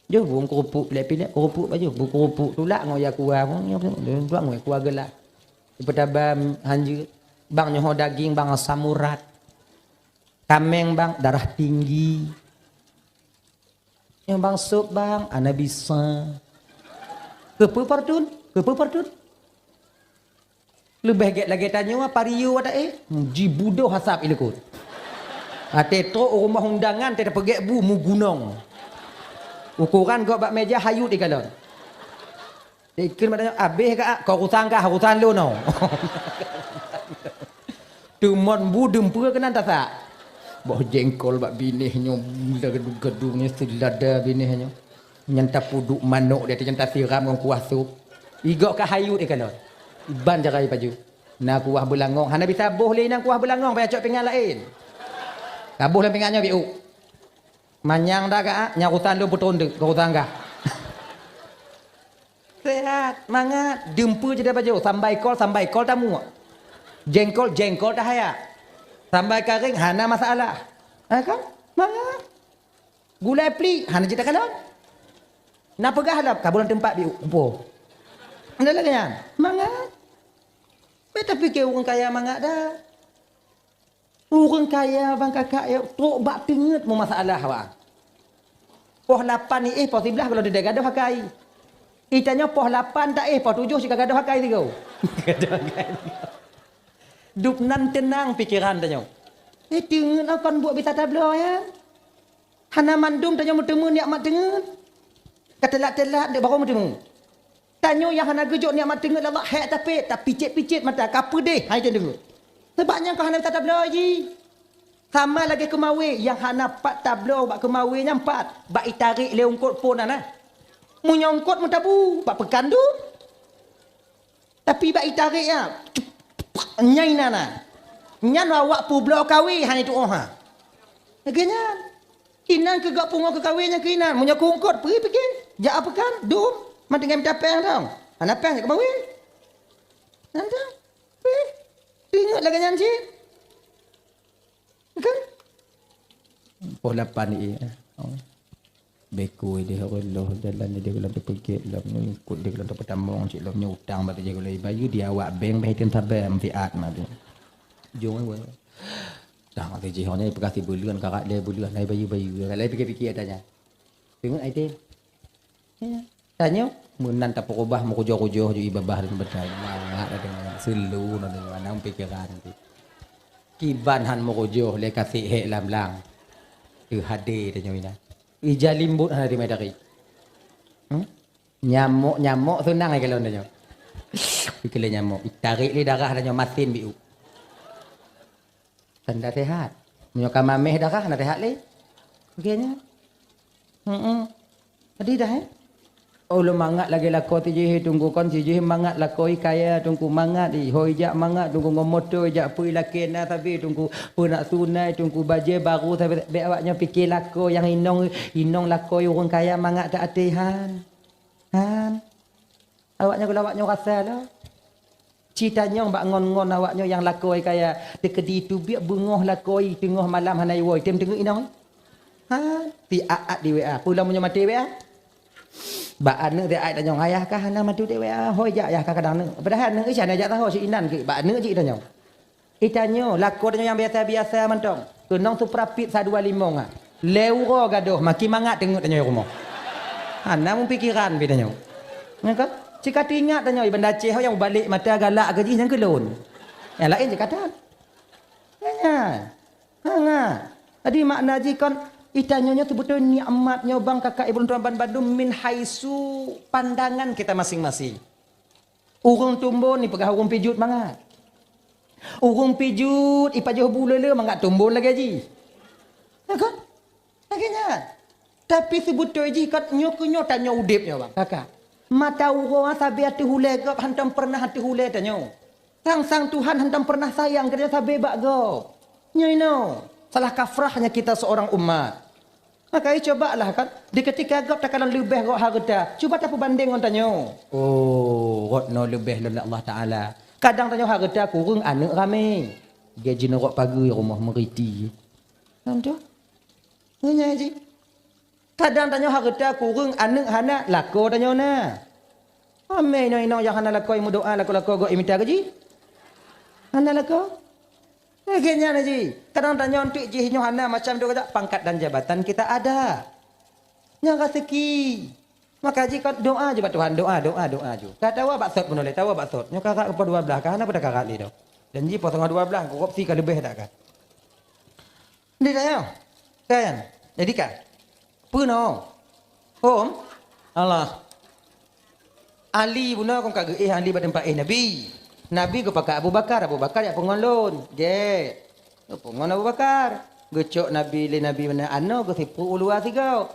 Joh bu ngon keurupuk, pilek-pilek keurupuk pajoh, bu keurupuk tulak ngon ya kuah, tulak ngon ya kuah geula. Peutaba hanjeuet, bang nyoe daging, bang asam urat. Kaméng bang darah tinggi. Nyang bang sop bang, ana bisa. Keupeu fortun, keupeu fortun. Leubeh gét lagée tanyoe apa riu ada eh. Jibudoh hasab ilikot. Até trok rumoh undangan teupeugét bu mugunong. Ukuran gok bak meja hayut ikalon. Ikheun mak tanyoe, "Abéh ka, ah, kau urusan kah, urusan lôn, oh." Teumon bu deumpeu keunan tasak. Boh jengkol bak binéh nyoe, mula gedung-gedung nyoe, seulada binéh nyoe. Nyan tapuduk manok di ateueh, nyan tasiram ngon kuah sup. Igok ka hayut ikalon. Iban jarai paju. Na kuah beulangong, hana bisa boh lé inan kuah beulangong, payah cok pingan laén. Taboh lam pingan nyoe biuk. Manyang dah ka, ah, nyan urusan lôn peutrôn deuk, keu urusan gah. Sehat, mangat, deumpeu jeuet pajoh, sambai kol, sambai kol tamuek. Jengkol, jengkol tahaya. Sambai karéng hana masalah. Ha kan? Mangat. Gulai plik hana jeuet takalon. Na peugah lom, ka bulan teumpat biuk, kumpul. Ada lagée nyan. Mangat. Bék tapike ureuëng kaya mangat dah. Ureuëng kaya bang kakak ya, trok bak teungeut meumasalah awak. Poh lapan iéh, poh siblaih kalau tidak gadoh akai. Itanyoe poh lapan tak éh, poh tujoh cit ka gadoh akai tigo. Gadoh akai. Dub nan teunang pikeran tanyoe. Eh, teungeut kon buet bisa tabloe ya. Hana mandum tanyoe meuteumé nikmat teungeut. Ka teulat-teulat dek baru meuteumé. Tanyoe nyang hana geujok nikmat teungeut Allah, hék tapét, tapicét-picét mata, ka peudeh hai teungeut. Sabab nyang ka hana bisa tabloe jih. Sama lagée keumawé, nyang hana pat tabloe bak keumawé nyan pat, bak itarék lé eungkot phon na. Meunyoe eungkot meutabu, bak peukan dum. Tapi bak itarék nyan, nyai na na. Nyan awak peubloe kawé hana tuoh ha. Lagée nyan. Inan keu gak pungo keu kawé nyang keu inan. Meunyoe keu eungkot, peue pike? Jak peukan, dum, man tinggai mita péng dong. Hana péng jak keumawé. Nyan dong. Pih, ingat lagée nyan cit. Kan? Poh lapan ni, eh. Oh. Beko ideh Allah, jalan ideh geulam teupeugét, lom nyoe ikot ideh geulam teupetamong, cit lom nyoe utang bak ideh geulam bayeue di awak bank, bah item saban, manfaat mah tu. Jong, eh, weh. Dah, mati jih, nyoe peugah sibuleuen, karat lhée buleuen, lai bayeue-bayeue, lai pikir-pikir adanya. Ingat ideh. Ya. Tanyoe, meunan tapeureubah meukujoh-kujoh ju ié babah dan beutôi. Mangat na deungon, seulu na deungon, na pikeran tu. Kiban han meukujoh lé kasek hék lam lang. Teuhadé tanyoe inan. Ija limbot hana teumé dari. Hmm? Nyamok-nyamok seunang ai kalon tanyoe. Pikir lé nyamok, itarék lé darah tanyoe masin biu. Tanda sehat. Meunyoe ka mameh darah, na sehat lé. Oke nyan. Heeh. Tadi dah, eh? Oh, lôn mangat lagée lakoe tijih, Teungku, kon tijih mangat lakoe kaya, Teungku, mangat i. Ho ijak mangat, Teungku, ngon moto ijak peue lakée na sabe, Teungku, peunak sunai, Teungku, bajée baru sabe, bék awak nyoe pike lakoe nyang inong, inong lakoe ureuëng kaya mangat ta até han. Han. Awak nyoe, awak nyoe rasa lah. Ci tanyong bak ngon-ngon awak nyoe nyang lakoe kaya teukeudi teubiet beungoh lakoe teungoh malam hana iwoe, tem teungeut inong. Ha, ti aat di W A. Peue lom nyoe maté W A? Bak aneuk ti aat tanyong, "Ayah kah hana maté di W A?" "Hoi jak ayah kah kadang neuk." Padahai aneuk Isya na jak tahu si inan ke, bak aneuk jih tanyong. Itanyoe, lakoe tanyoe nyang biasa-biasa mantong. Keunong suprapit sa dua limong ah. Lhée uroe gadoh, makin mangat teungeut tanyoe rumoh. Hana meupikiran pih tanyoe. Nyan kan? Cit ka teuingat tanyoe, i Banda Aceh nyang balek mata galak keu jih nyang keu lôn. Nyang laén cit ka tan. Nyan. Ha, nyan. Jadi makna jih kan, i tanyoe nyoe seubeutôi nikmat nyoe bang kakak ibu lôn tuan ban bandum min haitsu pandangan kita masing-masing. Ureuëng tumbon ipeugah ureuëng pijut mangat. Ureuëng pijut ipajoh bu le-le mangat tumbon lagée jih. Ya kan? Lagée nyan. Tapi seubeutôi jih kat nyoe keu nyoe tanyoe udeb nyoe bang, kakak. Mata uroe sabe ateueh ulée gob hantom peureunah ateueh ulée tanyoe. Sang-sang Tuhan hantom peureunah sayang keu tanyoe sabe bak gob. Nyoe inoe, salah kafrahnya kita seorang umat. Maka, eh, cobalah kan, di ketika gob takalon leubeh rot hareuta, cuba tapeubandeng ngon tanyoe. Oh, rot nyoe leubeh lom lé Allah Taala. Kadang tanyoe hareuta kureueng aneuëk ramé. Gaji neurok pageue rumoh meuriti. Contoh. Nyan jih. Kadang tanyoe hareuta kureueng aneuëk hana, lakoe tanyoe na. Amé inong-inong nyang hana lakoe meudoa lakoe-lakoe gob imita gaji. Hana lakoe. Lagée nyan jih. Kadang tanyoe eunteuk jih nyoe hana macam doa pangkat dan jabatan kita ada. Nyang raseuki. Maka jih kan doa je bak Tuhan, doa, doa, doa je. Ka tawa bak sot meunulée, tawa bak sot. Nyoe karat keu poh dua belas, ka hana peue takarat lé doh. Dan jih poh teungoh dua belas, korupsi ka leubeh that kan. Di tanyoe. Kan? Jadi kan? Peue nyoe? Hom? Allah. Ali bunoe kon ka geuéh Ali bak teumpat éh Nabi. Nabi geupakat Abu Bakar, Abu Bakar jak peungon lôn. Gét. Geupeungon Abu Bakar. Geucok Nabi lé Nabi meunan anoe geusipruek u luwa sigoe.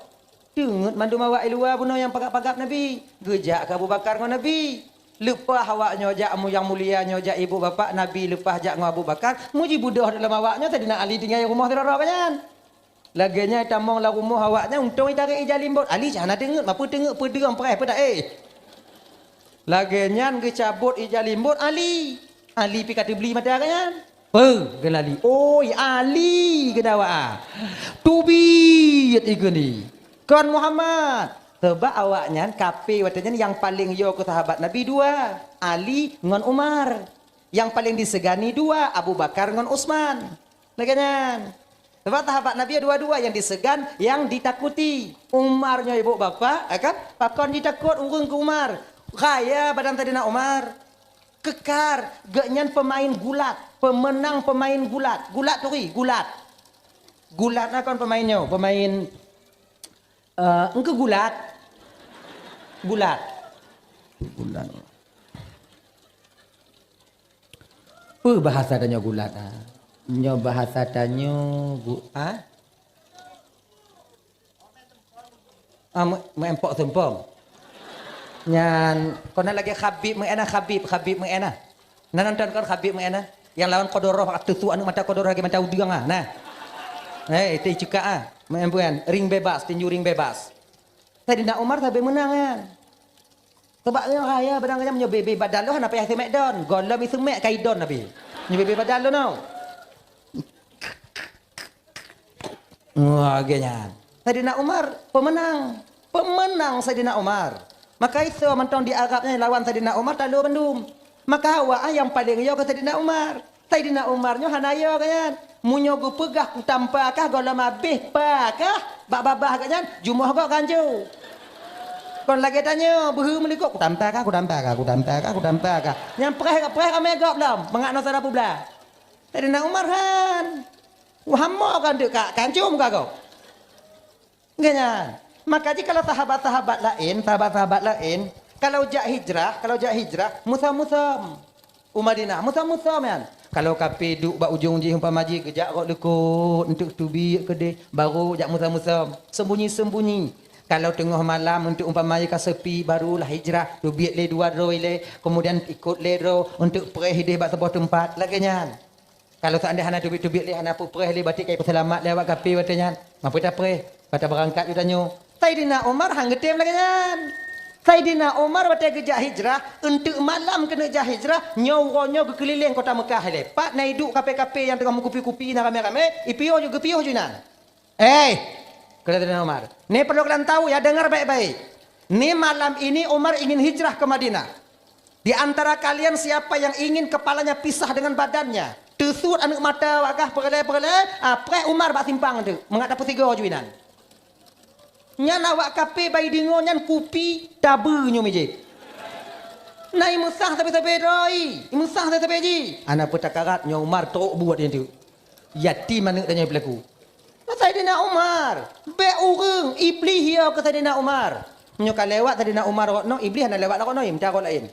Teungeut mandum awak i luwa bunoe nyang pagab-pagab Nabi. Geujak keu Abu Bakar ngon Nabi. Leupah awak nyoe jak mu-, nyang mulia nyoe jak ibu bapak Nabi leupah jak ngon Abu Bakar, muji beudôh dalam awak nyoe Saidina Ali tinggai rumoh sidroe-droe nyan. Lagée nyan tamong lam rumoh awak nyan untông itarek ija limbot. Ali cit hana teungeut, mapeue teungeut peudeueng preh peue taéh. Lagée nyan geucabot ija limbot Ali. Ali pih ka teubli mata geuh nyan. Peue geulali? Oi, Ali geudawa. Teubiet ikeu ni. Kon Muhammad. Sebab awak nyan kape watée nyan nyang paleng yo keu sahabat Nabi dua, Ali ngon Umar. Nyang paleng disegani dua, Abu Bakar ngon Utsman. Lagée nyan. Sebab sahabat Nabi dua-dua nyang diseugan, nyang ditakuti. Umar nyoe ibu bapak, eh kan? Pakon jitakot ureuëng keu Umar. Kaya badan Saidina Umar. Kekar, geuhnyan peumain gulat, peumeunang peumain gulat. Gulat turi, gulat. Gulat na kon peumain nyoe, peumain, eh, engkeu gulat. Gulat. Gulat. Peue bahasa tanyoe gulat, ha? Nyoe bahasa tanyoe gu-, ha? Ah, me-, meuempok seumpom. Nyan, kon na lagée Khabib meu'en na, Khabib, Khabib meu'en na. Na nonton kon Khabib meu'en na? Nyang lawan Kodoroh, ateueh su aneuëk mata Kodoroh lagée mata udeueng, ah, nah. Eh, itu cekak, ah. Meu'en bukan, ring bebas, tinju ring bebas. Saidina Umar sabe meunang, nyan. Sebab nyoe raya badang nyan nyoe bebe badalo hana payah seumèk don. Gohlom iseumèk ka idon Nabi. Nyoe bebe badalo no. Wah, lagée nyan. Saidina Umar peumeunang. Peumeunang Saidina Umar. Maka isoe mantong di Arab nyan lawan Saidina Umar talo bandum. Maka awak nyang paleng yo keu Saidina Umar. Saidina Umar nyoe hana yo keu nyan. Meunyoe geupeugah kutampa kah gohlom abéh pa kah bak babah geuh nyan, jumoh gob ganjo. Kon lagée tanyoe, beuhe meulikot, kutampa kah, kutampa kah, kutampa kah, kutampa kah. Nyang preh, preh amé gob lom, mangat noe sara peublah. Saidina Umar han. Wah, hamo kan deuk ka, kancum ka gob. Nggak nyan. Maka jih kalau sahabat-sahabat laén, sahabat-sahabat laén, kalau jak hijrah, kalau jak hijrah, musom-musom. U Madinah, musom-musom nyan. Kalau kape duek bak ujong jih umpama jih geujak rot leukot untuk teubiet keudeh, baru jak musom-musom. Sembunyi-sembunyi. Kalau teungoh malam untuk umpama jih ka sepi, barulah hijrah, teubiet lé dua droe ilée, kemudian ikot lé droe untuk preh ideh bak saboh teumpat. Lagée nyan. Kalau seandai hana teubiet-teubiet lé, hana peupreh lé, batik ka ipeuseulamat lé awak kape watée nyan. Mapeue tapreh? Bata beurangkat ju tanyoe. Saidina Umar han geutem lagée nyan. Saidina Umar watée geujak hijrah, eunteuk malam keuneuk jak hijrah, nyoe uroe nyoe geukeulileng kota Meukah ilée. Pat na iduek kape-kape nyang teungoh meukupi-kupi na ramé-ramé, ipiôh ju geupiôh ju inan. Eh, kata Saidina Umar, "Ni perlu kalian tahu ya, dengar baik-baik. Ni malam ini Umar ingin hijrah ke Madinah. Di antara kalian siapa yang ingin kepalanya pisah dengan badannya, teusuet aneuëk mata awak kah peureulée-peureulée, ah, preh Umar bak simpang tu, mangat tapeusigoe ju inan." Nyan awak kafé bak ideungoe nyan kupi tabeue nyoe mijéh. Na imeusah sabe-sabe droe, imeusah sabe-sabe jih. Hana peue takarat nyoe Umar trok buet nyan teuk. Yatim aneuk tanyoe peulaku. Saidina Umar, bék ureuëng, Iblih yo keu Saidina Umar. Nyoe ka lewat Saidina Umar rot noe, Iblih hana lewat rot noe, meucara laén.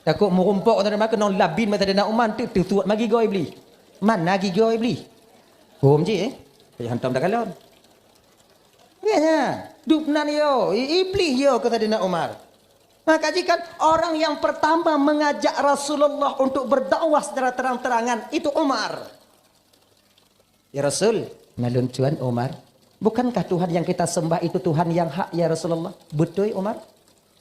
Takot meurumpok ngon Saidina Umar, keunong labin bak Saidina Umar, teuk teusuet ma gigoe Iblih. Mana gigoe Iblih? Hom jih, eh? Payah hantom takalon. Ya, ya. Dubnan yo, i-, Iblih yo keu Saidina Umar. Maka jih kan orang yang pertama mengajak Rasulullah untuk berdakwah secara terang-terangan itu Umar. "Ya Rasul, na lôn tuan Umar, bukankah Tuhan yang kita sembah itu Tuhan yang hak, ya Rasulullah?" "Beutôi, Umar."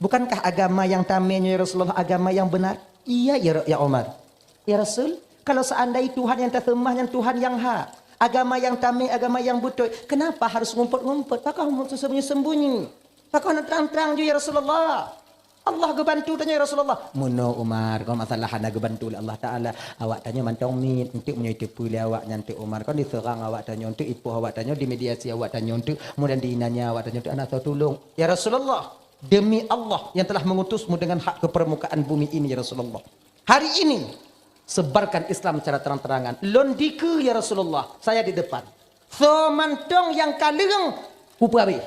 "Bukankah agama yang tamé nyoe, ya Rasulullah, agama yang benar?" "Iya, ya, ya Umar." "Ya Rasul, kalau seandai Tuhan yang taseumah nyan Tuhan yang hak, agama yang tamé, agama yang beutôi, kenapa harus ngumpet-ngumpet? Pakon meusembunyi-sembunyi? Pakon terang-terang ju, ya Rasulullah? Allah geubantu tanyoe, ya Rasulullah." "Meunoe, Umar, kon masalah hana geubantu lé Allah Taala. Awak tanyoe mantong miet, enteuk meunyoe teupeu lé awak nyan teuk, Umar, kon diseurang awak tanyoe, enteuk ipoh awak tanyoe, dimediasi awak tanyoe, enteuk mudah diinanya awak tanyoe, enteuk hana soe tulông." "Ya Rasulullah, demi Allah yang telah mengutusmu dengan hak ke permukaan bumi ini, ya Rasulullah, hari ini sebarkan Islam secara terang-terangan. Lôn dikeue, ya Rasulullah, saya di depan. Soe mantong nyang ka leueng, kupeue habéh."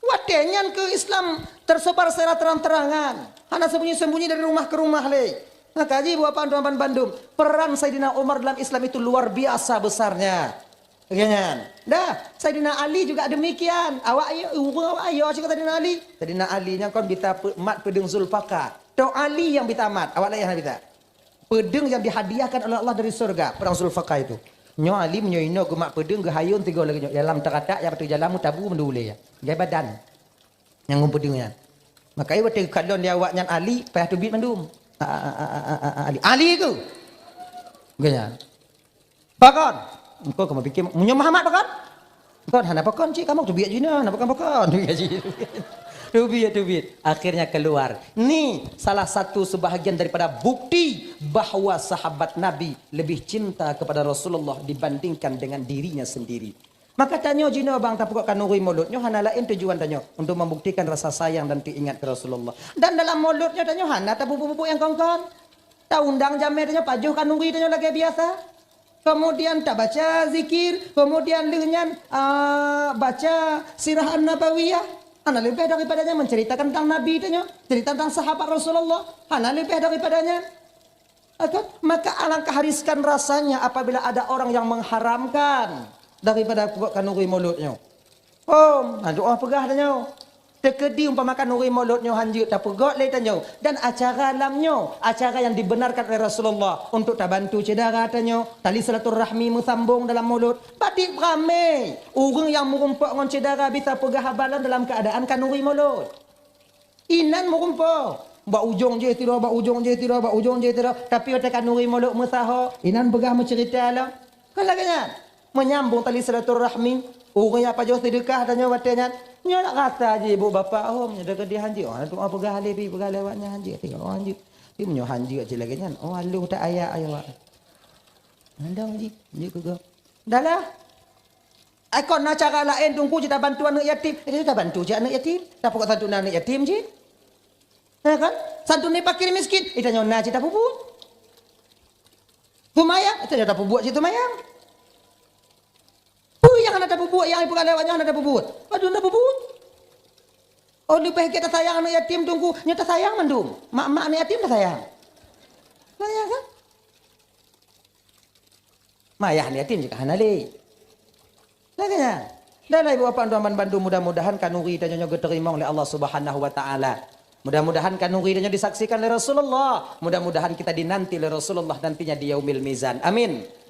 Watée nyan keu Islam tersebar secara terang-terangan, hana sembunyi-sembunyi dari rumah ke rumah lé. Maka jih buat panduan bandum, peran Saidina Umar dalam Islam itu luar biasa besarnya. Lagée nyan. Dah, Saidina Ali juga demikian. Awak ayo, ureuëng awak ayo cit keu Saidina Ali. Saidina Ali nyang kon bisa pe-, mat peudeueng Zulfikar. Tok Ali nyang bisa mat, awak laén hana bisa. Peudeueng nyang dihadiahkan oleh Allah dari surga, peudeueng Zulfikar itu. Nyoe Ali meunyoe inoe geumat peudeueng geuhayôn tiga lagée nyoe. Dalam teukatak nyang ateueh jalan meutabu mandum ulée. Gai badan. Nyang ngon peudeueng nyan. Maka watée geukalon di awak nyan Ali, payah teubiet mandum. A, a, a, a, a, a, Ali. Ali keu? Geuh nyan. Pakon? Engkau kamu pikir, meunyoe Muhammad pakon? Pakon, hana pakon cit, kamu teubiet jih na, hana pakon-pakon. Teubiet jih. Teubiet, teubiet. Akhirnya keluar. Ni salah satu sebahagian daripada bukti bahwa sahabat Nabi lebih cinta kepada Rasulullah dibandingkan dengan dirinya sendiri. Maka tanyoe jinoe bang tapeugot kanuri mulod nyoe hana laén tujuan tanyoe untuk membuktikan rasa sayang dan teuingat keu Rasulullah. Dan dalam mulod nyoe tanyoe hana tapubuet-bubuet nyang kon-kon. Taundang jamé tanyoe pajoh kanuri tanyoe lagée biasa. Kemudian tabaca zikir, kemudian lheueh nyan, ah, baca sirah an-nabawiyah. Hana leubeh daripada nyan menceritakan tentang Nabi tanyoe, cerita tentang sahabat Rasulullah. Hana leubeh daripada nyan. Kan? Maka alangkah riskan rasanya apabila ada orang yang mengharamkan daripada peugot kanuri mulod nyoe. Hom, na doa peugah tanyoe. Teukeudi umpama kanuri mulod nyoe hanjeuet tapeugot lé tanyoe dan acara lam nyoe, acara yang dibenarkan oleh Rasulullah untuk tabantu syedara tanyoe, tali silaturahmi meusambong dalam mulod. Padit ramé ureuëng nyang meurumpok ngon syedara bisa peugah haba lom dalam keuadaan kanuri mulod. Inan meurumpok. Bak ujong jih tiroe, bak ujong jih tiroe, bak ujong jih tiroe. Tapi watée kanuri mulod meusaho, inan peugah meuceurita lom. Kan lagée nyan. Menyambung tali silaturahmi. Ureuëng nyang pajoh seudeukah tanyoe watée nyan. Nyoe nak rasa jih ibu bapak hom, nyoe deungon dia hanjeuet. Oh, tu peugah lé pi, peugah lé awak nyan hanjeuet. Tengok, oh, hanjeuet. Tapi meunyoe hanjeuet cit lagée nyan, oh, aloh that ayat awak. Mandang jih, jih keu gob. Dah lah. Ai kon na cara laén teungku cit tabantu aneuëk yatim. Eh, tabantu cit aneuëk yatim. Tapeugot santunan aneuëk yatim cit. Ya kan? Santunan fakir miskin. Eh, tanyoe na cit tapubuet. Seumayang, eh, tanyoe tapubuet cit seumayang. Peue nyang hana tapubuet, nyang ipeugah lé awak nyan hana tapubuet. Padum tapubuet. Oh, leubeh gét tasayang aneuëk yatim teungku, nyoe tasayang mandum. Mak-mak aneuëk yatim tasayang. Tasayang kan? Mayah aneuëk yatim jih ka hana lé. Lagée nyan. Dan ibu bapak tuan bandum, mudah-mudahan kanuri tanyoe nyoe geuteurimong lé Allah Subhanahu wa Taala. Mudah-mudahan kanuri tanyoe disaksikan lé Rasulullah. Mudah-mudahan kita dinanti lé Rasulullah nantinya di Yaumil Mizan. Amin.